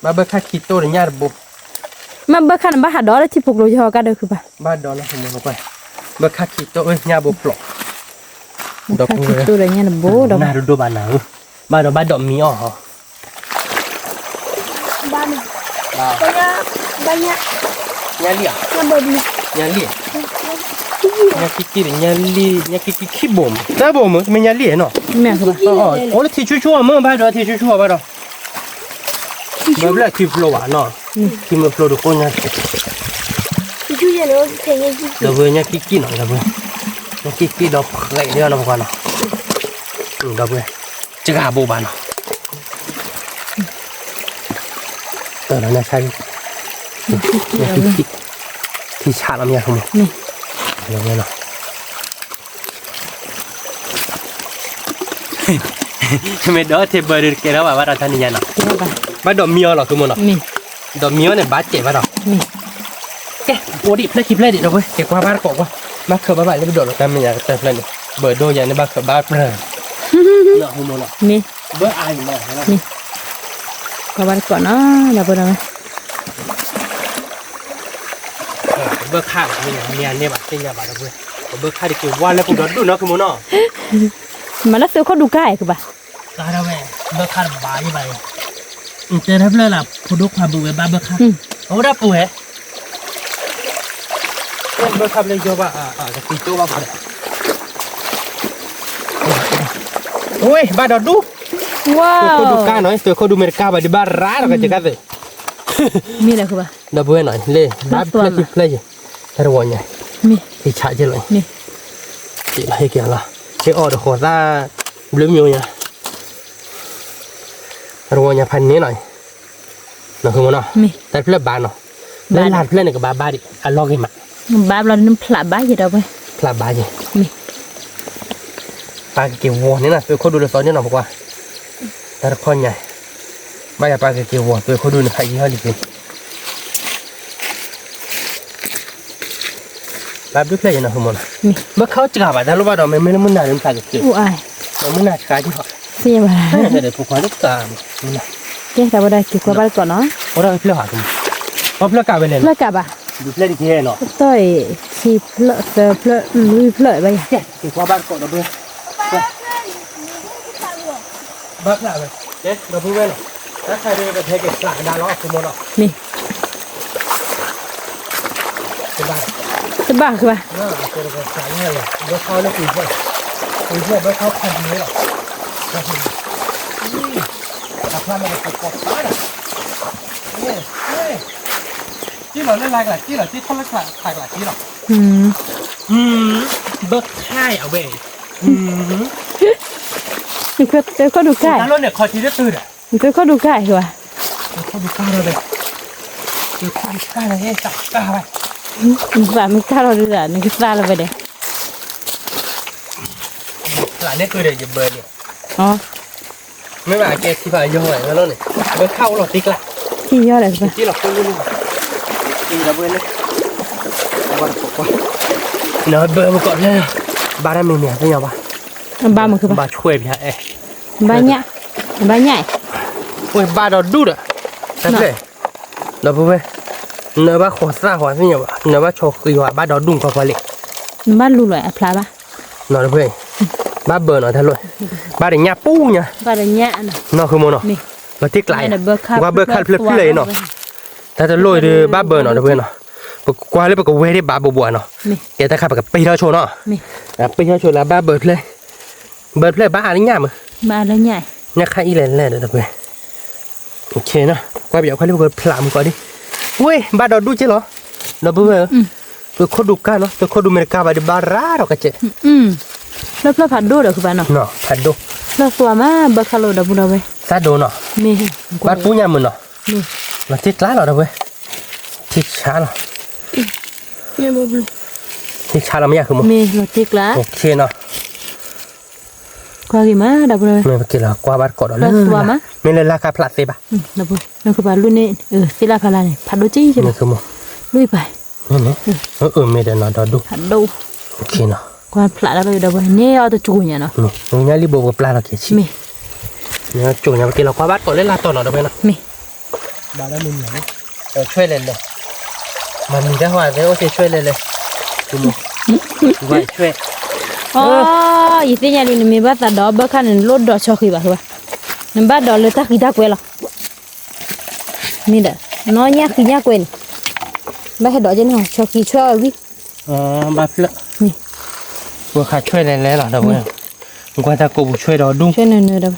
ဘၢခၣ်န့ၣ် ဘၣ်ဟးဒီးလၢထံဖိကျိယီၤကါဒီးခုဘၣ် ဘၣ်ဒီးလၢဟိမီ ဘၢခၣ်ခံတိၢ်ဝဲညၣ်ဘိပျီ ဒီးခံတိၢ်ဒီးညၣ်တဘိဒီး နၢ်ဒိၣ်ဒိၣ်ဘၣ်နၤဧၢ ဘၣ်ဒီးဘၣ်ဒီးမံၤအီၤဟီ ဘၣ် ညၣ်လံၣ်ဧါ ညၣ်လံၣ် ညၣ်ကံကံဒီးညၣ်လံၣ် ညၣ်ကံကံခံဘိမး သၢဘိမး မ့ၢ်ညၣ်လံၣ်နီၤ အိၣ်လၢထံဆူၣ်ဆူၣ်အီၤမ့ၢ်ဘၣ်ဒီးထံဆူၣ်ဆူၣ်အီၤဘၣ်ဒီး ဘၣ်ဘျၢထံဖျိဘၣ်နီၤ ထံမ့ၢ်ဖျိဒီးကိၣ်ညါ ဒီးပှၤညၣ်ကံကံနီၤ ဒီးပှၤ ညၣ်ကံကံဒီးဖှဲးဒီးနီၤပှၤနီၤ ဒီးပှၤ စှၤဘိဘၣ်နီၤ တၢ်လီၤနၢ်ဆါ ထံဆးလီၤမ့ၢ်ယါခမူ မ့ၢ်ဒီးထဲဘၢဒီးတကဲထီၣ်ဘၣ်ဘၣ်ဒီးတၢ်နံၤညါနီၤ ဘၣ်ဒီးမံအီၤလီၤခမူနီၤ ဒီးမံအီၤန့ၣ်ဘၣ်စဲးဘၣ်ဒီး ကဲ အိၣ်ဒံးဖျၢၣ်ခံဖျၢၣ်ဒံးဒီးဝဲ က့ၤကွၢ်ဘၣ်တကိးကွၢ် ဘၣ်ခၢဘၣ်ဘၣ်လၢပဒိးလီၤတၢ်မဲာ်ညါကတၢၢ်ဖျၢၣ်န့ၣ် ဘၢဒိၣ်ယၤန့ၣ်ဘၣ်ခၢဘၣ်ပြၢ မ့ၢ် ဘၢအါအံၤမ့ၢ် ကွၢ်ဘၣ်တကိးနီၤ ဒီပုၢ်ဒီဝဲၢ် ဘၢခၣ်မ့ၢ်န့ၢ်ဘၣ်သ့ၣ်ညါဘၣ်ဒီပုၢ်ဝဲၢ် ဘၢခၣ်တက့ၤဝါလၢပူၤဒီးဒူၣ်နီၤခမူနီၤ မ့ၢ်လၢသုးခိၣ်ဒူကါအဲၣ်ကဘၣ် ဘၢခၣ်တဘၣ်ယဘၣ် တဲတဖျၢၣ်လၢဖိဒိၣ်ခွါဘုးဝဲဘၣ်ဘၢခၣ် အဝဲဒၣ်ပူၤဝဲ ဘၢခၣ်ဖျၢၣ်ယိဘၣ် ကသံကၠိဘၣ်ဖးဒီး ဝဲ ဘၣ်ဒီးဒူၣ် သုးခိၣ်ဒူကါနီၤ သုးခိၣ်ဒူမ့ၢ်တကါဘၣ်ဒံးဘၣ်ရၤဒီးကစၢ်ကါသုး မ့ၢ်လၢဘၣ် ဒီပုၢ်ဝဲၢ်နီၤ လၢ ဘၣ်ဖျၢၣ်ခံဖျၢၣ်ယဲ တၢ်တဝီညါ ဟ့ၣ်ဆးက့လီၤ ဟ့ၣ်လီၤဟ့ၣ်က့ၤလီၤ ဟ့ၣ်အီၣ်ဒီးဃီၤသၣ် ဘျုးမၠိညါ တၢ်တဝီညါဖးန့ၣ်လီၤ နီၤ တၢ်တဖျၢၣ်ဘၣ်နီၤ လၢလၢ်တဖျၢၣ်န့ၣ်ကဘၣ်ဘၣ်ဒံး အလီၢ်ဂ့ၤမး ဘၣ်ဘျီဒ်နဖျးဘၣ်ယဲဒီပုၢ်ဝဲၢ် ဖျးဘၣ်ယဲ ပာ်ကက့ၤဝီၤန့ၣ်နီၤ သုးခိၣ်ဒူလၢသီန့ၣ်နီၤ ပကွၢ် တၢ်တခီညါ ဘၣ်ယၤပာ်ကက့ၤဝီၤ သုးခိၣ်ဒူန့ၣ်ဖးယံာ်ဟီၣ်လံ ဘၣ်ဘျုးဖျၢၣ်ယဲနီၤ ဟိမီနီၤ ဘၢခၣ်စှၤဘၣ်တၢ်လိၣ်ဘၣ်ဒီး မ့မ့ၢ်လၢမုၢ်နၤန့ၣ် မုၢ်နၤစှၤက့ၤဟီၣ် မုၢ်နၤစှၤက့ၤဟီၣ် ဖိခွါလၢကါ ကဲတၢ်ဝဲဒၣ်က့ၤကွၢ်ဘၣ်တကိးနီၤ အိၣ်ဒၣ်ဖျၢၣ်ဟီၣ် ပှၤဖျၢၣ်ကးဝဲလဲၣ် ဖျၢၣ်ကးဘၣ် ဒုးဖျၢၣ်တကဲနီၤ တၢ်အံၤ ခံဖျၢၣ် သၢဖျၢၣ် လွံၢ်ဖျၢၣ်ဘၣ်ယၤ ကဲ က့ၤကွၢ်ဘၣ်တကိးဒီးဘၢ ဘၣ်ဖျါဝဲ ကဲ ဒီပုၢ်ဝဲၢ်နီၤ တၢ်ခါဒ်ပဟဲက့ၤဖျါကဒါလီၤ အဖိမီနီၤ မ့ၢ် တဘၣ် တဘၣ်ဃုဘၣ် ဘၢခီလၢကွံာ်ဖျၢၣ် ကွံာ်ဖျၢၣ်ဘၢခီဖးဒံးလီၤ အဖျါမ့ၢ်တက့ၤကီးဖျါဒီး က့လီၤလၢလါကျါက့လီၤ က့ထီၣ်လၢခါကျါက့လီၤ ဘၢခါအဝဲ နသုခိၣ်ဒူကါ တၢ်လီၢ်န့ၣ်ခီထံတတုၤဒီး နသုခိၣ်ဒူကါဟဲဝဲ သုခိၣ်ဒူကါလီၤဒီး သုခိၣ်ဒူကါလီၤဟဲတၢ်ကါဝဲ နသးမ့ၢ်ကါလီၤဒုးသး နကသါလီၤဝဲဒီး ဖျါန့ၢ်ကုဒီးယဘၢန့ၣ် မ့ၢ်ဘၣ်အကဲထံဖးယီၤဝဲလီၤန့ၣ် ဘၢခါအိၣ်လီၤတ့ကျါ ထံယီၤလဲၣ် က့လီၤခိၣ်လီၤ က့ဒီးဘၢန့ၣ် ဘၣ်တကိးကွၢ် နဘၢမုၢ်ကီၢ်ဖျၢၣ် ဘၣ်တၢ်မံၤမံၤသ့ၣ်ညါဘၣ် ဘၣ်မုၢ်ခုဘၣ် ဘၣ်ဆွဲဖျါအဲ ဘၣ်ညၣ် ဘၣ်ညၣ် ဝဲဘၣ်ဒီးဒူၣ်ဒီး တၢ်ဖျၢၣ် ဒီပုၢ်ဝဲၢ် နဘၣ်ဃီၤသၣ်ဃီၤသ့ၣ်ညါဘၣ် နဘၣ်ဆီဃံၤဃီၤ ဘၣ်ဒီးဒူၣ်ကီၢ်ဖျၢၣ်လံ နဘၣ်လူလီၤအဖျါဘၣ် နီၤတဖျၢၣ် ဘၣ်ဘၢနီၤတၢ်လိၣ် ဘၣ်ဒီးညၣ်ပူညါ ဘၣ်ဒီးညၣ် နီၢ်ဃုမိၢ်နီၤ လီၤတ့ကျး ကွၢ်ဘၢခါတဖျၢၣ်ဖျၢၣ်အံၤနီၤ တၢ်တလိၣ်အံၤဒီးဘၣ်ဘၢနီၤတဖျၢၣ်နီၤ ပကွၢ်လၢပကဝဲဒၣ်ဘၣ်ဘိးဘိးနီၤ ကဲတၢ်ခါပကပ့ၤထီၣ်ဆိနီၤ ပ့ၤထီၣ်ဆိလၢဘၣ်ဘၢဖျၢၣ် ဘၢတဖျၢၣ်ဘၣ်အါလၢညၣ်မး, ဘၣ်အါလၢညၣ်, ညၣ်ခါအံၤလဲၣ်လဲၣ်ဒီး ဒီပုၢ်ဝဲၢ်, ကွၢ်ပယီၤခွဲးလံ ပကဖျးမူကီးဒံး, ဝ့ၢ် ဘၣ်ဒီးဒူၣ်က့လီၤ, ဒီပုၢ်ဝဲၢ်ဧၢ, သုးခိၣ်ဒူကၢ်နီၤ, သုးခိၣ်ဒူမ့ၢ်တကၢ်ဘၣ်ဒီးဘၣ်ရၤဒီးကစဲး, ဖျၢၣ်ဖျၢၣ်ဖးဒိၣ်ဒီးဃုဘၣ်နီၤ, ဖးဒိၣ်, ဖျၢၣ်သွါမး ဘၢခၣ်လိာ်ဒီပုၢ်ဝဲၢ်, သၣ်ဒိနီၤ, မ့ၢ်, ဘၣ်ပူညါမုာ်နီၤ, လီၤတ့ၢ်ကျါလီၤ ဒီပုၢ်ဝဲၢ်, ထံဆါလီၤ, ထံဆါလီၤမ့ၢ်ယၤဃုမး, မ့ၢ်လီၤတ့ၢ်ကျါ, ကွၢ်ဂ့ၤမး ဒီပုၢ်ဝဲၢ်, မ့ၢ်ပက့ၤလီၤကွၢ်ဘၣ်တကိးဒီးလၢ, မ့ၢ်လၢလၢ်ခါဖျးသ့ဘၣ်, နကဘၣ်လူန့ၢ်, သ့ၣ်လၢ်ဖးလၢ်န့ၣ် ဖးဒိၣ်က့ယဲ, လူပၢ်, မ့ၢ်ဒီးနီၤဒီဒူၣ်, ကွၢ်ဖျးတၢ်လီၤဒီပုၢ်ဝဲၢ် န့ၢ်အီၤတကၠိညါနီၤ, ညၣ်လံၣ်ဘိပပျၢ်လီၤက့ၤဆံ, မ့ၢ်, ကၠိညါ ပက့ၤလီၤကွၢ်ဘၣ်တကိးလၢလၢ်တီၤနီၤ ဒီပုၢ်ဝဲၢ်နီၤ, မ့ၢ် ဘၣ်လၢမုၢ်မုၢ်, ဆွဲလဲၤလဲၤ, မၤမံၤတၢ်ဟီသဲအိၣ်သ့ဆွဲလဲၤလဲၤ, ဆွဲ, အီ, ယသ့ၣ်ညါလံ နမ့ၢ်ဘၣ်သးဒီးဘၢခၣ်န့ၣ် နလိၣ်ဒီးဆီဃံဘၣ်ဃုဘၣ်, နဘၣ်ဒီးလၢတၢ်ဃံတၢ်ကွဲးလီၤ, မ့ၢ်ဒီး, နီၢ်ညၣ်ဃံညၣ်ကွဲးန့ၣ်, ဘၣ်ဟဲဒီးက့န့ၣ် ဆီဃံဆွဲအီၤဝံၤ, ဘၣ်ဖျၢၣ်, ဘၢခၣ်ဆွဲလဲၤလဲၤလီၤ ဒီပုၢ်ဝဲၢ်, ကွၢ်တၢ်ကိးပူၤဆွဲဒီးဒူၣ်, ဆွဲနၢၤနၢၤဒီး,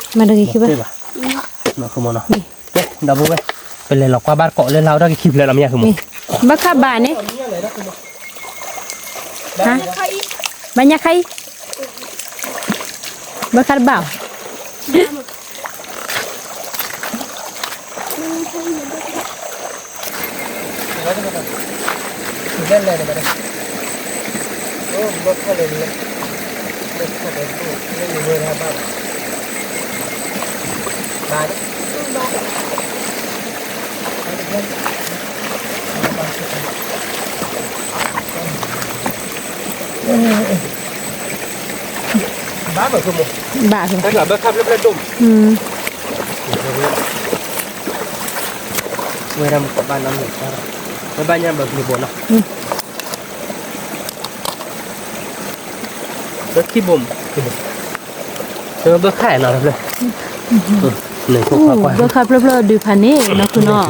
မၤတဂ့ၤခံဘၣ်, ဒီပုၢ်ဝဲၢ်, ပလဲၤလီၤကွၢ်ဘၣ်တကိးလၢလၢ်အိၣ်ထီၣ်က့ၤခံဖျၢၣ်လီၤ မ့ၢ်ယၤဃုမး, ဘၢခၣ်ဘၣ်န့ၣ်, ဘၣ်ညၣ်ခါအံၤ, ဘၢခၣ်တဘၣ်အီၤ ဘၣ်, ဘၣ်, ဝဲဒၣ်မ့ၢ်ကဘၣ်နီတမံၤ, ဝဲဘၣ်ညါဘၣ်ဘျုးဘိနီၤ, ဘၣ်ခံဘိ, ဘၣ်ခါနီၤတဖျၢၣ်, ဘၢခါဖျၢၣ်ဖျၢၣ်ဒုးဖးန့ၣ်နီၤ,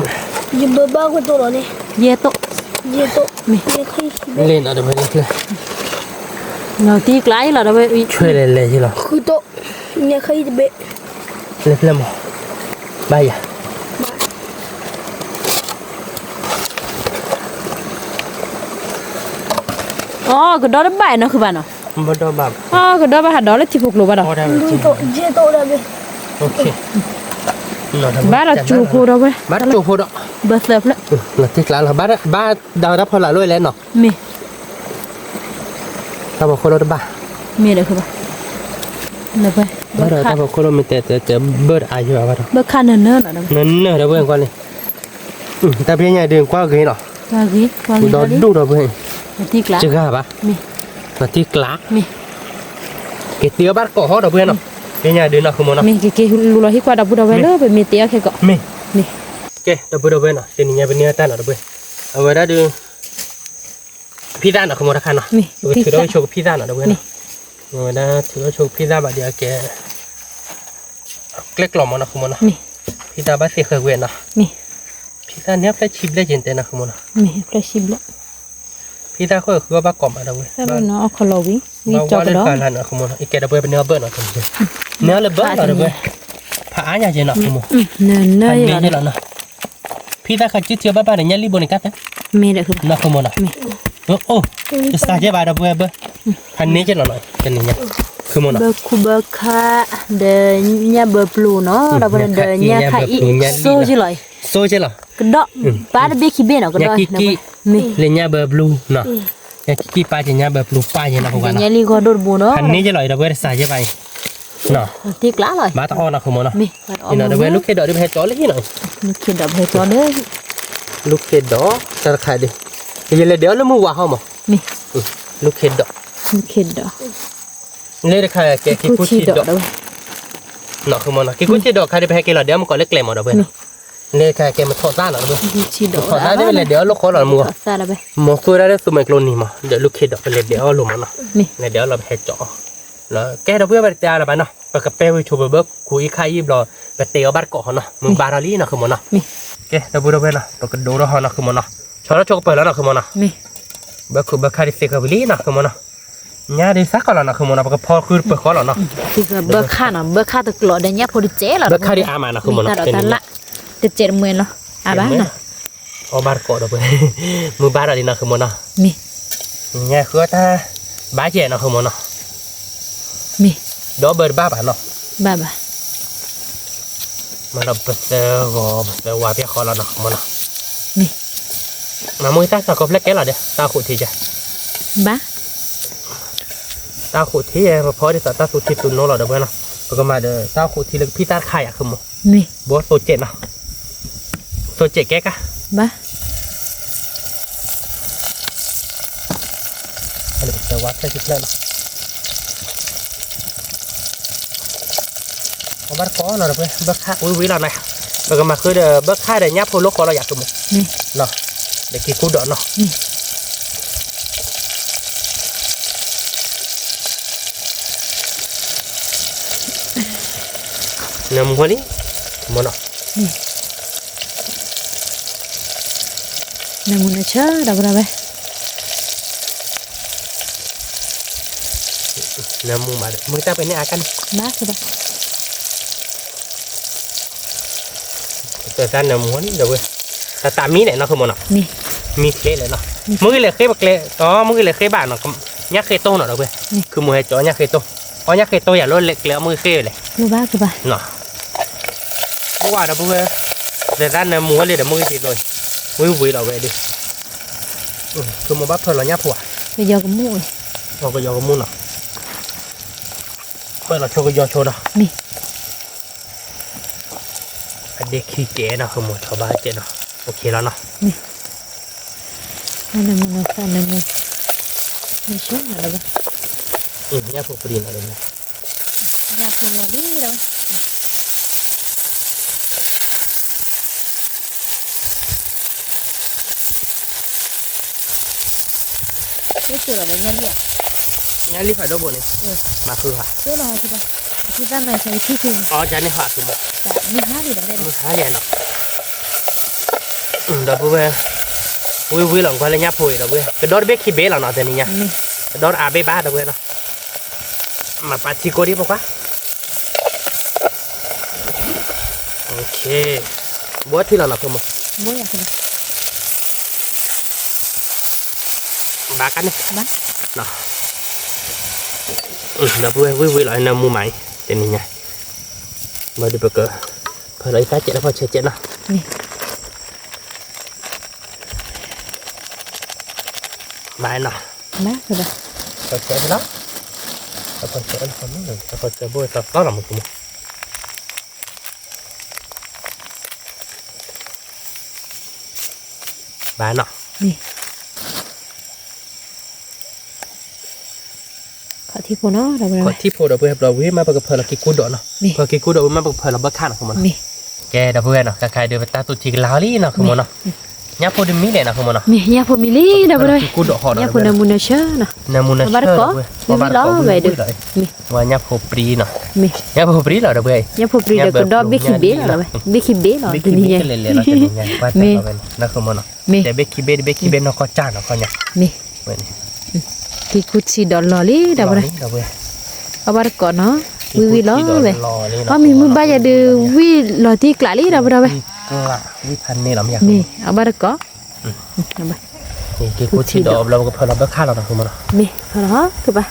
ယဘၢဘၣ်ဝဲတိၢ်လီၤန့ၣ်, ယဲတိၢ်, ယဲတိၢ်, လ့ၣ်နီၤတဖျၢၣ်, လီၤတံၢ်ကျါအံၤလီၤ ဒီပုၢ်ဝဲၢ်, ဆွဲလဲၤလဲၤယလီၤ, ဃုတိၢ်, ညါခါအံၤတဘ့ၣ်, လၢဖျၢၣ်မး, ဘၣ်ယၤ အီ ကဒီးတဘၣ်နီၤဃုဘၣ်နီၤ, အီ ကဒီးဘၣ်ဟးဒီးလၢထံဖိကျိၤဘၣ်ဒီး, ဘၣ်ဒီးကၠိဖိဒီးဝဲ, ဘၣ်ဒီးကၠိဖိဒီး, ဘၣ်သၢဖျၢၣ်, လီၤတံၢ်ကျါလီၤ, ဘၣ်ဒီးတၢ်ဖီလာ်လၢလဲၣ်နီၤ, မ့ၢ်, တၢ်ဖီခိၣ်လၢတဘၣ်, မ့ၢ်ဒီးဃုဘၣ်, ဘၣ်ဒီးတၢ်ဖီခိၣ်လၢမ့ၢ်တဲတဲတဲဘၢတအါယွၤဘၣ်ဒီး, ဘၢခါနၢၤနၢၤနီၤ, နၢၤနၢၤဒီပုၢ်ဝဲၢ်ကွၢ်န့ၣ် တၢ်ဖဲညါဒုးကွၢ်ဂ့ၤနီၤ, ဒီးဒူၣ်ဒီပုၢ်ဝဲၢ်, တဂၤဘၣ်, ဒီးတံၢ်ကျါ, က့ၤတ့အီၣ်ဘၣ်တကိးဟီဒီပုၢ်ဝဲၢ်နီၤ, ဖဲညါဒုးနီၤဃုမးနီၤ, မ့ၢ်က့ၤက့ၤလူလီၤဟံၣ်ကွၢ်ဒီပုၢ်ဒီဝဲၢ်လၢ ပမ့ၢ်တ့အီၣ်ခဲကီး, မ့ၢ်, ကဲ ဒီပုၢ်ဒီဝဲၢ်နီၤ, တနံၤညါပန့ၢ်တၢ်နီၤဒီပုၢ်ဝဲၢ်, အဝဲဒၣ်ဒုး ဖံသၣ်နီၤဃုမးတခါနီၤ, ပကထုးထီၣ်ဝဲဆိကဖံသၣ်နီၤဒီပုၢ်ဝဲၢ်နီၤ, အဝဲဒၣ်ထုးထီၣ်ဆိကဖံသၣ်ဘၣ်ဒီးအကဲ ကျဲကျိၤမးနီၤဃုမးနီၤ, ဖံသၣ်ဘၣ်သ့ၣ်ဃဲၤဝဲနီၤ, ဖံသၣ်န့ၣ်အဖျၢၣ်ဆံဘျဲၣ်က့ၤတဲနီၤဃုမးနီၤ, ဖံသၣ်ဃဲၤဃုအီၣ်ဘၣ်ကိးမးဒီပုၢ်ဝဲၢ်, ဘၣ်ဝါလၢဃာ်လၢနီၤဃုမးနီၤ, အကဲဒီပုၢ်ဝဲၢ်ပန့ၢ်အီၣ်ဘၢၣ်နီၤဃုမး, န့ၢ်အီၣ်လၢဘၢၣ်နီၤဒီပုၢ်ဝဲၢ်, ဖးအါညါက့ၤနီၤဃုမး, ဖးန့ၢ်က့ၤလီၤနီၤ, ဖံသၣ်ဃဲၤက့ၤထံအီၣ်ဘၣ်ဘၣ်ဒီးညၣ်လံၣ်ဘိန့ၣ်ကၢ်သၢ နီၤဃုမးနီၤ, အိၣ် တစးကဲဘၣ်ဒီပုၢ်ဝဲၢ်ဘၢၣ်, ဖးန့ၢ်က့ၤလီၤနီၤ, တနံၤညါ ဃုမးနီၤ, ဘၢခူဘၢခါ, ဒီးညၣ်ဘၢပျိၤနီၤ, ဒီပုၢ်ဝဲၢ်ဒီးညၣ်ခါအံၤ, စိက့ၤလီၤ, စိက့ၤလီၤ, ကဒီး, ဘၣ်တဘ့ၣ်ခံဘ့ၣ်နီၤ, ကဒီး, လၢညၣ်ဘၢပျိၤနီၤ, ညၣ်ခံကံၢ်ပၢ်က့ၤညၣ်ဘၢပျိၤပၢ်က့ၤနီၤဃုမးနီၤ, ညၣ်လံၣ်ဂီၤဒိၣ်တဘိနီၤ, ဖးန့ၢ်က့ၤလီၤဒီပုၢ်ဝဲၢ်တစးကဲဘၣ်အံၤ, တံၢ်ကျါလီၤ, ဘၣ်တအီၣ်နီၤဃုမးနီၤ, ဒီပုၢ်ဝဲၢ်လူၢ်ခ့ဒီးဒုးပဟဲကၠီလၢဟံၣ်နီၤ, လူၢ်ခ့ဒီးပဟဲကၠီလၢ လူၢ်ခ့ဒီး, တၢ်တခါဒုး, ယလဲၤဒဲးအီၣ်လၢမုၢ်ဝါဟီမး, လူၢ်ခ့ဒီး, လူၢ်ခ့ဒီး, လၢတခါကဲခံခူထံဒီး, နီၤဃုမးနီၤ, ခံခူထံဒီးခါဒုးပဟဲက့ၤလီၤဒဲးအီၣ်မုၢ်ကီးလၢကျဲမးဒီပုၢ်ဝဲၢ်နီၤ, လၢတခါကဲမထီၣ်သၣ်နီၤ, မထီၣ်သၣ်ဒုးပလဲၤဒဲးအီၣ်လၢဃီလီၤမုၢ်, မီၤသိဒၣ်လၢသူမဲာ်ကျိနံၤမး, ဒီးလူၢ်ခ့ဒီးပလဲၤဒဲးအီၣ်လိာ်မးနီၤ, လဲၤဒဲးအီၣ်လီၤပဟဲကၠီ ကဲဒီပုၢ်ဝဲၢ်ပတတဲအါလၢၤဘၣ်နီၤ, ပကပဲဝဲဆိပဘၢခူအံၤခါအံၤဘျီ, ပတဲအီၣ်ဘၣ်တကိးဟီနီၤ, မုၢ်ဘါထီၣ်လံနီၤဃုမးနီၤ, ကဲဒီပုၢ်ဒီဝဲၢ်နီၤ, ပကဒိထီၣ်ဟီနီၤဃုမးနီၤ, ဆီထီၣ်ဆိကပၤလီၤနီၤဃုမးနီၤ, ဘၢခူဘၢခါဒုးသ့ဃဲၤဝံၤလံနီၤဃုမးနီၤ, ညါဒုးသးကီးလီၤနီၤ ဃုမၢ်နီၤ ပကဖီဃုပၢၤဃီလီၤနီၤ. ဘၢခၣ်နီၤ ဘၢခၣ်တကျိၤဒီးညၣ်ဖိတစဲးလီၤ. ဘၢခၣ်ဒုးအါမးနီၤ ဃုမၢ်နီၤ တၢ်လၢ် တစဲးတမှဲလီၤ အါဘၣ်နီၤ. အီၣ်ဘၣ်တကိးဒီးပှဲၤ မုၢ်ဘၣ်ဒီးလံနီၤ ဃုမၢ်နီၤ. မ့ၢ် ညါဃုအီၣ်တၢ် ဘၣ်ယဲၢ်နီၤ ဃုမၢ်နီၤ. မ့ၢ် ဒီးဘၢတဘၣ်ဘၣ်နီၤ. ဘၣ်ဘၣ် မ့ၢ်ဒီးပသၢဂီၤ ပသၢဝါပျဲၢ်ဃီလီၤနီၤ မ့ၢ်နီၤ. မ့ၢ် မ့ၢ်တၢ်စးကီးဖျဲၣ်ကဲလီၤဒီး တၢ်အိၣ်ခိးထံယါ ဘၣ် တၢ်အိၣ်ခိးထံ ပဖီဒ်သိးတၢ်သူထံသူနိလီၤဒီးပှဲၤနီၤ. ပကမၤဒီးတၢ်အိၣ်ခိးထံလၢကဖံးတၢ်တခါယါ ဃုမၢ်. မ့ၢ် ဘီသိကဲးနီၤ သိကဲးကဲကါ ဘၣ် ပသၢဝါဖျဲၣ်ထံဖျဲၣ်လီၤ. အီၣ်ဘၣ်တကိးနီၤဒီးပှဲၤ ဘၢခၣ်ဝံၤဝံၤလီၤနီၤ. ပကမၤဃုဒီးဘၢခၣ်ဒီးညၣ်ဖိလိၣ်ဃီလီၤယါ ဃုမၢ် မ့ၢ် နီၤ. ဒီးက့ၤကူဒီးနီၤ မ့ၢ် နၢမူလံ မ့ၢ်နီၤ. နၢမူနၢဆၢဒီးပှဲၤဝဲ နၢမူမးဒီး မ့ၢ်တၢ်ပှဲၤန့ၣ်အါကါန့ၣ် ဘၣ် တၢ်နၢမူလံဒီးပှဲၤ တၢ်တၢ်မံလဲၣ်နီၤ ဃုမၢ်နီၤ. မံချ့လဲၣ်နီၤ မ့ၢ်ဂ့ၤလဲၣ်ဃ့ပကျဲ မ့ၢ်ဂ့ၤလဲၣ်ဃ့ဘၣ်နီၤ ညၣ်ဃ့တိၢ်နီၤဒီးပှဲၤ ဃုမၢ်ဟဲကၠီညၣ်ဃ့တိၢ် အီၣ်ညၣ်ဃ့တိၢ်ယၤလၢကျဲအီၣ်မ့ၢ်ဂ့ၤဃ့လဲၣ် ဘၣ် ဘၣ်ဒီးပှဲၤ တၢ်နၢမူလံဒီးမ့ၢ်ဂ့ၤသ့သိး ဝံၤဝံၤလီၤဝဲဒုး ဃုမၢ်ဘၣ်ဖၢလီၤညၣ်ဖိဧါ ကယီကမူၣ် ကယီကမူၣ်နီၤ ဖၢလီၤဆိကယီဆိနီၤ မ့ၢ် အဒ့ခံကဲနီၤ ဃုမၢ်ထီၣ်ဘၣ်ကဲနီၤ အိၣ်ခ့လီၤနီၤ မ့ၢ် နၢမူနၢဆၢ နၢမူ နၢဆၢနီၤဒီး ညၣ်ဖိပြံနီၤဒီး ညၣ်ဖိလီၤလံဒီး ညၣ်လံဖးဒိၣ်ဘိန့ၣ် မၤဃုဧါ အီၣ်ကန့ၣ်ဟးဃုမၢ် မုၢ်ဟါလံနီၤ ဒီးပဝဲ ဝံၤဝံၤလီၤကွၢ်လၢညၣ်ဖိအံၤဒီးပဝဲ ကဒီတဘ့ၣ်ခံဘ့ၣ်လီၤနီၤ တနံၤညါ ကဒီတအါဘ့ၣ်ဘၣ်ဒီးပဝဲနီၤ မၤပာ်ထံကိးဒံးဖိခွါ ဘိထံလီၤနီၤ ဖိမၢ် ဘၣ်ကါန့ၣ် ဒီးပဝဲဝံၤဝံၤလီၤ နၢမူမးအံၤ တနံၤညါ ဘၣ်ဒီးပက ဖၢလီၤအံၤတၢ်စဲးလၢဖီဆဲးစဲးနီၤ မၤနီၤ ဖီဆဲးလီၤ ဖီဆဲးလီၤ ဖီဆဲးဘိသီသီလီၤမုၢ်မုၢ် ဘၣ်နီၤ ခီၣ်ထံဖိနီၤ ခီၣ်ထံဖိဒီးပှဲၤဘျီဝံၤမး ပကဖၢလီၤက့ၤကူဒီးနီၤ ဖၢက့ၤကူဒီးဝံၤမး ပကဖၢလီၤဘၢခၣ်နီၤ ဃုမၢ်နီၤ ကဲဒီးပဝဲနီၤ ကဲကဲဒီးပတၢ်သူထံကလါလံနီၤ ဃုမၢ်နီၤ ညၣ်ဖိဒုးမံလဲၣ်နီၤ ဃုမၢ်နီၤ မ့ၢ်ညၣ်ဖိမံလံဒီးပဝဲ ညၣ်ဖိနၢမူနၢဆၢနီၤ နၢမူနၢဆၢဒီးပှဲၤ ဝံၤလီၤဝဲဒီး ဝဲညၣ်ဖိပြံနီၤ ညၣ်ဖိပြံလီၤဒီးပှဲၤ ညၣ်ဖိပြံဒီးကဒီဘ့ၣ်ခံဘ့ၣ်လီၤ ဘ့ၣ်ခံဘ့ၣ်လီၤ တနံၤညါ မ့ၢ် မ့ၢ် တဲဘ့ၣ်ခံဘ့ၣ် တဘ့ၣ်ခံဘ့ၣ်နီၢ်ကီၢ်ကၢ်နီၤ ခီညါ မ့ၢ် ထံခူထံဒီးလီၤလံဒီးပဝဲ အီၣ်ဘၣ်တကိးနီၤ ဝံၤဝံၤလီၤဝဲ အီၣ်မ့ၢ်မုၢ်ဘၣ်ယၤဒုး ဝံၤလီၤတံၢ်ကျးလံဒီးပဝဲ မ့ၢ် အီၣ်ဘၣ်တကိး ထံခူထံဒီးဘျီ ပကဖၢလီၤဘၢခၣ်လီၤနီၤ ဃုမၢ်နီၤ မ့ၢ် ဖၢလီၤကဘၣ်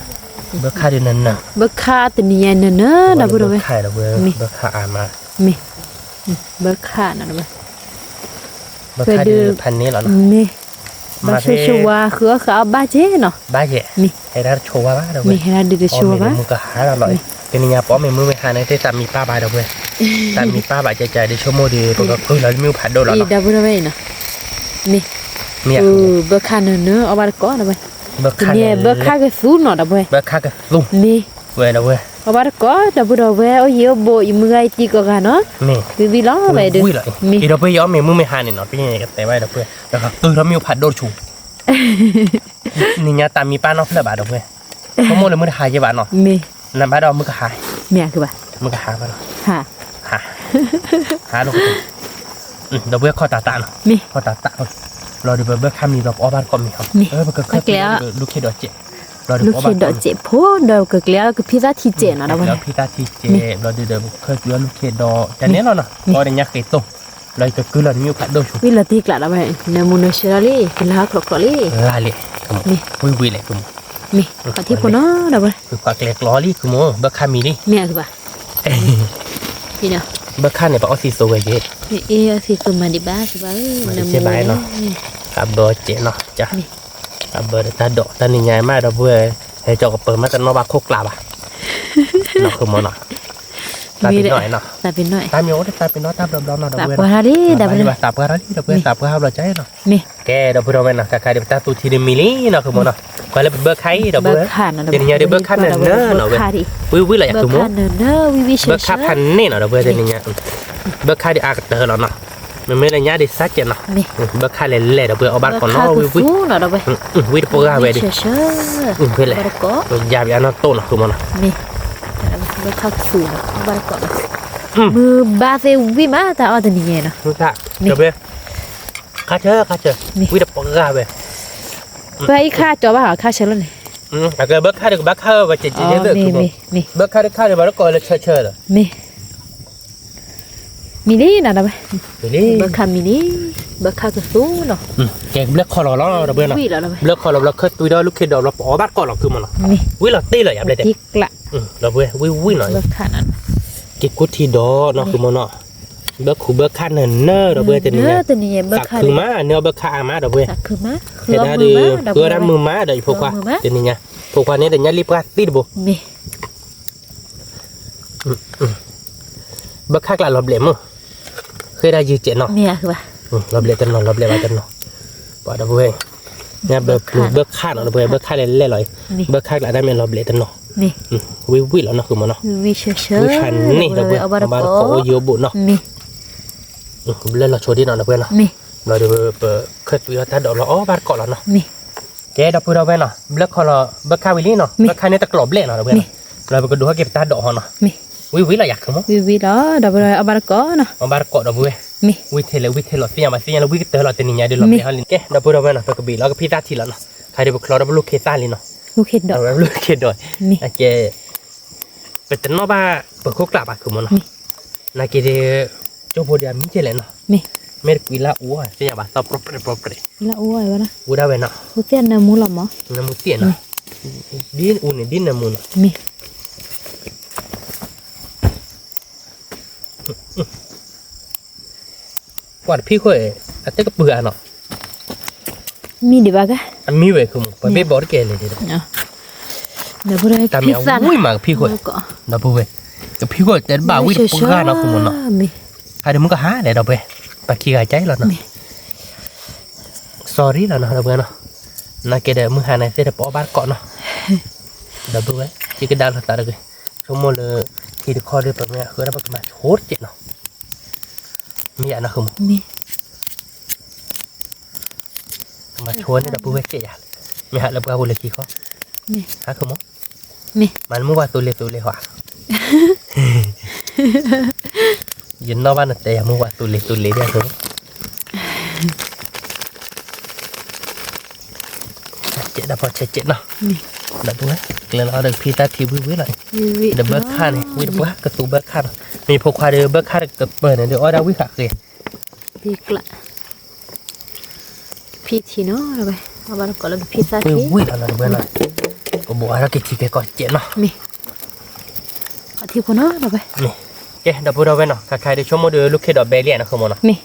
ဘၢခၣ်ဒုးနၢၤနၢၤ ဘၢခၣ်တနံၤညါနၢၤနၢၤဒီးပဝဲ ဘၢခၣ်အါမး မ့ၢ် ဘၢခၣ်နီၤ ဘၢခၣ်ဒုးဖးန့ၢ်လီၤနီၤ မ့ၢ် ဘၣ်ဆိဆိဝါ ဃုအီၣ်ဃုအီၣ်ဘၣ်က့နီၤ ဘၣ်က့ မ့ၢ် ဟဲဒၣ်တဆိဝါဘၣ်ဒီးပဝဲ မ့ၢ် ဟဲဒၣ်ဒုးတဆိဝါဘၣ် အီၣ်မ့ၢ်မုၢ်ကဟါလီၤ တနံၤညါပအီၣ်မ့ၢ်မုၢ်မ့ၢ်ဟါန့ၣ် တၢ်မံၤပၢ်ဘၣ်ဒီးပဝဲ တၢ်မံၤပၢ်ဘၣ်ကဲကဲ ဒုးဆိကမိၣ်ဒီး ပကဃုလီၤလၢမ့ၣ်အူဖးဒိၣ်လီၤနီၤ ဒီပုၢ်ဒီဝဲၢ်အံၤနီၤ မ့ၢ် မ့ၢ် ဘၢခၣ်နၢၤနၢၤ အီၣ်ဘၣ်တကိးဒီးဝဲ တနံၤဘၢခၣ်ကသူနီၤဒီးပဝဲ ဘၢခၣ်ကသူ မ့ၢ် ဝဲဒီးဝဲ အီၣ်ဘၣ်တကိး ဒီပုၢ်ဒီဝဲၢ် အိၣ်ယံၤအိၣ်ဘူး ယမုၢ်ဂၤယတံၤကိးဂၤနီၤ မ့ၢ် ဝံၤဝံၤလီၤဝဲဒုး မ့ၢ် အံၤဒီးပယီၤအီၣ်မ့ၢ်မုၢ်မ့ၢ်ဟါန့ၣ်နီၤ ပယီၤကတဲဝဲဒီးပဝဲ ဒီးကသူထီၣ်မ့ၣ်အူဖးဒိၣ်တဆူ နံၤညါတၢ်မံၤပၢ်နီတဖျၢၣ်ဘၣ်ဒီးပဝဲ ဆိကမိၣ်လၢမုၢ်တဟါယဲဘၣ်နီၤ မ့ၢ် နဘၣ်ဒီးမုၢ်ကဟါ မ့ၢ် မုၢ်ကဟါဘၣ်နီၤ ဟါ ဟါ ဒီပုၢ်ဝဲၢ်ခီၣ်တၢ်တၢ်နီၤ မ့ၢ် ခီၣ်တၢ်တၢ် ဘျီဒီးပဘၢခၣ်မံၤဘျီပအီၣ်ဘၣ်တကိးမံၤဟီ မ့ၢ် ပကခၢၣ်ကျဲၤဒုးဒိၣ်ခ့ဒီးစဲး လူၢ်ခ့ဒီးစဲးဖိဒီးကကျဲကဖံသၣ်ထံစဲးနီၤ ဒီးဝဲဖံသၣ်ထံစဲး ဘျီဒုဒီး ခၢၣ်ကွံာ်အီၣ်လူၢ်ခ့ဒီး တန့ၣ်လီၤနီၤ အီၣ်ဒီးညါဃ့တိၢ် ဘျီကကုၢ်လီၤနမ့ၢ်ဖးဒိၣ်ဆိ ဝံၤလီၤတံၢ်ကျးဒီးဝဲ နၢမူနၢဆၢလီၤလံ ကလၢဟီၣ်ချီချီလံ လါလံ ဝံၤဝံၤလဲၣ် ဝံၤဝံၤလဲၣ် မ့ၢ် ပှၤထံဖိနီၤ ဒီးဝဲ ပှၤကျဲကျီလံ ခုမိၢ် ဘၢခါမံၤလံ မ့ၢ်အကဘၣ် ဘၢခါန့ၣ် ပှၤအီၣ်သံသိဝဲက့ၤ အီၣ်သံသိမၤဒံးဘၣ် ကဘၣ် နၢမူဘၣ်နီၤ ကဘၢစဲးနီၤ ကဘၢဒီးတၢ်ဒိး တၢ်နံၤညါမးဒီပုၢ်ဝဲၢ် ဟဲကၠီကပၢၤမးတနီၣ်ဘၣ်ခိၣ်ကျးဘၣ် နီၤ ခုမိၢ်နီၤ သးပ့ၤနီၣ်နီၤ တၢ်မ့ၢ်အိၣ်တၢ်သးပ့ၤနီၣ်တၢ်ဘျီဘျီနီၤ ဒီပုၢ်ဝဲၢ် သးပှၢ်ထီၣ်လံ ဒီပုၢ်ဝဲၢ် သးပှၢ်ထီၣ်လံ ဒီပုၢ်ဝဲၢ် သးပှၢ်ထီၣ်ဘျီကၠီနီၤ ကဲ ဒီပုၢ်ဝဲၢ်နီၤ ခါခါဒီးပတၢ်သူထံဒ်မံၤလံနီၤ ခုမိၢ်နီၤ ကွၢ်လၢပဘၢခါအံၤ ဒီပုၢ်ဝဲၢ် တနံၤညါဒီးဘၢခါနၢၤနၢၤနီၤဝဲ ဝံၤဝံၤလီၤယၤ ခုမိၢ် ဘၢခါဖးန့ၢ်နီၤ ဒီပုၢ်ဝဲၢ် တနံၤညါ ဘၢခါဒီးအါကတၢၢ်လီၤနီၤ မ့မ့ၢ်လၢညါဒီးစၢ်ကဲးနီၤ ဘၢခါလဲၤလဲၤ ဒီပုၢ်ဝဲၢ် အီၣ်ဘၣ်တကိးနီၤ ဝံၤဝံၤ ဝံၤတပှၢ်ဝဲဒီး ဖဲလဲၣ် ယၤဘၣ်အနီၢ်တိၢ်နီၤ ခုမိၢ်နီၤ ဘၢခါကသူ မုၢ်ဘၣ်သ့ၣ်ဝံၤမး တၢ်အီၣ်တနံၤညါနီၤ ဒီပုၢ်ဝဲၢ် ခါဆၢ ခါဆၢ ဝံၤတပှၢ်ဝဲ ပှၤအံၤခါကၠီဘၣ်ဟီ ခါဆၢလီၤန့ၣ် အကဘၢခါဒီးကဘၣ်ခါဝဲ ကဲးကဲး ဘၢခါဒီးဘၣ်တကိးလၢဆၢဆၢလီၤ မ့ၢ် မံၤလံနီၤ ဒီပုၢ်ဝဲၢ် ဘၢခါမံၤလံ ဘၢခါကသူနီၤ ကဲ ဘျၢခီၣ်လီၤလီၤ ဒီပုၢ်ဝဲၢ်နီၤ ဘျၢခီၣ်လီၤ ဘျီခၢၣ်သွံဒီးလူၢ်ခ့ဒီး ဘျီပအီၣ်ဘၣ်တကိးလီၤ ခုမိၢ်နီၤ ဝံၤလီၤတ့ၢ်လီၤယၤဘျဲၣ်တဲ ဒီပုၢ်ဝဲၢ် ဝံၤဝံၤနီၤ က့ၤကူထံဒီးနီၤ ခုမိၢ်နီၤ ဘၢခူဘၢခါနၢၤနၢၤ ဒီပုၢ်ဝဲၢ် တနံၤညါ သးခုမး န့ၢ်အီၣ်ဘၢခါအါမး ဒီပုၢ်ဝဲၢ် သးခုမး ဃုအီၣ်မုာ်မး ဒီပုၢ်ဝဲၢ် တနံၤညါ ဖိခွါန့ၣ် တညါလံပှၢ်သံတဘိ ဘၢခါကျးလီၤဘျဲၣ်မုၢ် ဃ့ဒၣ်ယုၢ်စဲးနီၤ လီၤဘျဲၣ်တနီၤ လီၤဘျဲၣ်ဘၣ်တနီၤ ပှၤဒီပုၢ်ဝဲၢ် ညါဘၢခါနီၤ ဒီပုၢ်ဝဲၢ် ဘၢခါလဲၤလဲၤလီၤ ဘၢခါကျးတၢ်မ့ၢ်လီၤဘျဲၣ်တနီၤ ဝံၤဝံၤလီၤနီၤ ခုမိၢ်နီၤ ဝံၤဆၢဆၢ ဝံၤဆၢန့ၣ် ဒီပုၢ်ဝဲၢ် အီၣ်ဘၣ်တကိး အိၣ်ယိဘိၣ်နီၤ ဘျၢလီၤဆိဒ်နီၤ ဒီပုၢ်ဝဲၢ်နီၤ ဘျီဒီးပခၢၣ်သွံအီၣ်တၢ်ဒိးလီၤ အီၣ်ဘၣ်တကိးလီၤနီၤ ကဲ ဒီပုၢ်ဝဲၢ်နီၤ ဘျၢခီၣ်လီၤ ဘၢခါဝံၤလံနီၤ ဘၢခါန့ၣ်တကျိးဘျဲၣ်နီၤ ဒီပုၢ်ဝဲၢ်နီၤ ဘျီပကဒိးဟဲက့ၤပတၢ်ဒိးဟီနီၤ ဝံၤဝံၤလီၤယၤ ခုမိၢ် ဝံၤဝံၤလီၤ ဒီပုၢ်ဝဲၢ် အီၣ်ဘၣ်တကိးနီၤ အီၣ်ဘၣ်တကိး ဒီပုၢ်ဝဲၢ် ဝံၤထဲလဲၣ် ဝံၤထဲလီၤ သ့ၣ်ညါဘၣ် သ့ၣ်ညါလၢဝံၤကတၢၢ်လီၤ တနံၤညါဒီးလီၤဘျဲၣ်ဟီလံ ကဲ ဒီပုၢ်ဝဲၢ်နီၤ ပကဘ့ၣ်လီၤကဖံသၣ်ထံလီၤနီၤ ခါဒီးပချီဒီးပလူၢ်ခ့သၣ်လံနီၤ လူၢ်ခ့ဒီး ကဲ ပတနီၣ်ဘၣ်ပခိၣ်ကျးဘၣ် ခုမိၢ်နီၤ နာ်က့ဒီး ကၠိဖိဒီးအမံၤကဲလဲၣ်နီၤ မ့ၢ်တကွံလၢအူအီၣ် သ့ၣ်ညါဘၣ် သီၣ်ပြိပြဲပြဲ အူဒၣ်ဝဲနီၤ နၢမူလီၤမး နၢမူတ့ၢ်နီၤ ဒ်အူန့ၣ် ဒ်နၢမူနီၤ ကွၢ်တဖံးဃီ အတကပုၢ်အါနီၤ မံဒံးဘၣ်က အမံဝဲ ခုမိၢ် ပဘ့ၣ်ဘီတကဲလဲၣ်ဒီး တၢ်မ့ၢ်အဝံၣ်မးကဖံးဃီ ဒီပုၢ်ဝဲၢ် ကဖံးဃီတဲတဘၣ်ဝံၣ်တပှၢ်နီၤ ခုမိၢ်နီၤ ဟးဒီးမုၢ်ကဟါလဲၣ် ဒီပုၢ်ဝဲၢ် ပှၤခံဂၤကၢ်လီၤနီၤ sorry လီၤနီၤ ဒီပုၢ်ဝဲၢ်နီၤ နာ်က့ဒီးမုၢ်ဟါန့ၣ်သ့ၣ်တပအီၣ်ဘၣ်တကိးနီၤ ဒီပုၢ်ဝဲၢ် စံးကဒါလိာ်သးတဂ့ၤ ဆိကမိၣ်လၢ ထံတခီဒီး ပမ့ၢ်ဃုဒၣ်ပကမၤဆိတစဲးနီၤ မ့ၢ်ယၤနီၤ ခုမိၢ် ကမၤဆိန့ၣ် ဒီပုၢ်ဝဲၢ်စဲးယၤ မ့ၢ်ဟးလၢပှၢ်ပူၤလၢခံခီ ဟါ ခုမိၢ် မၤနမုၢ်ဝၤသူလ့ၤသူလ့ၤဟီ ယနီၣ်ဘၣ်နတဲယၤမုၢ်ဝၤသူလ့ၤသူလ့ၤဒ်အသိး ဆဲးဒၣ်ဖီဆဲးဆဲးနီၤ ဒီပုၢ်ဝဲၢ် ကျဲလီၤဒီးကဖံသၣ်ထံဝံၤဝံၤလီၤ ဒီးဘၢခါန့ၣ် ဝံၤတပှၢ်ကသူဘၢခါနီၤ မ့ၢ်ဖိခွါဒီးဘၢခါဒီးကပၢၢ်န့ၣ်ဒီးအီၣ်ဒၣ်ဝံၣ်ဃာ်ဃ့ ကဖံထံနီၤ ဒီပုၢ်ဝဲၢ် အီၣ်ဘၣ်တကိးလၢကဖံသၣ်ထံ ဝံၤလီၤနီၤ ဒီပုၢ်ဝဲၢ်နီၤ ပဘိးအါထီၣ်က့ၤထံကဲကီၢ်စဲးနီၤ မ့ၢ် အထံဖိနီၤ ဒီပုၢ်ဝဲၢ် မ့ၢ် ကဲ ဒီပုၢ်ဝဲၢ်နီၤ ခါခါဒီးဆိကမိၣ်ဒီးလူၢ်ခ့ဒီးဘဲလံနီၤ ခုမိၢ်နီၤ မ့ၢ်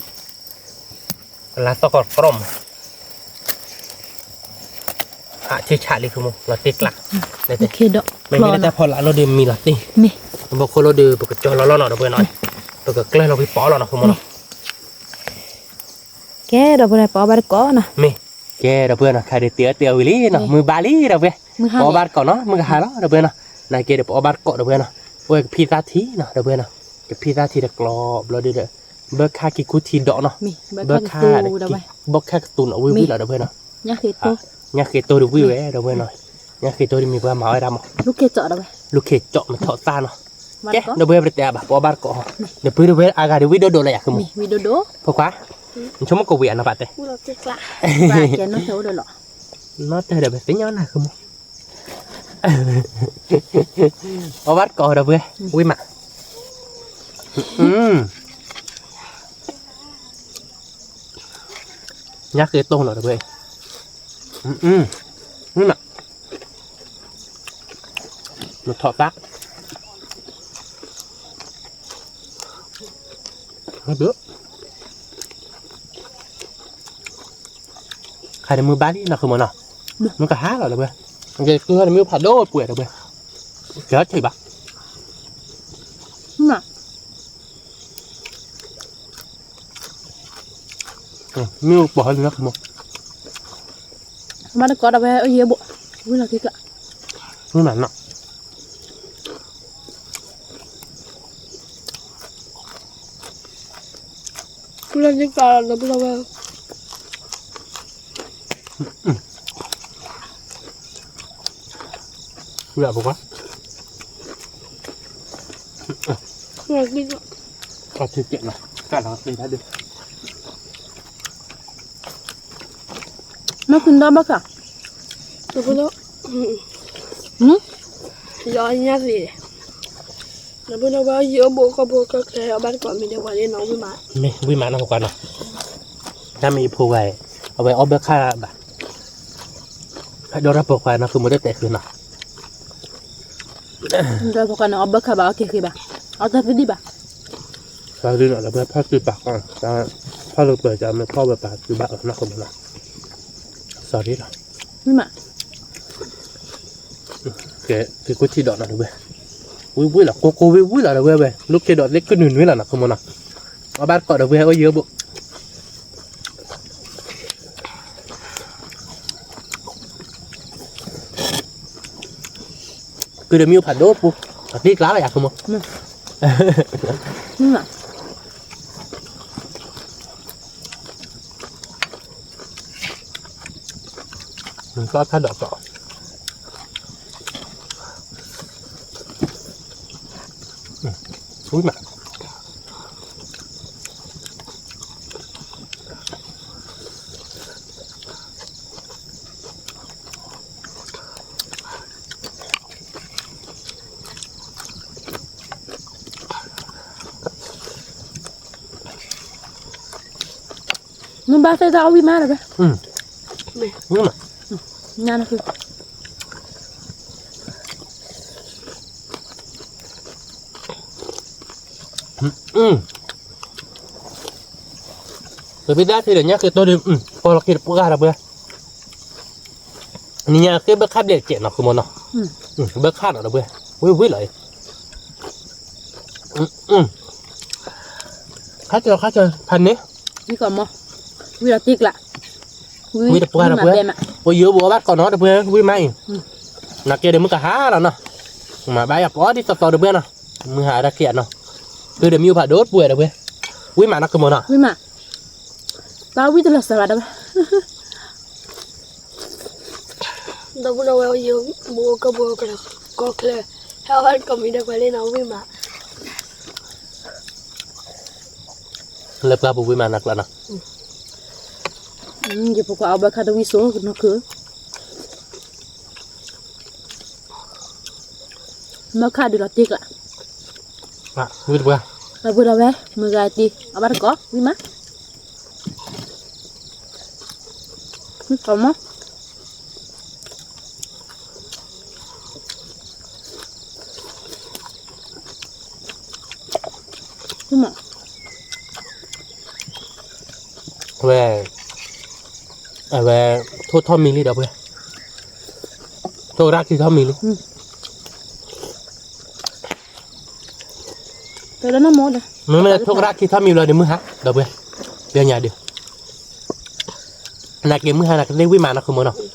ပလါသီၣ်ကီးကြီမး အထံဆးလံ ခုမိၢ် လီၤတ့ၢ်ကျး မ့မ့ၢ်လၢတၢ်ဖီလာ်လီၤဒီးမံလီၤတ့ၢ် ဘီခိၣ်လိဒီးပကကၠီလီၤလီၤနီၤ ဒီပုၢ်ဝဲၢ်နီၤ ပကကျၢၢ်လီၤဝံၤပီလီၤနီၤ ခုမိၢ်နီၤ ကဲ ဒီပုၢ်ဝဲၢ် ပအီၣ်ဘၣ်တကိးနီၤ မ့ၢ် ကဲ ဒီပုၢ်ဝဲၢ်နီၤ ခါဒီးတ့ၢ်အီၣ်တ့ၢ်အီၣ်ဝံၤလံနီၤ မုၢ်ဘၣ်လံ ဒီပုၢ်ဝဲၢ် ပအီၣ်ဘၣ်တကိးနီၤ မုၢ်ကဟါလီၤ ဒီပုၢ်ဝဲၢ်နီၤ နာ်က့ဒီးပအီၣ်ဘၣ်တကိး ဒီပုၢ်ဝဲၢ်နီၤ အိၣ်ဝဲကဖံသၣ်ထံနီၤ ဒီပုၢ်ဝဲၢ်နီၤ ကဖံသၣ်ထံတကျိးဘျီဒီး ဘၢခါက့ၤကူထံဒီးနီၤ ဘၢခါ ဘၢခါကသူနီၤ ဝံၤဝံၤလီၤ ဒီပုၢ်ဝဲၢ်နီၤ ညၣ်ဃ့တိၢ်ဒီးဝံၤဝဲ ဒီပုၢ်ဝဲၢ်နီၤ ညၣ်ဃ့တိၢ်ဒီးမံၤပှၤမၤဝဲဒၣ်မး လူၢ်ခ့ကၠီမထီၣ်သၣ်နီၤ ကဲ ဒီပုၢ်ဝဲၢ်ပတဲအါဘၣ် ပအီၣ်ဘၣ်တကိး ဒီပုၢ်ဝဲၢ်အဂၤဒီးဝံၣ်ဒိၣ်ဒိၣ်လၢယၤ ခုမိၢ် ဖိခွါ နဆိကမိၣ်ကဝံၤအနီၤဘၣ်တဲ နီၢ်တၢ်ဒီးပသ့ၣ်ညါနၤ ခုမိၢ် အီၣ်ဘၣ်တကိးဒီပုၢ်ဝဲၢ်, ဝံၣ်မး, ညၣ်ဃ့တိၢ်လီၤဒီပုၢ်ဝဲၢ်, ဝံၣ်မး, နထီၣ်သး ခါန့ၣ်မုၢ်ဘၣ်လံနီၤ ဃုမီၤနီၤ, မုၢ်ကဟါလီၤဒီပုၢ်ဝဲၢ်, ကဲဃုန့ၣ်မ့ၢ်ဖးဒိၣ်ပှဲၤဒီပုၢ်ဝဲၢ်, ကဲထီၣ်ထံၣ်ဘၣ်, မ့ၢ်ပှၤဟဲလံနီၤ ဃုမီၤ, မၤတကိးဒီပုၢ်ဝဲၢ် အိၣ်ယံၤဘိၣ်, ဝံၣ်လီၤက့ၤကျါ, မုၢ်မးနီၤ ပလၢန့ၣ်ကဒီပုၢ်ဝဲၢ်, ဝံၣ်လီၤပကွၢ်, အထံကဲးနီၤ ကၢ်လီၤက့ၤတၢ်ဒုး မ့ၢ်ကဒီဘၣ်ခါ, ဒီပုၢ်ဝဲၢ်, ယညါသ့, ဒီပုၢ်ဝဲၢ် ယအိၣ်ဘိၣ်ကီၢ်ဘိၣ်ကီၢ်ချၢ အီၣ်ဘၣ်တကိးမံၤဒဲးပှၤလၢနီၤ ဝံၣ်မး, ဝံၣ်မးနီၤ ပကွၢ်နီၤ, တၢ်မ့ၢ်ယဖိခွါ, အဝဲအီၣ်ဘၢခၣ်ဘၣ်, ဖဲဒီးတၢ်ပိာ်ခွါနီၤ ဃုမီၤတတဲဃုနီၤ, ဒီးဖိခွါန့ၣ် အီၣ်ဘၢခၣ်ဘၣ် အီၣ်ကဲဃ့ဘၣ်, အီၣ်တၢ်သ့ဒံးဘၣ်, ဖီၣ်စုပာ်ကီ, ဖီၣ်လၢပှဲၤကမ့ၢ်ဖီၣ်ဝဲပာ်စုဘၣ် နီၤ ဃုမီၤနီၤ, စီၤဒ်လီၤ, မ့ၢ်မး ကဲ သုးခိၣ်ထံၣ်ဒီးနီၤတဝဲ, ဝံၣ်ဝံၣ်လီၤ ကိးကိးဝံၣ်ဝံၣ်လီၤတဝဲဝဲ လိၣ်က့ၤဒီးသ့ကနုာ်နွံလီၤနီၤ ဃုမီၤနီၤ, အီၣ်ဘၣ်တကိးဒီးဝဲ အိၣ်ယံၤဘိၣ် ကုၤဒီးမ့ၢ်အိၣ်ဖးဒိၣ်ပူၤ, အသံကျါလီၤယၤ ဃုမီၤ, သီခါဒီးသီ, မး မ့ၢ်ဘၣ်သ့ၣ်တၢ်အီၣ်ဝံၣ်မးလၢၤဘၣ်, မ့ၢ်မး, ညါနၤဃု ပဖံသၣ်သ့ဒီးညၣ်ဃ့တိၢ်ဒီး ပီလီၤက့ၤတပှၢ်ဒီးပှဲၤ, နညါဃ့ဘၢခၣ်ဘျဲၣ်တကဲးနီၤ ဃုမီၤနီၤ, ဘၢခၣ်နီၤဒီးပှဲၤ, ဝံၣ်ဝံၣ်လီၤအံၤ, ခါကၢၤခါကၢၤ ဖးန့ၣ်, ဝံၣ်ကီးမီၤ, ဝံၣ်လီၤတ့ကျး, ဝံၣ်တပှၢ်ဒီးပှဲၤ, ပယိဘိးဘၣ်ကီးနီၤဒီးပှဲၤ ဝံၣ်မးအံၤ, နာ်က့ဒီးမုၢ်ကဟါလီၤနီၤ, မၤဘၣ်ယၤပီဒ်သိးသိးဒီးပှဲၤနီၤ, မုၢ်ဟါဒၣ်ခံဂၤနီၤ, သုဒီးမ့ၢ်အိၣ်ဖးဒိၣ်ပှဲၤဒီးပှဲၤ, ဝံၣ်မးနီၤ ဃုမီၤနီၤ, ဝံၣ်မး, တၢ်ဝံၣ်တလီၤစၢၤဘၣ်ဒီး ဒီပုၢ်ဒီဝဲၢ် ယိၤဘိကီၢ်ဘိကီၢ်ချၢ, ဟဲအီၣ်ဘၣ်တကိးမံၤဒဲးပှဲၤလံနီၤ ဝံၣ်မး, လၢပှၢ်ပူၤဝံၣ်မးနၤကျါနီၤ, ယဖိခွါအီၣ်ဘၢခၣ်တဝံၣ်စိနီၤခု, ဘၢခၣ်ဒုးလီၤတ့ကျး, ဝံၣ်တပှၢ်, ဒီပုၢ်ဒီဝဲၢ် မုၢ်ဂၤတံၤ အီၣ်ဘၣ်တကိး ဝံၣ်မး, ဝံၣ်ကီးမီၤ ဝဲ, အဝဲ, ထိၣ်ထီၣ်မံၤလံဒီပုၢ်ဝဲၢ်, ထိၣ်ကရၣ်ခံထီၣ်မံၤလံ, မ့မ့ၢ်လၢထိၣ်ကရၣ်ခံထီၣ်မံၤဘျီဒီးမုၢ်ဟါ, ဒီပုၢ်ဝဲၢ်, ပညါဒုး, နာ်က့မုၢ်ဟါနာ်က့သ့ၣ်ဝံၣ်မးနီၤ ဃုမီၤနီၤ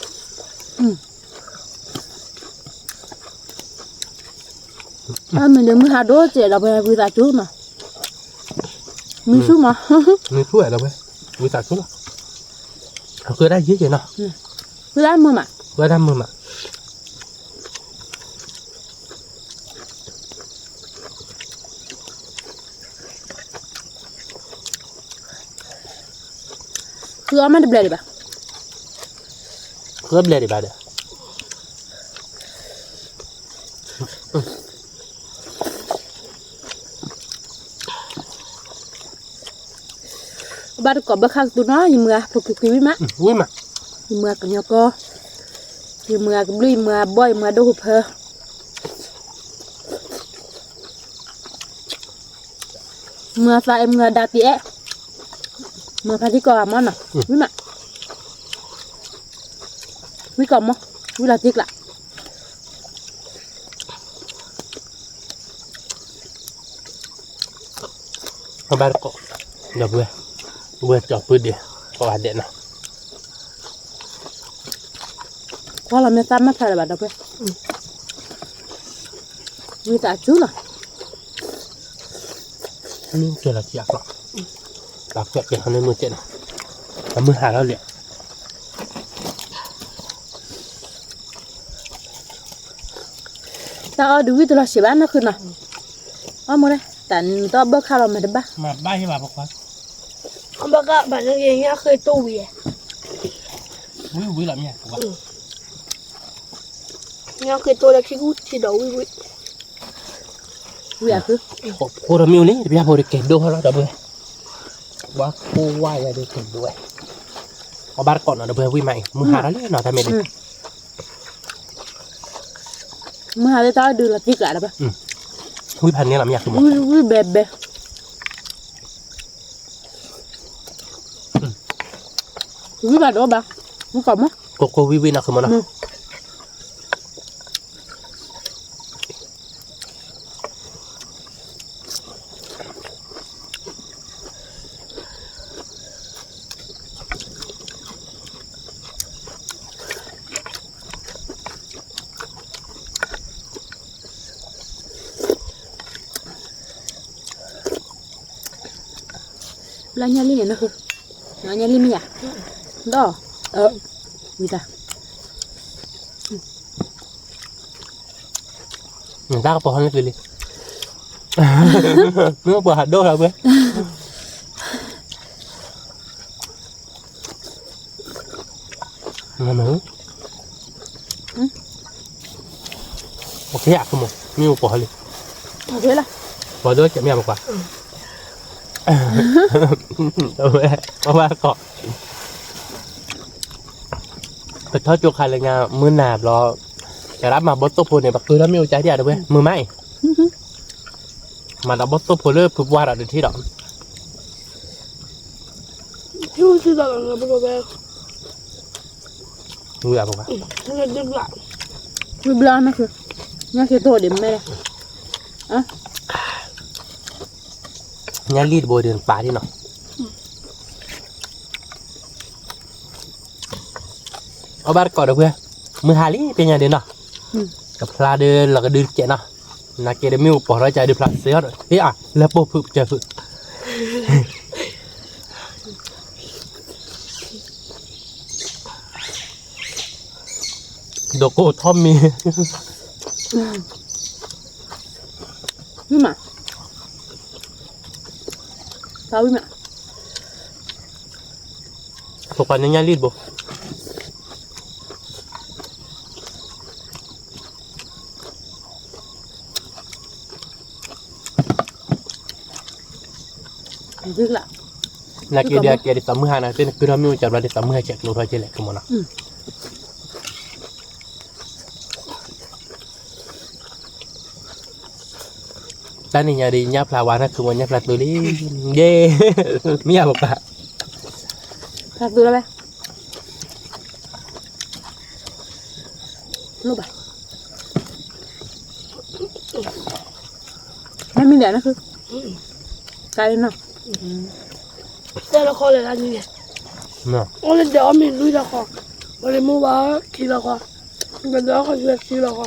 အမ့ၢ်ဒီးမုၢ်ဟါဒိၣ်စဲးဒီးပဝံသးစူၤမး, မုၢ်ဆူၣ်မး, မုၢ်ဆူၣ်ဝဲဒီးပဝံသးစူၤလီၤ, အဃုဒၣ်ယံာ်က့ၤနီၤ, ဃုဒၣ်မုာ်မး, ဃုဒၣ်မုာ်မး ဃုအီၣ်မ့ၢ်တဘျဲၣ်ဒံးဘၣ်, ဃုဘျဲၣ်ဒံးဘၣ်ဒီး, ဘၣ်တကိးဘၣ်ခါကသူနီၤ ယမုၢ်ဂၤ ဖိကွံာ်ကွံာ်ဝံၣ်မး, ဝံၣ်မး, ယမုၢ်ဂၤကညီကီၢ်, ယမုၢ်ဂၤကဘျုး ယမုၢ်ဂၤဘီၣ် ယမုၢ်ဂၤဒိၣ်ဟူးဖၢ, မုၢ်ဂၤသးအဲၣ် မုၢ်ဂၤဒါတံၢ်အဲၣ်, မုၢ်ဂၤဖါတံၢ်ကိးဂၤမီနီၤ, ဝံၣ်မး, ဝံၣ်ကိးမီ, ဝံၣ်လီၤတံၢ်ကျး အဘၣ်တကိး, ဒီပုၢ်ဝဲၢ်, ဝဲၢ်ကၠီၤပုၢ်ဒ့ၣ်, ကိးဂၤဒဲးနီၤ, ကွၢ်လီၤမ့ၢ်သၣ်မၤဖျါလၢၤဘၣ်ဒီပုၢ်ဝဲၢ်, ဝံသးစူၤလီၤ, မ့ၢ်ကဲလီၤက့ၤအကျီ, လီၤကဲကဲဟီန့ၣ်မုၢ်ကဲနီၤ, အမုၢ်ဟါလီၤလံ တၢ်အီၣ်ဒုးဝံၣ်တလီၤဆံးဘၣ်နီၢ်ခုနီၤ, အီၣ်မ့ၢ်လဲၣ် တၢ်နတအီၣ်ဘၣ်ခါလီၤမၤတဘၣ်, မၤဘၣ်ဟ့ၣ်ဘၣ်ပခွါ, ဘၣ်ကဘၣ်နက့ၤညၣ်ဃ့တိၢ်ဝံၤ, ဝံၤဝံၤလီၤမ့ၢ်, ညၣ်ဃ့တိၢ်လၢခံကူၣ်ထံဒီးဝံၤဝံၤ, ဝံၤအဃု, ဖိတမ့ၢ်အိၣ်လံ တပျၢ်ဖိတကဲဒိၣ်ဟီလီၤဒီပုၢ်ဝဲၢ်, ဘၣ်ခိၣ်ဝါယၤဒုးကဲဒိၣ်ဝဲ, အဘၣ်တကိးနီၤဒီပုၢ်ဝဲၢ် ဝံၣ်မးအံၤ မုၢ်ဟါလီၤလံနီၤ တၢ်မ့ၢ်ဒ် မုၢ်ဟါလၢတၢ်အီၣ်ဒုးလီၤတံၢ်ကျးဒီးဘၣ်, ဝံၣ်ဖးန့ၣ်လီၤမ့ၢ်ယၤ ဝံၣ်ဘဲဘဲ, ဝံၣ်ဘၣ်ဒီးဘၣ်, ဝံၣ်ကိးမီ, ကိးကိးဝံၣ်ဝံၣ်နီၢ်ခုမီနီၤ ဘျါညၣ်လံၣ်န့ၣ်နီၢ်ခု, ညၣ်လံၣ်မ့ၢ်ယၤ, ဒီး, ဝံသး, တၢ်ကပီၤဟီန့ၣ်သုလံ, မ့ၢ်ပှၤဟးဒိၣ်လီၤဝဲ โอเคอะ မ့ၢ်ပှၤဟီလံ, ပှၤဒိၣ်ကဲမ့ၢ်ပှၤ, ပှၤကီး, ပထီၣ်ကၠိခါလၢညါ မုၢ်နၤဘျီ, ကရၣ်မၤဘီၣ်သိၣ်ဖိန့ၣ် ပကုၢ်ထီၣ်မ့ၣ်အူကၠါဒံးဧါတဝဲ မုၢ်မးအံၤ မၤဒီးဘီၣ်သိၣ်ဖိလၢဖုပှၢ်ဒီးတထံၣ်ဒီး, ဝံၤဘျီ, ဝံၤဘျီ, ညၣ်ခ့တိၢ်ဒံးမ့ၢ်လဲၣ်, ညၣ်လံၣ်တဘိဒံးပာ်ဒံးနီၤ, အဘၣ်တကိးဒီးဝဲ, မုၢ်ဟါလံ ပညါဒံးနီၤ, ကဖျါဒ်လီၤကဒုတကဲးနီၤ, နာ်က့ဒီးမ့ၣ်အူပိာ်ထီၣ်ကဒီးဖျါစ့အီၤဒီး ဟ့ၣ်အါ လၢပိာ်ဖုၣ်ပစၢၤဖုၣ် ဒိးကိးထီၣ်မံၤ, ဝံၣ်မး, သးဝံၣ်မး, ဖိခွါန့ၣ်ညၣ်လံၣ်တဘိ နာ်က့ဒီးအကဲဒ်သိးမုၢ်ဟါန့ၣ် သ့ၣ်နကုၢ်ထီၣ်မ့ၣ်အူကၠါဘျီဒ်သိးမုၢ်ဟါကဲးကျိထီၣ်ကဲလဲၣ် ကမီၤနီၤ, တၢ်နံၤညါဒ်ညၣ်ဖျါဝါန့ၣ် သုမီၤညၣ်ဖျါသုလံ, ယ့, မ့ၢ်ယၤပပၢ်, ဖျါသုလီၤဝဲ, လိၣ်ဘၣ်, မ့မ့ၢ်ဒ်န့ၣ် ကါလံနီၤ, တဲလီၤခီလၢလၢနံၤန့ၣ်, အိၣ်လၢဒဲးအီၣ်မ့ၤလွံၢ်လီၤဃီ, ပလ့ၤမူဘၣ်ခံလီၤဃီ, ဒဲးအီၣ်ခီယွဲခံလီၤဃီ,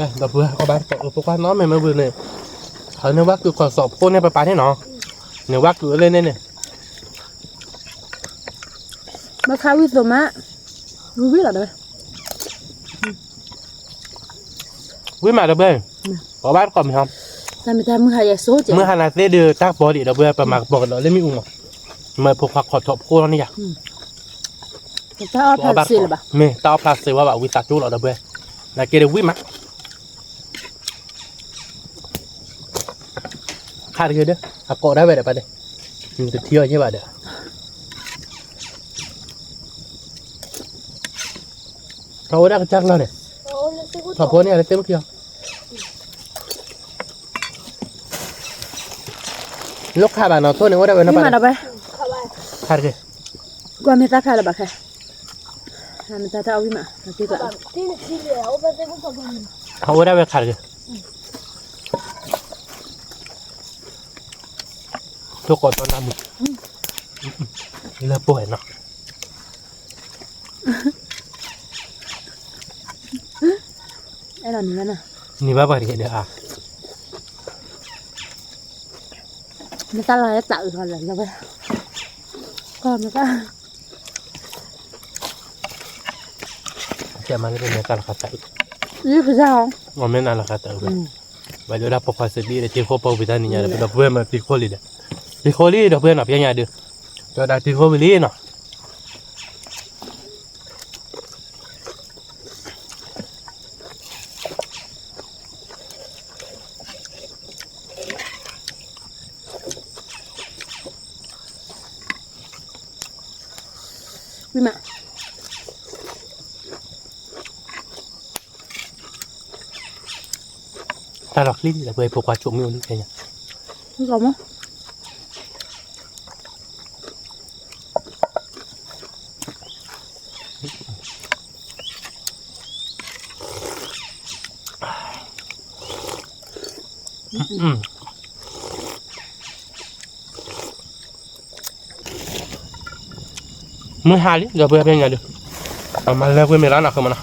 ဒီပုၢ်ဝဲၢ် အီၣ်ဘၣ်တကိး ဖိခွါနီၢ်မဲာ်မ့ၢ်ဝံၤန့ၣ်, ဟးန့ၢ်ဝဲကုၢ်ခီၣ်စီၣ်ဖိန့ၣ် ပပာ်န့ၣ်နီၤ, န့ၢ်ဝဲကုၢ်လၢန့ၣ်န့ၣ်, ဘၣ်ခါဝံၣ်သိးမး, ဝံၣ်ဝံၣ်လီၤဒီးဝဲ, ဝံၣ်မးဒီပုၢ်ဝဲၢ်, အီၣ်ဘၣ်တကိးမ့ၢ်ဟီ, မုၢ်ဟါနၤသ့ၣ်ဒုး တၢ်ကပီၤဒံးဒီပုၢ်ဝဲၢ် ပမၤကပီၤကဒီးလၢမ့ၣ်အူမး, မ့ၢ်ဖိခွါခီၣ်ထီၣ်ဖိလီၤန့ၣ်ယၤ, မ့ၢ်တၢ်အီၣ်ဖျါစ့ဝဲဘၣ် ဝံသးစူၤလီၤဒီပုၢ်ဝဲၢ်, နာ်က့ဒီးဝံၣ်မး. ခးတဂ့ၤဒီး အကိးဒၣ်ဝဲဒီးပၢ်န့ၣ်, နတထံၣ်အီၤယဲၢ်ဘၣ်ဒီး, အဝဲဒၣ်ကစၢ်ကလီန့ၣ်, ထီၣ်ဖိန့ၣ် အတသ့ၣ်မုၣ်ခံအီၤ, လိၣ်ခးဘၣ်နီၤ ထိၣ်န့ၣ် အိၣ်ဒၣ်ဝဲနီၤပၢ်, ခးတဂ့ၤ, ကွၢ်မ့ၢ်သၣ်ဖျါလၢၤဘၣ်ခဲ, မ့ၢ်တၢ်တၢ်အီၣ်ဝံၣ်မး, အဝဲဒၣ်ဝဲခးတဂ့ၤ, ထိၣ်ကိးတီနၢ်မုၢ်, လၢပှဲၤနီၤ, အဲၣ်ဒိးနံၤဘၣ်နၤ, နံၤဘၣ်ပှၤတက့ၢ်ဒီးဧါ, မ့ၢ်တၢ်လီၤဟဲသးအုးထီၣ်လၢၤလၢၤဝဲ, ကီၢ်မ့ၢ်တၢ် ကဲမၤလၢပမ့ၢ်တၢ်လီၤဃာ်သးအုး, ယုၢ်ကစၢ်ဟီ, မ့ၢ်နၤလီၤဃာ်သးအုးဝဲ, ဘၣ်ယိၣ်ဒၣ်ဖိခွါစံးဘံၣ်ဒီး ထံခိၣ်ပီပူၤတၢ်နံၤညါဒီး ပဒီပုၢ်ဝဲၢ်မၤသံခိၣ်လံဒီး, သံခိၣ်လံဒီပုၢ်ဝဲၢ်နီၤ ပညါဒုး, ဒီးတၢ်ထံခိၣ်ဝံၤလံနီၤ ဝံၤမး, တၢ်လီၤချံလံဒီး ပဝဲဖိခွါဆိးမ့ၢ်အိၣ်လံခဲညါ, မ့ၢ်ကီမး မုၢ်ဟါလံ ဒီပုၢ်ဝဲၢ်ဖဲညါဒုး, မၤလၢကွံာ်မ့ၢ်လီၤနီၤ ဃုမနီၤ,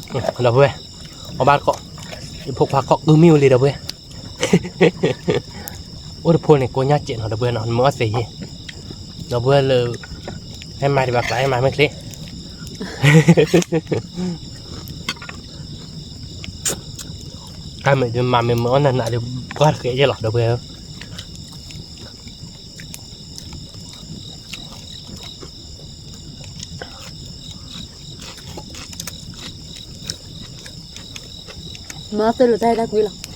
ဒီပုၢ်ဝဲၢ်, အီၣ်ဘၣ်တကိး, ယဖိခွါကိးကုမ့ၢ်အိၣ်လံ ဒီပုၢ်ဝဲၢ်, အိၣ်တဖိန့ၣ် ကိးညါစဲးနီၤ ဒီပုၢ်ဝဲၢ်နီၤ နမ့ၢ်အီၣ်သ့ယ့ၢ်, ဒီပုၢ်ဝဲၢ်လၢ, ဟဲမၤဒံးဘၣ်ကျါ ဟဲမၤမ့ၢ်ချ့ တၢ်မ့ၢ်ဒုးမၤမ့ၢ်မ့ၢ်အီၣ်နးနးဒီး ပှၢ်တဃဲးယဲၢ်လီၤ ဒီပုၢ်ဝဲၢ်ဧၢ, မၤသ့လၢတၢ်အဲၣ်တၢ်ကွံလီၤ.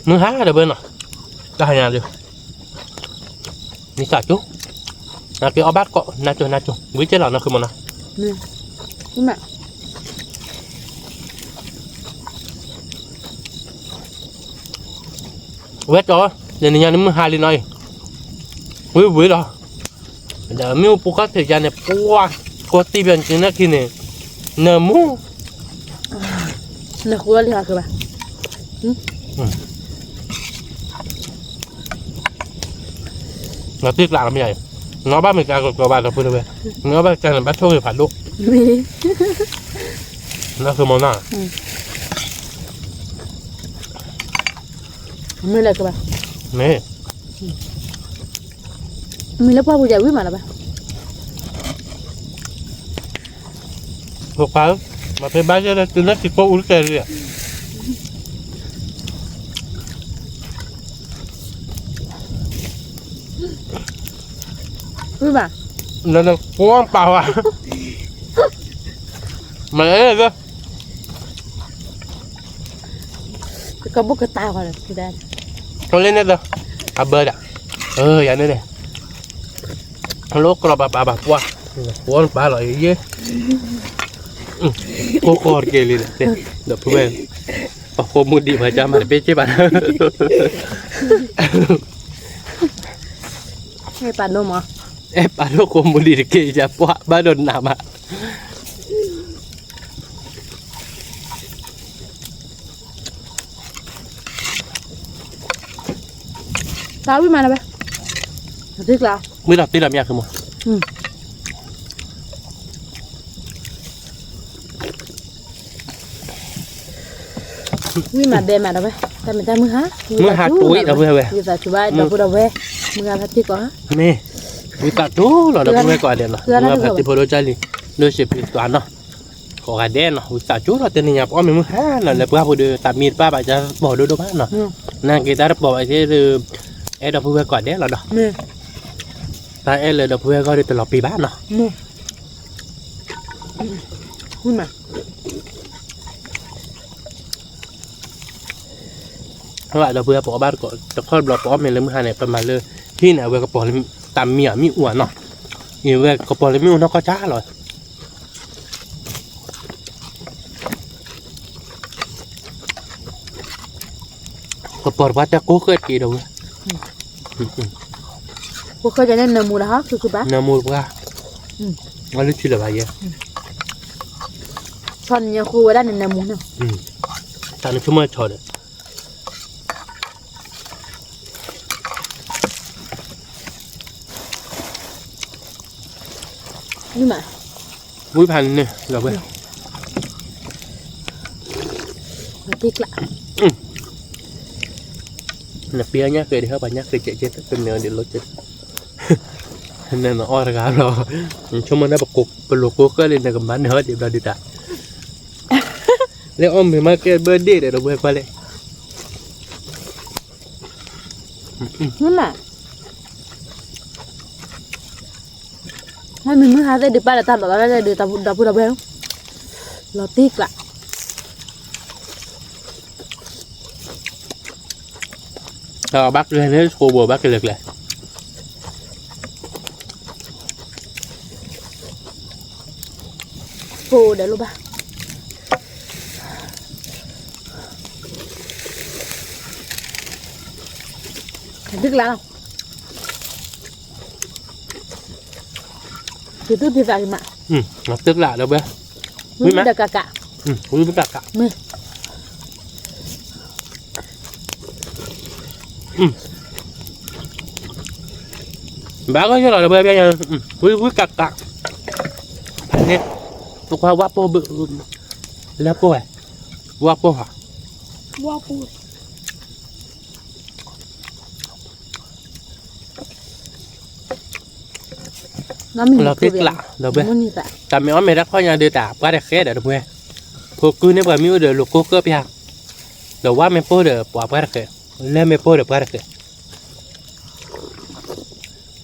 မုၢ်ဟါဒီးဘၣ်နီၤ, တၢ်ဟါညါဒီး, မ့ၢ်သးကၠိ, နက့ၤအီၣ်ဘၣ်တကိး နကၠိ နကၠိ ဝံၤက့ၤလီၤ နဃုမနီၤ. ဝဲကၠီ, တနံၤညါန့ၣ်မုၢ်ဟါလံနီၤအံၤ, ဝံၤဝံၤလီၤ. ဒီးမ့ၣ်အူပူၤခီၣ်ထံးယါန့ၣ် ပှၤကိးသံပျီနက့ၤနၢ်ခံန့ၣ်, နၢမူ, နဃုအီၣ်လံဟးဃုဘၣ်. နသ့ကျးလီၤမ့ၢ်ယါအံၤ, နအီၣ်ဘၣ်မ့ၢ်ကကကီဘၣ်ဒီပုၢ်ဒီဝဲၢ်, နအီၣ်ဘၣ်ကန့ၣ် ဘၣ်ဆိၣ်ဂ့ၤဖးဒိၣ်, နဃုမနီၤ. မ့ၢ်လၢကဘၣ်, မ့ၢ်, မ့ၢ်လၢပှၢ်ပူၤယဝံၣ်မးလၢၤဘၣ်. ဖိခွါဧၢ, မ့ၢ်ဖဲဘၣ်ယဲလၢတုၤလၢထံကိၢ်အူတကဲလံဧါ. ဝံၣ်ဘၣ်, လၢလၢကိးပာ်ဝဲ, မ့ၢ်လၢ ကဘုၣ်ကတၢ်ဃီလၢ, လၢန့ၣ်ဒီး, အဘၢဒၣ်, ယၤန့ၣ်န့ၣ်, လိၣ်ကြီပာ်ပာ်ဘၣ်ပှၢ်, ပှၢ်ပာ်လီၤယဲ, ကိၢ်ကီတက့ၢ်လံ, ဒီပုၢ်ဝဲၢ်, ပှၤဃိမူဒံးပှၤကါမးတဘ့ၣ်က့ၢ်ဘၣ်, ပာ်ဒိၣ်မး, အဲၣ်ပာ်ဒိၣ်ဃိမူဒံးတက့ၢ်ယပှၢ်ဘၣ်ဒီးနးမး တၢ်ဝံၣ်မးလၢၤဝဲ, ဝံၣ်လီၤသံလီၤမ့ၢ်အဃိမး, ဝံၣ်မးဘဲမးဒီးဝဲ, တၢ်မ့ၢ်တၢ်မုၢ်ဟါ, မုၢ်ဟါတဝံၣ်ဒီးဝဲ, ဝံသးစူၤဘၣ်ဒီပုၢ်ဒီဝဲၢ်, မုၢ်ဂၤဖါတံၢ်ကီး, မ့ၢ်, ဝံသးစူၤလီၤဒီပုၢ်ဝဲၢ်ကိးဂၤဒဲးလီၤ, မုၢ်ဂၤဖါတံၢ်ဖိဒိၣ်ကၢ်လံ, ဒိၣ်စံးဖံးသွါနီၤ, ကိးဂၤဒဲးနီၤ, ဝံသးစူၤလီၤတနံၤညါပအီၣ်မ့ၢ်မုၢ်ဟါနီၤ လၢပှၢ်ပူၤဒီးတၢ်မံတပၢ်ဘၣ်ကၢ်ပီၤဒိၣ်ဒိၣ်ဘၣ်နီၤ, နာ်က့ၤတၢ်တပီၤဘၣ်က့ၤဒီး, အဲၣ်ဒီပုၢ်ဝဲၢ်ကိးဂၤဒဲးလီၤဒီး, တၢ်အဲၣ်လၢဒီပုၢ်ဝဲၢ်ဂီၢ်ဒီးတလီၤပံာ်ဘၣ်နီၤ. ဒီပုၢ်ဝဲၢ်ပအီၣ်ဘၣ်တကိးတခီတဘျီ ပအီၣ်မ့ၤလၢမုၢ်ဟါန့ၣ် ပမၤလၢဟံၣ်န့ၣ် အဝဲကပီၤလၢတၢ်မံအီၤမံအိၣ်နီၤ, အဝဲကပီၤလၢမံအိၣ်နီၢ်ကီၢ်ဆါလီၤ. ကပီၤတပှၢ်တၢ်ကိၢ်ဃၢၣ်တက့ၢ်ဒီးဝဲ, ကိၢ်ဃၢၣ်န့ၣ်နၢမူလၢဟီ နၢမူတပှၢ်, အလၢထံလၢၤဘၣ်ယဲ, ဆီန့ၣ်ညါဃိဝဲဒၣ်န့ၣ်နၢမူန့ၣ်, တၢ်န့ၣ်ဆိကမိၣ်ဆီဒီး ဝံဖးန့ၣ် လီၤဝဲ, နပျဲညၣ်ဃဲဒံးဟဲပှၤညၣ်ဃဲကဲးကဲး ပနၢၤဒံးလိကဲး, နနအီၣ်တဂၤလီၤ, နဆိကမိၣ်န့ၣ် ပလိၤကိၢ်ဃၢၣ်လံ နကမၤနၢၤဟီဒံးဘျီဒံးတၢ်, လၢအီၣ်မ့ၤမးကဲဘၢဒ့ၣ်ဒီး တဝဲကွၢ်လဲၣ် မ့မ့ၢ်ဟါသ့ၣ်ဒုးပာ်လၢတၢ်လီၤလၢဒုး ဒီပုၢ်ဒီဝဲၢ်, လီၤတံၢ်ကျး, ဘၣ်ကျဲၤန့ၣ် ဆိဘိးဘၣ်ကျဲၤကျဲၤ, ဖိဒီးလိၣ်ဘၣ်, တံၢ်ကျးလီၤ. က့ၤသူၣ်က့ၤသးက့ၤမး, တံၢ်ကျးဒီးဝဲ, ဝံမး, ဝံမးကးကး, မ့ၢ် ဘၣ်ကီယလီၤဒီးဝဲ, ဝံဝံကးကး, ဖဲန့ၣ်, ပကွၢ်ဝၣ်ပိၢ်, လၢပိၢ်ဝဲ, ဝၣ်ပိၢ်ဧါ, ဝၣ်ပိၢ် လီၤတံၢ်ကျးဒီးဝဲ, တၢ်မ့ၢ်အီၣ်မ့ၤတၢ်ခီၣ်ညါဒီးတၢ်ပှၢ်တဃဲဒီးတပှဲၤ, ဖိကုန့ၢ်ပှၤမ့ၢ်အိၣ်ဒီးလိၤကိၢ်ဃၢၣ်ပျၢ်, ဒီးဝၣ်မ့ၢ်ပိၢ်ဒီးပှၤပှၢ်တဃဲ, လၢမ့ၢ်ပိၢ်ဒီးပှၢ်တဃဲ,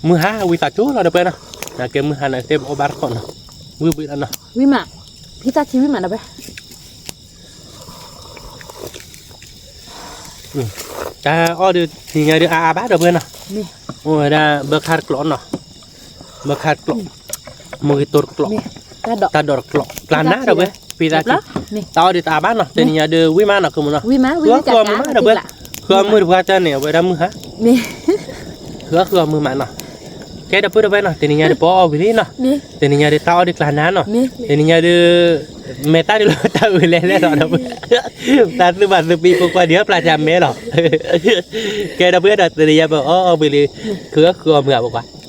မုၢ်ဟါဝံသးစူၤလီၤဒီးပှဲၤနီၤ, နာ်က့မုၢ်ဟါန့ၣ်သ့ၣ်ပအီၣ်ဘၣ်တခီနီၤ, ဝံဝံလီၤနီၤ, ဝံမး, ဖံသၣ်ဆံဝံမးဒီးပှဲၤ တၢ်အီၣ်ဒုး တနံၤညါဒုးအါအါဘၣ်ဒီးပှဲၤနီၤ, အိၣ်ဝဲဒၣ်ဘၢခါတကျိာ်နီၤ, ဘၢခါတကျိာ်, မုၢ်ဂ့ၤတိၢ်တကျိာ်, တၢ်ဒိးတကျိာ်, ကျါနါဒီးပှဲၤ, ဖံသၣ်ဆံ, တၢ်အီၣ်ဒုးတအါဘၣ်နီၤ, တနံၤညါဒုးဝံမးနီၤ ကမုၢ်နီၤ, ဃုအီၣ်ဃုအီမုာ်မးဒီးပှဲၤ, ဃုအီၣ်မုာ်တပှၢ်တၢ်န့ၣ် အဝဲဒၣ်မုၢ်ဟါ, ဃုအီၣ်ဃုအီမုာ်မးနီၤ, ကဲဒီးပုၢ်ဒီးဝဲၢ်နီၤ တနံၤညါဒုးပအီၣ်ဝံၤလံနီၤ, တနံၤညါဒုးတၢ်အီၣ်ဒုးကျါနါနီၤ, တနံၤညါဒုး မဲာ်တၢ်ဒုးလီၤတၢ်အုးလဲၤလဲၤဒီး တၢ်သူၣ်ဘၣ်သူၣ်ပံးဖိခွါဒံးဟီၣ်ပျၢ်တၢ်မဲလီၤ, ကဲဒီးပုၢ်ဒီးတနံၤညါပအီၣ်အီၣ်ဝံၤလံ, ဃုအီၣ်ဃုအီမုာ်အပှၤ,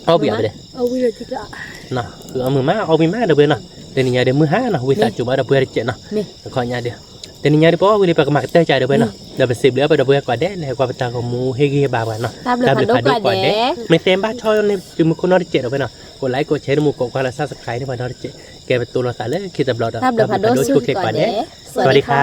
အီၣ်ဝံၤအဝဲဒၣ်, ဃုအီၣ်မုာ်မး အီၣ်ဝံၤမးဒီးဝဲနီၤ, တနံၤညါဒုးမုၢ်ဟါနီၤ ဝံသးစူၤမးဒီးပှဲၤတကဲးနီၤ, တခီညါဒုး တနံၤညါဒုးပအီၣ်ဝံၤလံ ပကမၤကတၢၢ်ကဒီးဝဲနီၤ, ဒီးပစံးဘျုးပဒီပုၢ်ဝဲၢ်ကိးဂၤဒဲးလၢဟဲကွၢ်ပတၢ်ဂီၤမူဟ့ၣ်ဂံၢ်ဟ့ၣ်ဘါပှၤနီၤ, တၢ်ဘျုးဖးဒိၣ်ကိးဂၤဒဲး, မ့ၢ်သ့ဘၣ်ဆီန့ၣ် တုၤမူခိၣ်နီတစဲးဒီးဝဲနီၤ, ကိး like ကိး share န့ၣ်မူကိးကွၢ်လၢ subscribe န့ၣ်ပှၤနီတစဲး, ကဲပတိၢ်လိာ်သးလၢခံတဘျီဒီး တၢ်ဘျုးဖးဒိၣ်ဆူၣ်ချ့ကိးဂၤဒဲး, စဝၤစဒီခါ